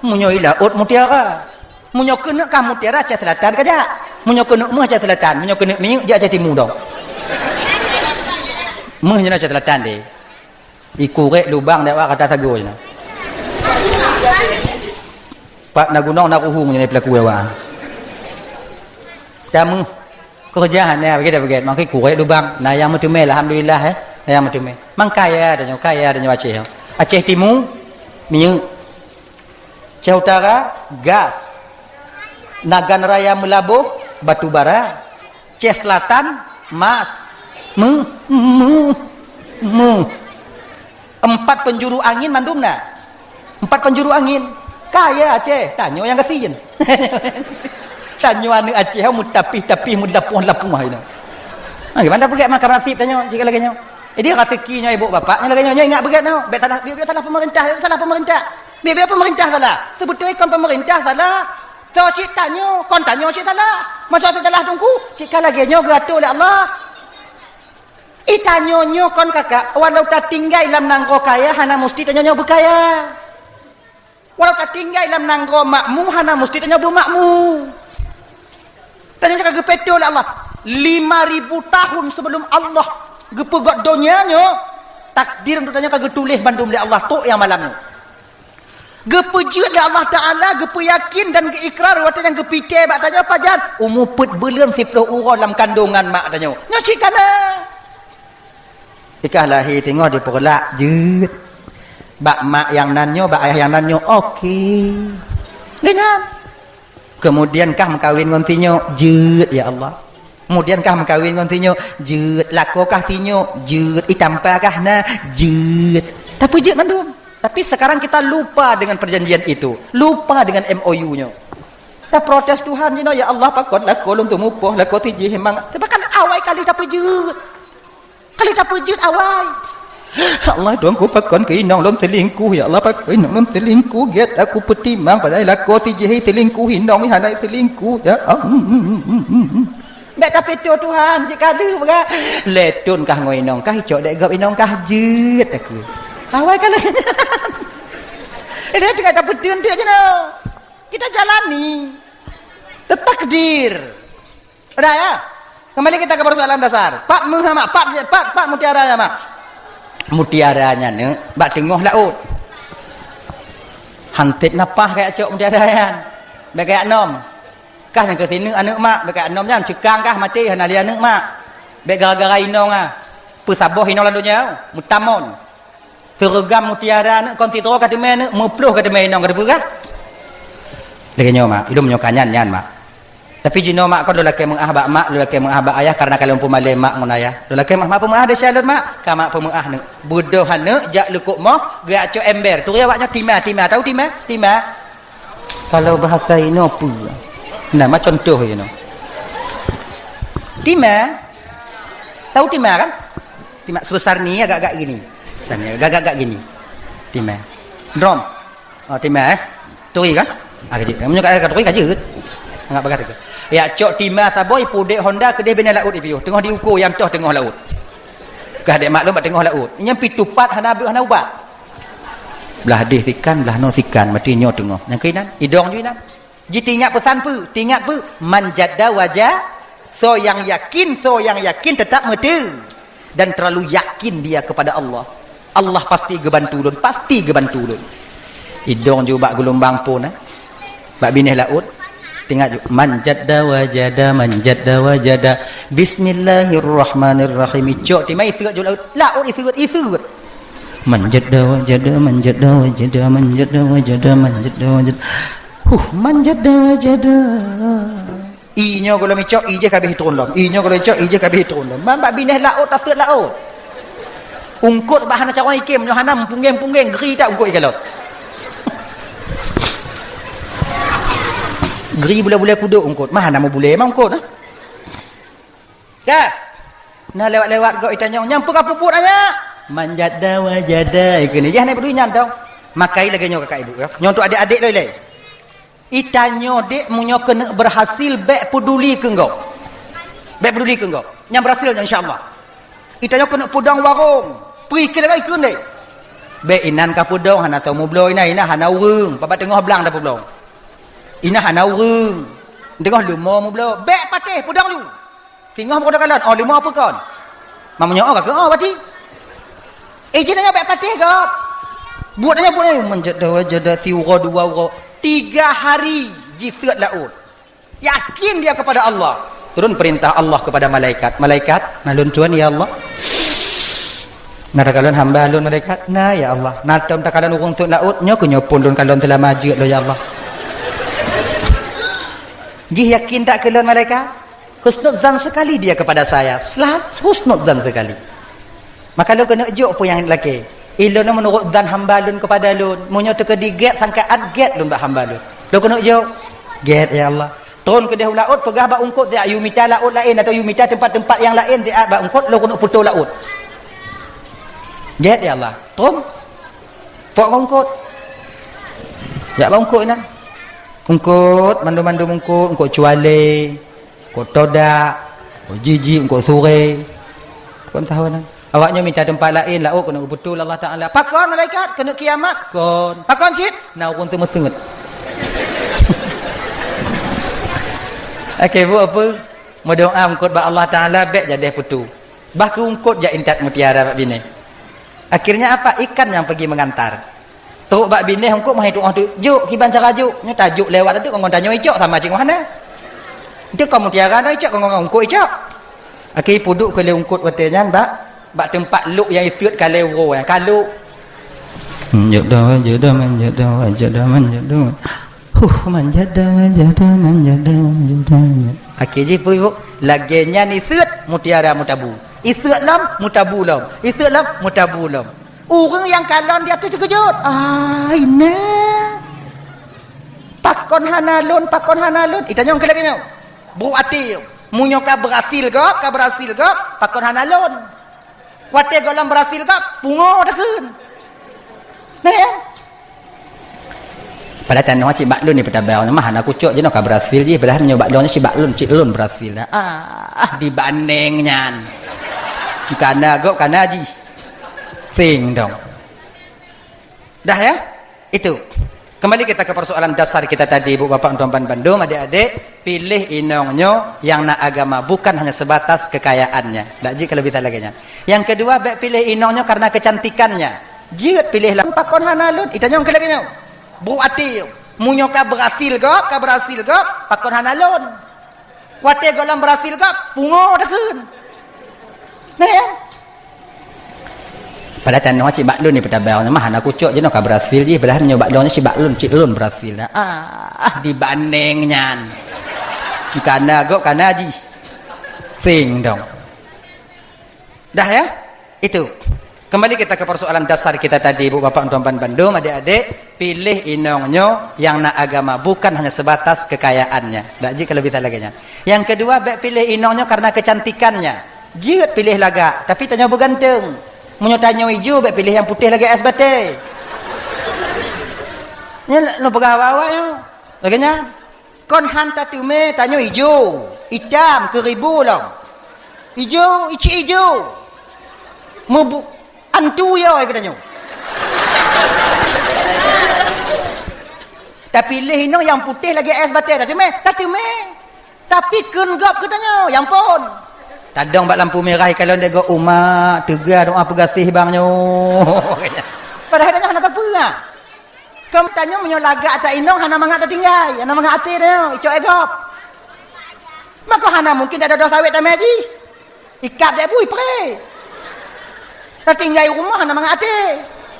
Meunyoe i laôt mutiara. Meunyoe keuneuk kah mutiara, Aceh Selatan kajak. Meunyoe keuneuk meuh, Aceh Selatan. Meunyoe keuneuk minyeuk, jak Aceh Timu dong. Meuh nyoe Aceh Selatan deh. Ikurek lubang dek awak kata sagoe nyoe. Pat na gunong na ruhueng nyoe pelaku awak. Tameuh. Keureuja hana, begitu, begitu. Maka kurek lubang. Na nyang meuteumé, alhamdulillah, eh. Na nyang meuteumé. Mang kaya tanyoe, kaya tanyoe Aceh. Aceh Timu, minyeuk. Aceh Utara, gas. Nagan Raya Meulaboh, batu bara. Aceh Selatan, mas. Meuh, meuh, meuh. Empat penjuru angin mandum na. Empat penjuru angin. Kaya Aceh, tanyoe nyang gasien. Tanyoe aneuk Aceh, meutapih-tapih, meulapoh-lapoh inoe. Ha, gimana peugah maka nasib tanyoe, jika lagée nyoe. Jadi, raseuki nyoe ibu bapak, nyoe lagée nyoe, nyoe ingat beugét nyoe. Bék salah, bék, bék salah pemerintah, salah pemerintah. Bék, bék pemerintah salah. Seubeutôi kon pemerintah salah. Soe cit tanyoe, kon tanyoe cit salah. Masa cit salah teungku, cit ka lagée nyoe geuatoe lé Allah. I tanyoe nyoe kon kakak, walau tatinggai lam nanggroe kaya, hana musti tanyoe nyoe beukaya. Walau tatinggai lam nanggroe makmu, hana musti tanyoe beumakmu. Tanyoe ka geupeutoe lé Allah. Lima ribu tahun sebelum Allah geupeugét donya nyoe, takdir untuk tanyoe ka geutuléh bandum lé Allah, trok nyang malam nyoe. Geupeujeuet lé Allah Taala, geupeuyakin dan geuikrar watée nyang geupitée bak tanyoe pajan, umu peuet buleuen siplôh uroe lam kandongan mak tanyoe. Nyoe cit ka na. Ikah lahé teungoh dipeureulat jeuet. Bak mak nyang nan nyoe, bak ayah nyang nan nyoe, oke. Lé nyan. Keumudian kah meukawen ngon sinyoe, jeuet, ya Allah. Keumudian kah meukawen ngon sinyoe, jeuet. Lakoe kah sinyoe, jeuet. Itampa kah na, jeuet. Tapeujeuet mandum. Tapi sekarang kita lupa dengan perjanjian itu. Lupa dengan M O U nyoe. Taprotes Tuhan jinoe, ya Allah, pakon lakoe lôn teumupoh, lakoe sijih memang. Tapi kan awai kali tapeujeuet. Kali tapeujeuet awai. Ya Allah, Tuhanku, pakon keu inong lôn selingkuh. Ya Allah, pakon inong lôn selingkuh. Gét aku peutimang, padahai lakoe sijih selingkuh, inong hana selingkuh. Ya Allah. Bék tapeutoe Tuhan, cit ka deuh peugah. Lé thon kah ngon inong kah, icok dek gob inong kah, jeuet aku. Awai ka lagée nyan. Lé thon ka tapeuteun teuk jinoe. Kita jalani. Takdir. Udah ya? Kembali kita ke persoalan dasar. Pat meuh, Mak? Pat, pat, pat mutiara nyan, Mak? Mutiara nyan, neuk, bak teungoh laôt. Hantet napah kajak cok mutiara nyan. Bèk kajak nom. Kah nyang keu sineuk aneuk mak, bèk kajak nom nyan, ceukang kah maté, hana lé aneuk mak. Bèk gara-gara inong ah. Peusaboh inong lam donya, meutamon. Seureugam mutiara neuk, kon sidroe ka teumé neuk, meuploh ka teumé inong ka teupeugah. Lagèe nyoe, Mak, ilôn meunyoe ka nyan, nyan, Mak. Tapi jinoe mak kon lôn lakèe meu'ah bak mak, lôn lakèe meu'ah bak ayah, karena ka lôn peumalèe mak ngon ayah. Lôn lakèe meu'ah, mak peumeu'ah desya lôn, mak. Ka mak peumeu'ah neuk. Beudôh aneuk jak leukok moh, geujak cok ember. Turi awak nyoe tima, tima. Tahu tima? Tima. Kalau bahasa inoe peue? Nah, ma contoh inoe. Tima. Tahu tima kan? Tima sebesar ni, agak-agak gini. Besar ni, agak-agak gini. Tima. Drum. Oh, tima, eh. Turi kan? Ah, ka jeuet. Meunyoe ka, ka turi, ka jeuet. Anggap bagah teuka. Ya, cok tima saboh, pudek honda keudeh binéh laôt ipiôh. Teungoh diuko nyang toh teungoh laôt. Kah dek maklum bak teungoh laôt. Nyan pih tupat hana beuet, hana ubat. Blah deh sikan, blah noe sikan, mati nyoe teungoh. Nyang keuinan, idong ju inan. Ji teuingat peusan peue? Teuingat peue? Man jadda waja-, soe nyang yakin, soe nyang yakin teutap meuteue. Dan terlalu yakin dia kepada Allah. Allah pasti geubantu lôn, pasti geubantu lôn. Idong ju bak geulumbang phôn, eh. Bak binéh laôt. Teuingat ju, man jadda wajada, man jadda wajada. Bismillahirrahmanirrahim. Icok tima iseuet ju laôt. Laôt iseuet, iseuet. Man jadda wajada, man jadda wajada, man jadda wajada, man jadda wajada. Huh, man jadda wajada. I nyoe gohlom icok, i jih ka abéh turun lom. I nyoe gohlom icok, i jih ka abéh turun lom. Man bak binéh laôt, taseuet laôt. Eungkôt bah hana carông ikem, nyoe hana meupunggeng-punggeng, gri that eungkôt ikalon. Gri bulèe-bulèe kudok eungkôt, mah hana meubulèe mah eungkôt, ah. Ka. Nah, lewat-lewat gok itanyong, "Nyan peue ka peubuet, anyak?" "Man jadda wajada," ikheun. Jah na peudui nyan dong. Makai lagèe nyoe kakak ibu, ya. Nyoe untuk adék-adék loi lé. Itanyoe dek, meunyoe keuneuk berhasil, bèk peduli keu gob. Bèk peduli keu gob. Nyang berhasil nyan, insya Allah. Itanyoe keuneuk peudong warong. Peue ikheun lagèe ikheun deh. Bèk inan ka peudong, hana soe meubloe inan, inan hana ureueng. Bak teungoh blang tapeubloe. Inan hana ureueng. Teungoh leumo meubloe. Bèk patéh, peudong ju. Singoh meukeudeh kalon, oh, leumo peue kon? Meunyoe oh, ka keu oh, berarti. Eh, jih nyoe bèk patéh gob. Buet nyoe, buet nyoe, man jadda wajada, siuroe dua uroe. Tiga hari jiseuet laôt. Yakin dia kepada Allah. Turun perintah Allah kepada malaikat. "Malaikat, na lôn tuan, ya Allah. Na takalon hamba lôn, malaikat?" "Na, ya Allah." "Na tom takalon ureueng seuet laôt?" "Nyoe keuh nyoe phôn lôn kalon seulama jeuet lôn, ya Allah." Jih yakin that keu lôn, malaikat? Husnudzan sekali dia kepada saya. Selalu husnudzan sekali. Maka lôn keuneuk jok peue nyang lakèe. Ilôn meunurot zan hamba lôn kepada lôn. Meunyoe teukeudi gèt, sangka at gèt lôn bak hamba lôn. Lôn keuneuk jok. Gèt, ya Allah. Tron keudeh u laôt, peugah bak eungkôt, "Siat yue mita laôt laén, atau yue mita teumpat-teumpat nyang laén, siat bak eungkôt, lôn keuneuk putôh laôt." Gèt, ya Allah. Tron. Pok ngon eungkôt. Jak bak eungkôt inan. Eungkôt, mandum-mandum eungkôt, eungkôt cualé. Eungkôt todak, eungkôt jijik, eungkôt suré. Kon tahu na. Awak nyoe mita teumpat laén, laôt keuneuk geuputôh lé Allah Taala. Pakon malaikat? Keuneuk kiamat? Kon. Pakon cit? Na ureueng teumeuseut. Oke, bu apa? Meudoa eungkôt bak Allah Taala bèk jadeh putôh. Bah keu eungkôt jak intat mutiara bak binéh. Akhirnya apa? Ikan yang pergi mengantar. Trok bak binéh eungkôt meuhai tu'oh teuk jok, kiban cara jok. Nyoe tajok lewat teuk ngon tanyoe icok sama cit ngon hana. Teuk kon mutiara na icok, kon ngon eungkôt icok. Akhé peuduek keu lé eungkôt watèe nyan bak, bak teumpat lok nyang iseuet kalé uroe nyan, ka lok. Jodoh, jodoh, man jodoh, jodoh, man jodoh. Huh, man jodoh, man jodoh, man jodoh, man jodoh. Akhé jih peue, Bu? Lagèe nyan iseuet mutiara meutabu. Iseuet lom, meutabu lom. Iseuet lom, meutabu lom. Ureueng nyang kalon di ateueh teukeujot. "Ai, na! Pakon hana lôn, pakon hana lôn?" Itanyong keu lagèe nyoe. Brôk até, meunyoe ka beurhasil gob, ka beurhasil gob, pakon hana lôn? Watèe gohlom beurhasil gob, pungo takheun. Nah, ya? Padahai tanoh cit bak lôn ni peutabang, mah hana kucok jinoe ka beurhasil jih, padahai nyoe bak lôn cit bak lôn, cit lôn beurhasil. Ah, dibandeng nyan. Kana gob, kana jih. Seng dong. Dah ya? Itu. Kembali kita ke persoalan dasar kita tadi, Ibu Bapak, Tuan-tuan bandum, adik-adik, pilih inong nyoe yang na agama, bukan hanya sebatas kekayaannya. Dak jeuet kalau bisa lagée nyan. Yang kedua, bèk pilih inong nyoe karena kecantikannya. Jeuet pilih lah. Pakon hana lôn? Itanyong keu lagée nyoe. Brôk até. Meunyoe ka berhasil gob, ka berhasil gob, pakon hana lôn? Watée gohlom berhasil gob, pungo takheun. Nah, ya. Padahai tanoh cit bak lôn ni peutabang, mah hana kucok jinoe ka berhasil jih, padahai nyoe bak lôn ni cit bak lôn, cit lôn berhasil. Nah, ah, dibandeng nyan. Kana gob, kana jih. Sing dong. Dah ya? Itu. Kembali kita ke persoalan dasar kita tadi, Ibu Bapak, Tuan-tuan bandum, adik-adik, pilih inong nyoe yang na agama, bukan hanya sebatas kekayaannya. Dak jeuet kalau bisa lagée nyan. Yang kedua, bèk pilih inong nyoe karena kecantikannya. Jeuet pilih lagak, tapi tanyoe beuganteng. Meunyoe tanyoe ijo, bèk pilih nyang putéh lagée es batée. Nyan lôn peugah awak-awak nyoe. Lagée nyan. Kon han tateumé tanyoe ijo, itam, keuribu lom. Ijo, icik ijo. Meubu-, antu yo keu tanyoe. Tapi lé inong nyang putéh lagée es batée, tateumé, tateumé. Tapi kheun gob keu tanyoe, ya ampôn. Tadong bak lampu mirah ikalon degok umat, teuga doa peugaséh bang nyoe. Padahai tanyoe hana tapeugah. Keu tanyoe meunyoe lagak ata inong hana mangat tatinggai, hana mangat até tanyoe, icok e gob. Maka hana mungken tadodoh sawét tamé jih. Ikab dek bui pré. Tatinggai rumoh hana mangat até.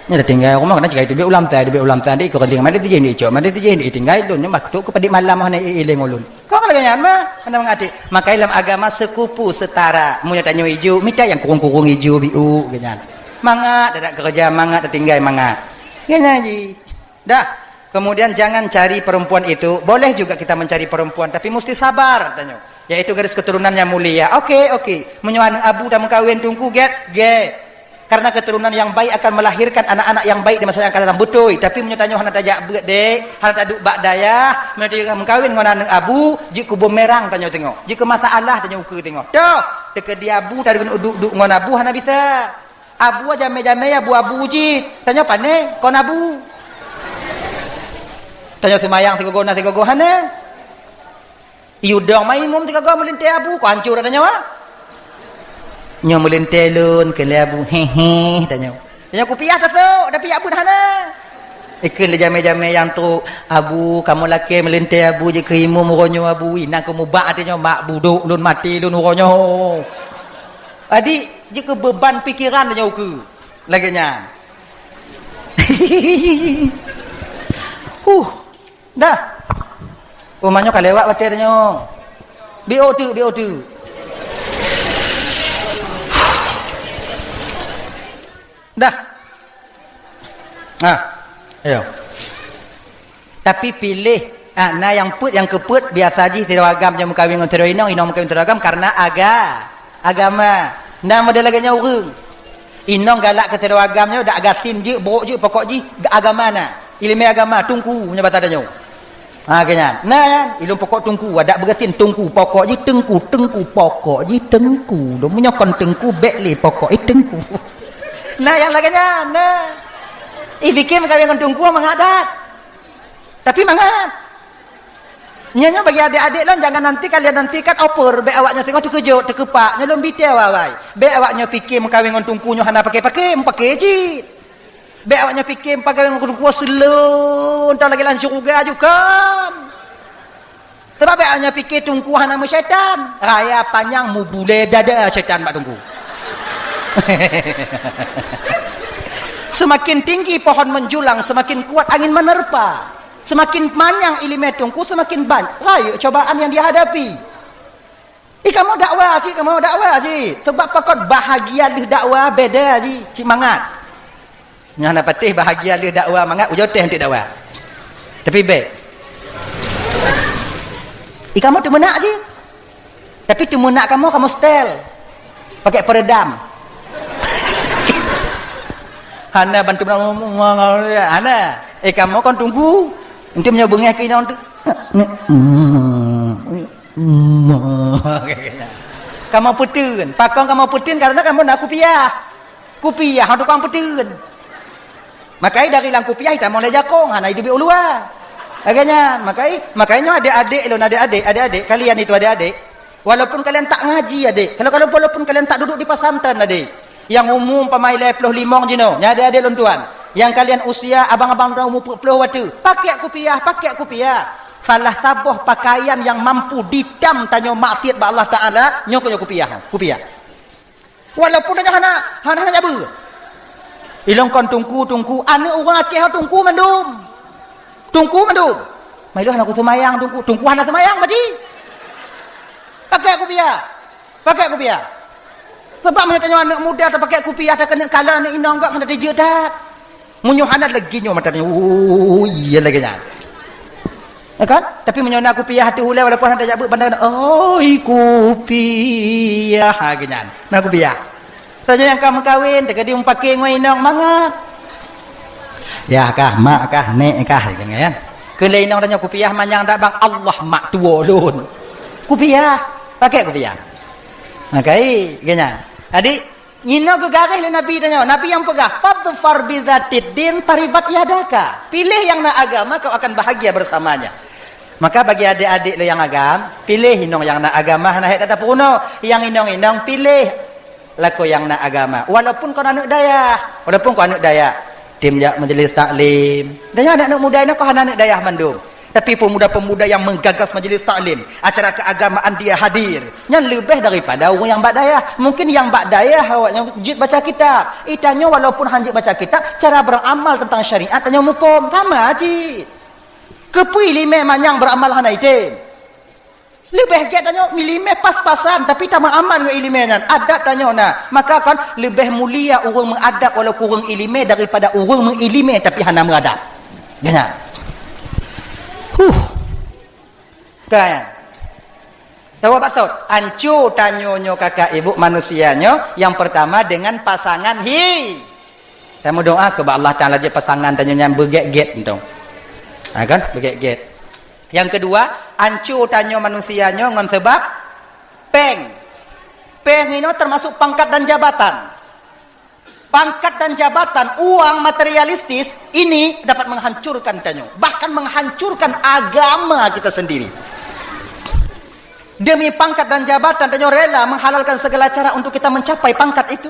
Nyoe tatinggai rumoh kana cigai teubiet ulam tai, teubiet ulam tai, dek ikeu reudeng, madé tijih, dek icok, madé tijih, dek itinggai lôn, nyoe bah keu padit malam hana iéléng ulôn. Kon lagée nyan mah, hana mangat até. Makai lam agama sekupu setara. Meunyoe tanyoe ijo, mita nyang kurung-kurung ijo biu, geuh nyan. Mangat, tadak keureuja mangat, tatinggai mangat. Geuh nyan jih. Dah. Kemudian jangan cari perempuan itu. Boleh juga kita mencari perempuan, tapi mesti sabar, tanyoe. Yaitu garis keturunan yang mulia. Oke, oke. Meunyoe aneuk abu tameukawen teungku, gét, gét. Karena keturunan yang baik akan melahirkan anak-anak yang baik di masa yang akan datang. Beutôi. Tapi meunyoe tanyoe hana tajak beuet, dek, hana taduek bak dayah, meunyoe tameukawen ngon aneuk abu, jeuet keu bumerang tanyoe teungoh. Jeuet keu masalah tanyoe ukeue teungoh. Toh, teukeudi abu tadeungon duek-duek ngon abu hana bisa. Abu jamé-jamé abu-abu jih. Tanyoe pané kon abu. Tanyoe seumayang sigogo na sigogo hana. Iyue dong mai imum sigogo meulintée abu, kok hancô dak tanyoe? Nyoe meulintée lôn keu lé abu, hehe, tanyoe. Tanyoe kupiah tasok, tapi abu hana. Ikheun lé jamé-jamé nyang trok, abu, kamoe lakée meulintée abu jeuet keu imum uroe nyoe abu, inan keu mubak até nyoe, mak budok lôn maté lôn uroe nyoe. Adik, jeuet keu beuban pikeran tanyoe ukeue. Lagée nyan. Huh. Dah. Oh, manyoe ka lewat watée tanyoe. Biôh teuk, biôh teuk. Dah. Nah. Ayo. Tapi piléh, ah, na nyang peuet, nyang keupeuet biasa jih sidroe agam nyang meukawen ngon sidroe inong, inong meukawen sidroe agam karena aga-, agama. Na model lagée nyan ureuëng. Inong galak keu sidroe agam nyoe dak gasien jeuet, brok jeuet, pokok jih agama na. Iéleumé agama, teungku meunyoe basa tanyoe. Ha, keu nyan. Na nyan, ilôn pokok teungku, adak beugasien teungku, pokok jih teungku, teungku, pokok jih teungku. Lôn meunyoe kon teungku, bék lé pokok, eh, teungku. Na nyang lagée nyan, na. Ih, fikir meukawen ngon teungku mangat that. Tapi mangat. Nyoe, nyoe bagi adik-adik lôn, jangan nanti kalian nantikan opor, bék awak nyoe singoh teukeujot, teukeupak, nyoe lôn bite awai-awai. Bék awak nyoe pike meukawen ngon teungku nyoe hana pake-pake, meupaké cit. Bék awak nyoe pike meukawen ngon teungku seulon tahu lagée lam syeuruga ju kon. Sabab bék awak nyoe pike teungku hana meusyaitan, raya panyang meubulée dada syaitan bak teungku. Semakin tinggi pohon menjulang, semakin kuat angin menerpa. Semakin manyang iéleumé teungku, semakin banyak rayeuk cobaan nyang jihadapi. Ih, kamoe dakwa cit, kamoe dakwa cit. Sabab pakon bahagia lheueh dakwa beda jih, cit mangat. Nyang na patéh bahagia lheueh dakwa mangat, ujoe teuh eunteuk dakwa. Tapi bék. Ih, kamoe teumeunak cit. Tapi teumeunak kamoe, kamoe setel. Pakai peredam. Hana bantu, hana. Eh, kamoe kon teungku. Eunteuk meunyoe beungéh keu inong tu. Kamoe peuteun. Pakon kamoe peuteun? Karena kamoe na kupiah. Kupiah tukang peuteun. Makai dari lam kupiah itamong lé jakong, hana iduek u luwa. Lagèe nyan, makai, makai nyoe adék-adék lôn, adék-adék, adék-adék, kalian itu adék-adék. Walaupun kalian tak ngaji, adék. Kalau, kalau walaupun kalian tak duduk di pesantren, adék. Nyang umu umpama lhèe ploh limong jinoe, nyan adék-adék lôn tuan. Nyang kalian usia abang-abang droe umu peuet ploh watèe, pakèk kupiah, pakèk kupiah. Salah saboh pakaian nyang mampu ditam tanyoe maksiat bak Allah Taala, nyoe keuh nyoe kupiah, kupiah. Walaupun tanyoe hana, hana, hana jabeue. Ilôn kon teungku, teungku, aneuk ureueng Aceh teungku mandum. Teungku mandum. Mai lôn hana kuseumayang teungku, teungku hana seumayang berarti. Pakèk kupiah. Pakèk kupiah. Sabab meunyoe tanyoe aneuk muda tapakèk kupiah, takeuneuk kalon aneuk inong gak hana teujeuet that. Meunyoe hana lagèe nyoe mata tanyoe, oh, iya lagèe nyan. Ya kan? Tapi meunyoe na kupiah ateueh ulèe walaupun hana tajak beuet banda, "Oi kupiah," ha, lagèe nyan. Na kupiah. Tanyoe nyang ka meukawen, teukeudi meupaké ngon inong mangat. Yah kah, mak kah, nèk kah, lagèe nyan. Keu lé inong tanyoe kupiah manyang dak bang, Allah mak tuwo lôn. Kupiah, pakèk kupiah. Makai, lagèe nyan. Jadi, Inoe geugaréh lé Nabi tanyoe, Nabi nyang peugah, "Fadfar bizatid din taribat yadaka." Pilih nyang na agama, kau akan bahagia bersamanya. Maka bagi adék-adék lôn nyang agam, pilih inong nyang na agama, hana hék that tapeurunoe. Nyang inong-inong pilih lakoe nyang na agama. Walaupun kon aneuk dayah, walaupun kon aneuk dayah. Tem jak majlis taklim. Dan nyan aneuk-aneuk muda inoe kon hana aneuk dayah mandum. Tapi pemuda-pemuda nyang menggagas majlis taklim, acara keagamaan dia hadir, nyan leubeh daripada ureueng nyang bak dayah. Mungkin nyang bak dayah awaknyan jeuet baca kitab. Itanyoe walaupun han jeuet baca kitab, cara beramal tentang syariat tanyoe muphom. Sama cit. Keupeue ileumèe manyang beramal hana item? Leubeh gèt tanyoe ileumèe pas-pasan, tapi tameuamal ngon ileumèe nyan. Adab tanyoe na. Maka kan leubeh mulia ureueng meuadab walaupun ureueng ileumèe daripada ureueng meuileumèe tapi hana meuadab. Nyan. Huh. Kan? Tahu apa maksud? Anco tanyoe nyoe kakak ibu manusia nyoe, yang pertama dengan pasangan hi. Tameudoa keu bak Allah Taala jeuet pasangan tanyoe nyan beugèt-gèt entong. Ha kan? Beugèt-gèt. Yang kedua, anco tanyoe manusia nyoe ngon sebab pèng. Pèng inoe termasuk pangkat dan jabatan. Pangkat dan jabatan, uang materialistis ini dapat menghancurkan tanyoe, bahkan menghancurkan agama kita sendiri. Demi pangkat dan jabatan, tanyoe rela menghalalkan segala cara untuk kita mencapai pangkat itu.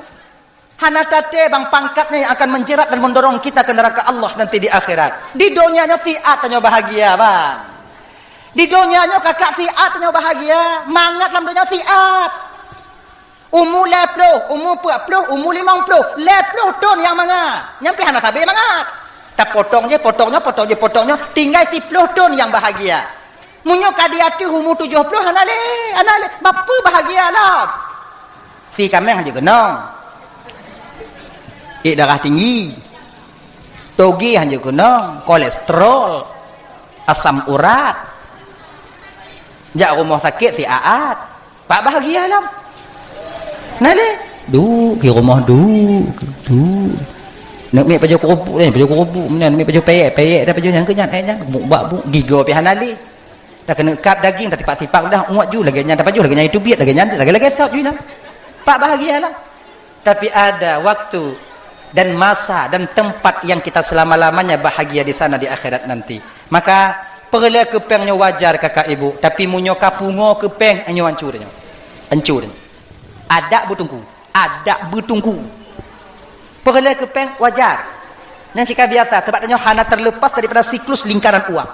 Hana taté bang pangkatnya yang akan menjerat dan mendorong kita ke neraka Allah nanti di akhirat. Di donya nyoe siat tanyoe bahagia, bang. Di donya nyoe kakak siat tanyoe bahagia, mangat lam donya siat. Umu lhèe ploh, umu peuet ploh, umu limong ploh, lhèe ploh thon nyang mangat. Nyan pih hana sabé mangat. Tapotong jih, potong nyoe, potong jih, potong nyoe, tinggai siploh thon nyang bahagia. Meunyoe ka di ateueh umu tujoh ploh, hana lé, hana lé. Bapeue bahagia lom? Si kaméng hanjeuet keunong. Ék darah tinggi. Toge hanjeuet keunong, kolesterol, asam urat. Jak rumoh sakét siat-at. Pak bahagia lom. Na lé? Duek di rumoh, duek, duek. Neuk miet pajoh keurupuk, pajoh keurupuk, meunan miet pajoh pèyèk, pèyèk dah pajoh nyang keu nyan, eh nyan, buk bak buk, gigoe pih hana lé. Takeuneuk kab daging, tatipak-tipak dah, uet ju lagèe nyan, tapajôh lagèe nyan, itu biet lagèe nyan, lagèe-lagèe sot ju nyan. Pak bahagia lah. Tapi ada waktu dan masa dan tempat yang kita selama-lamanya bahagia di sana di akhirat nanti. Maka, peureulèe keu pèng nyoe wajar kakak ibu, tapi meunyoe ka pungo keu pèng, nyoe hancô nyoe. Hancô nyoe. Adak beuteungku, adak beuteungku. Peureulèe keu pèng wajar. Nyan cit ka biasa, sebab tanyoe hana terlepas daripada siklus lingkaran uang.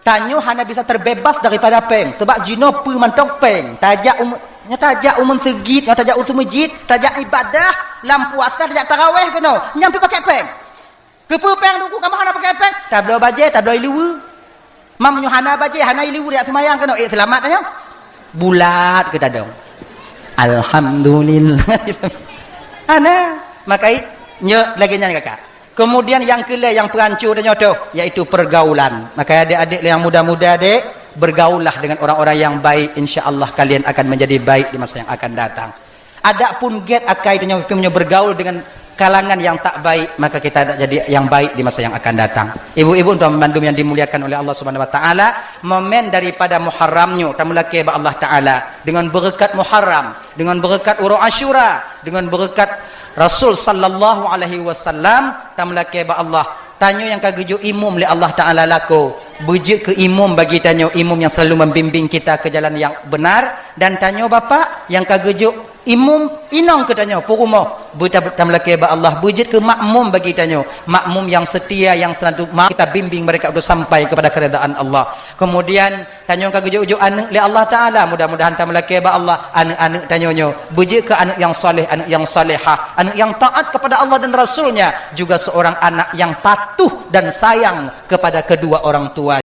Tanyoe hana bisa terbebas daripada pèng, sebab jinoe peue mantong pèng. Tajak ume-, nyoe tajak u meuseujid, nyoe tajak u seumeujid, tajak ibadah, lam puasa tajak taraweh keunoe, nyan pih pakèk pèng. Keupeue pèng Teungku, kamoe hana pakèk pèng? Tabloe bajèe, tabloe ileue. Mam nyoe hana bajèe, hana ileue, dak seumayang keunoe, ék seulamat tanyoe? Bulat keu tadong. Alhamdulillah. Hana. Makai nyoe lagèe nyan kakak. Kemudian yang keulhèe nyang peuhanco tanyoe toh, yaitu pergaulan. Maka adik-adik yang muda-muda dek, bergaullah dengan orang-orang yang baik, insya Allah kalian akan menjadi baik di masa yang akan datang. Adapun gèt akai tanyoe pih meunyoe bergaul dengan kalangan yang tak baik, maka kita tak jadi yang baik di masa yang akan datang. Ibu-ibu dan bandum yang dimuliakan oleh Allah Subhanahu wa taala, momen daripada Muharram nyoe tameulakèe bak Allah Taala dengan berkat Muharram, dengan berkat uroe Asyura, dengan berkat Rasul sallallahu alaihi wasallam, tameulakée bak Allah. Tanyoe nyang ka geujok imum lé Allah Taala lakoe, beujeuet keu imum bagi tanyoe, imum nyang selalu membimbing kita ke jalan yang benar, dan tanyoe bapak nyang ka geujok imum inong keu tanyoe, peurumoh, beuta-, tameulakée bak Allah, beujeuet keu makmum bagi tanyoe, makmum yang setia, yang selalu ma-, kita bimbing mereka untuk sampai kepada keridaan Allah. Kemudian, tanyoe ka geujok-jok aneuk lé Allah Taala, mudah-mudahan tameulakée bak Allah, aneuk-aneuk tanyoe nyoe beujeuet keu aneuk yang saleh, aneuk yang salehah, aneuk yang taat kepada Allah dan Rasul-Nya, juga seorang anak yang patuh dan sayang kepada kedua orang tua.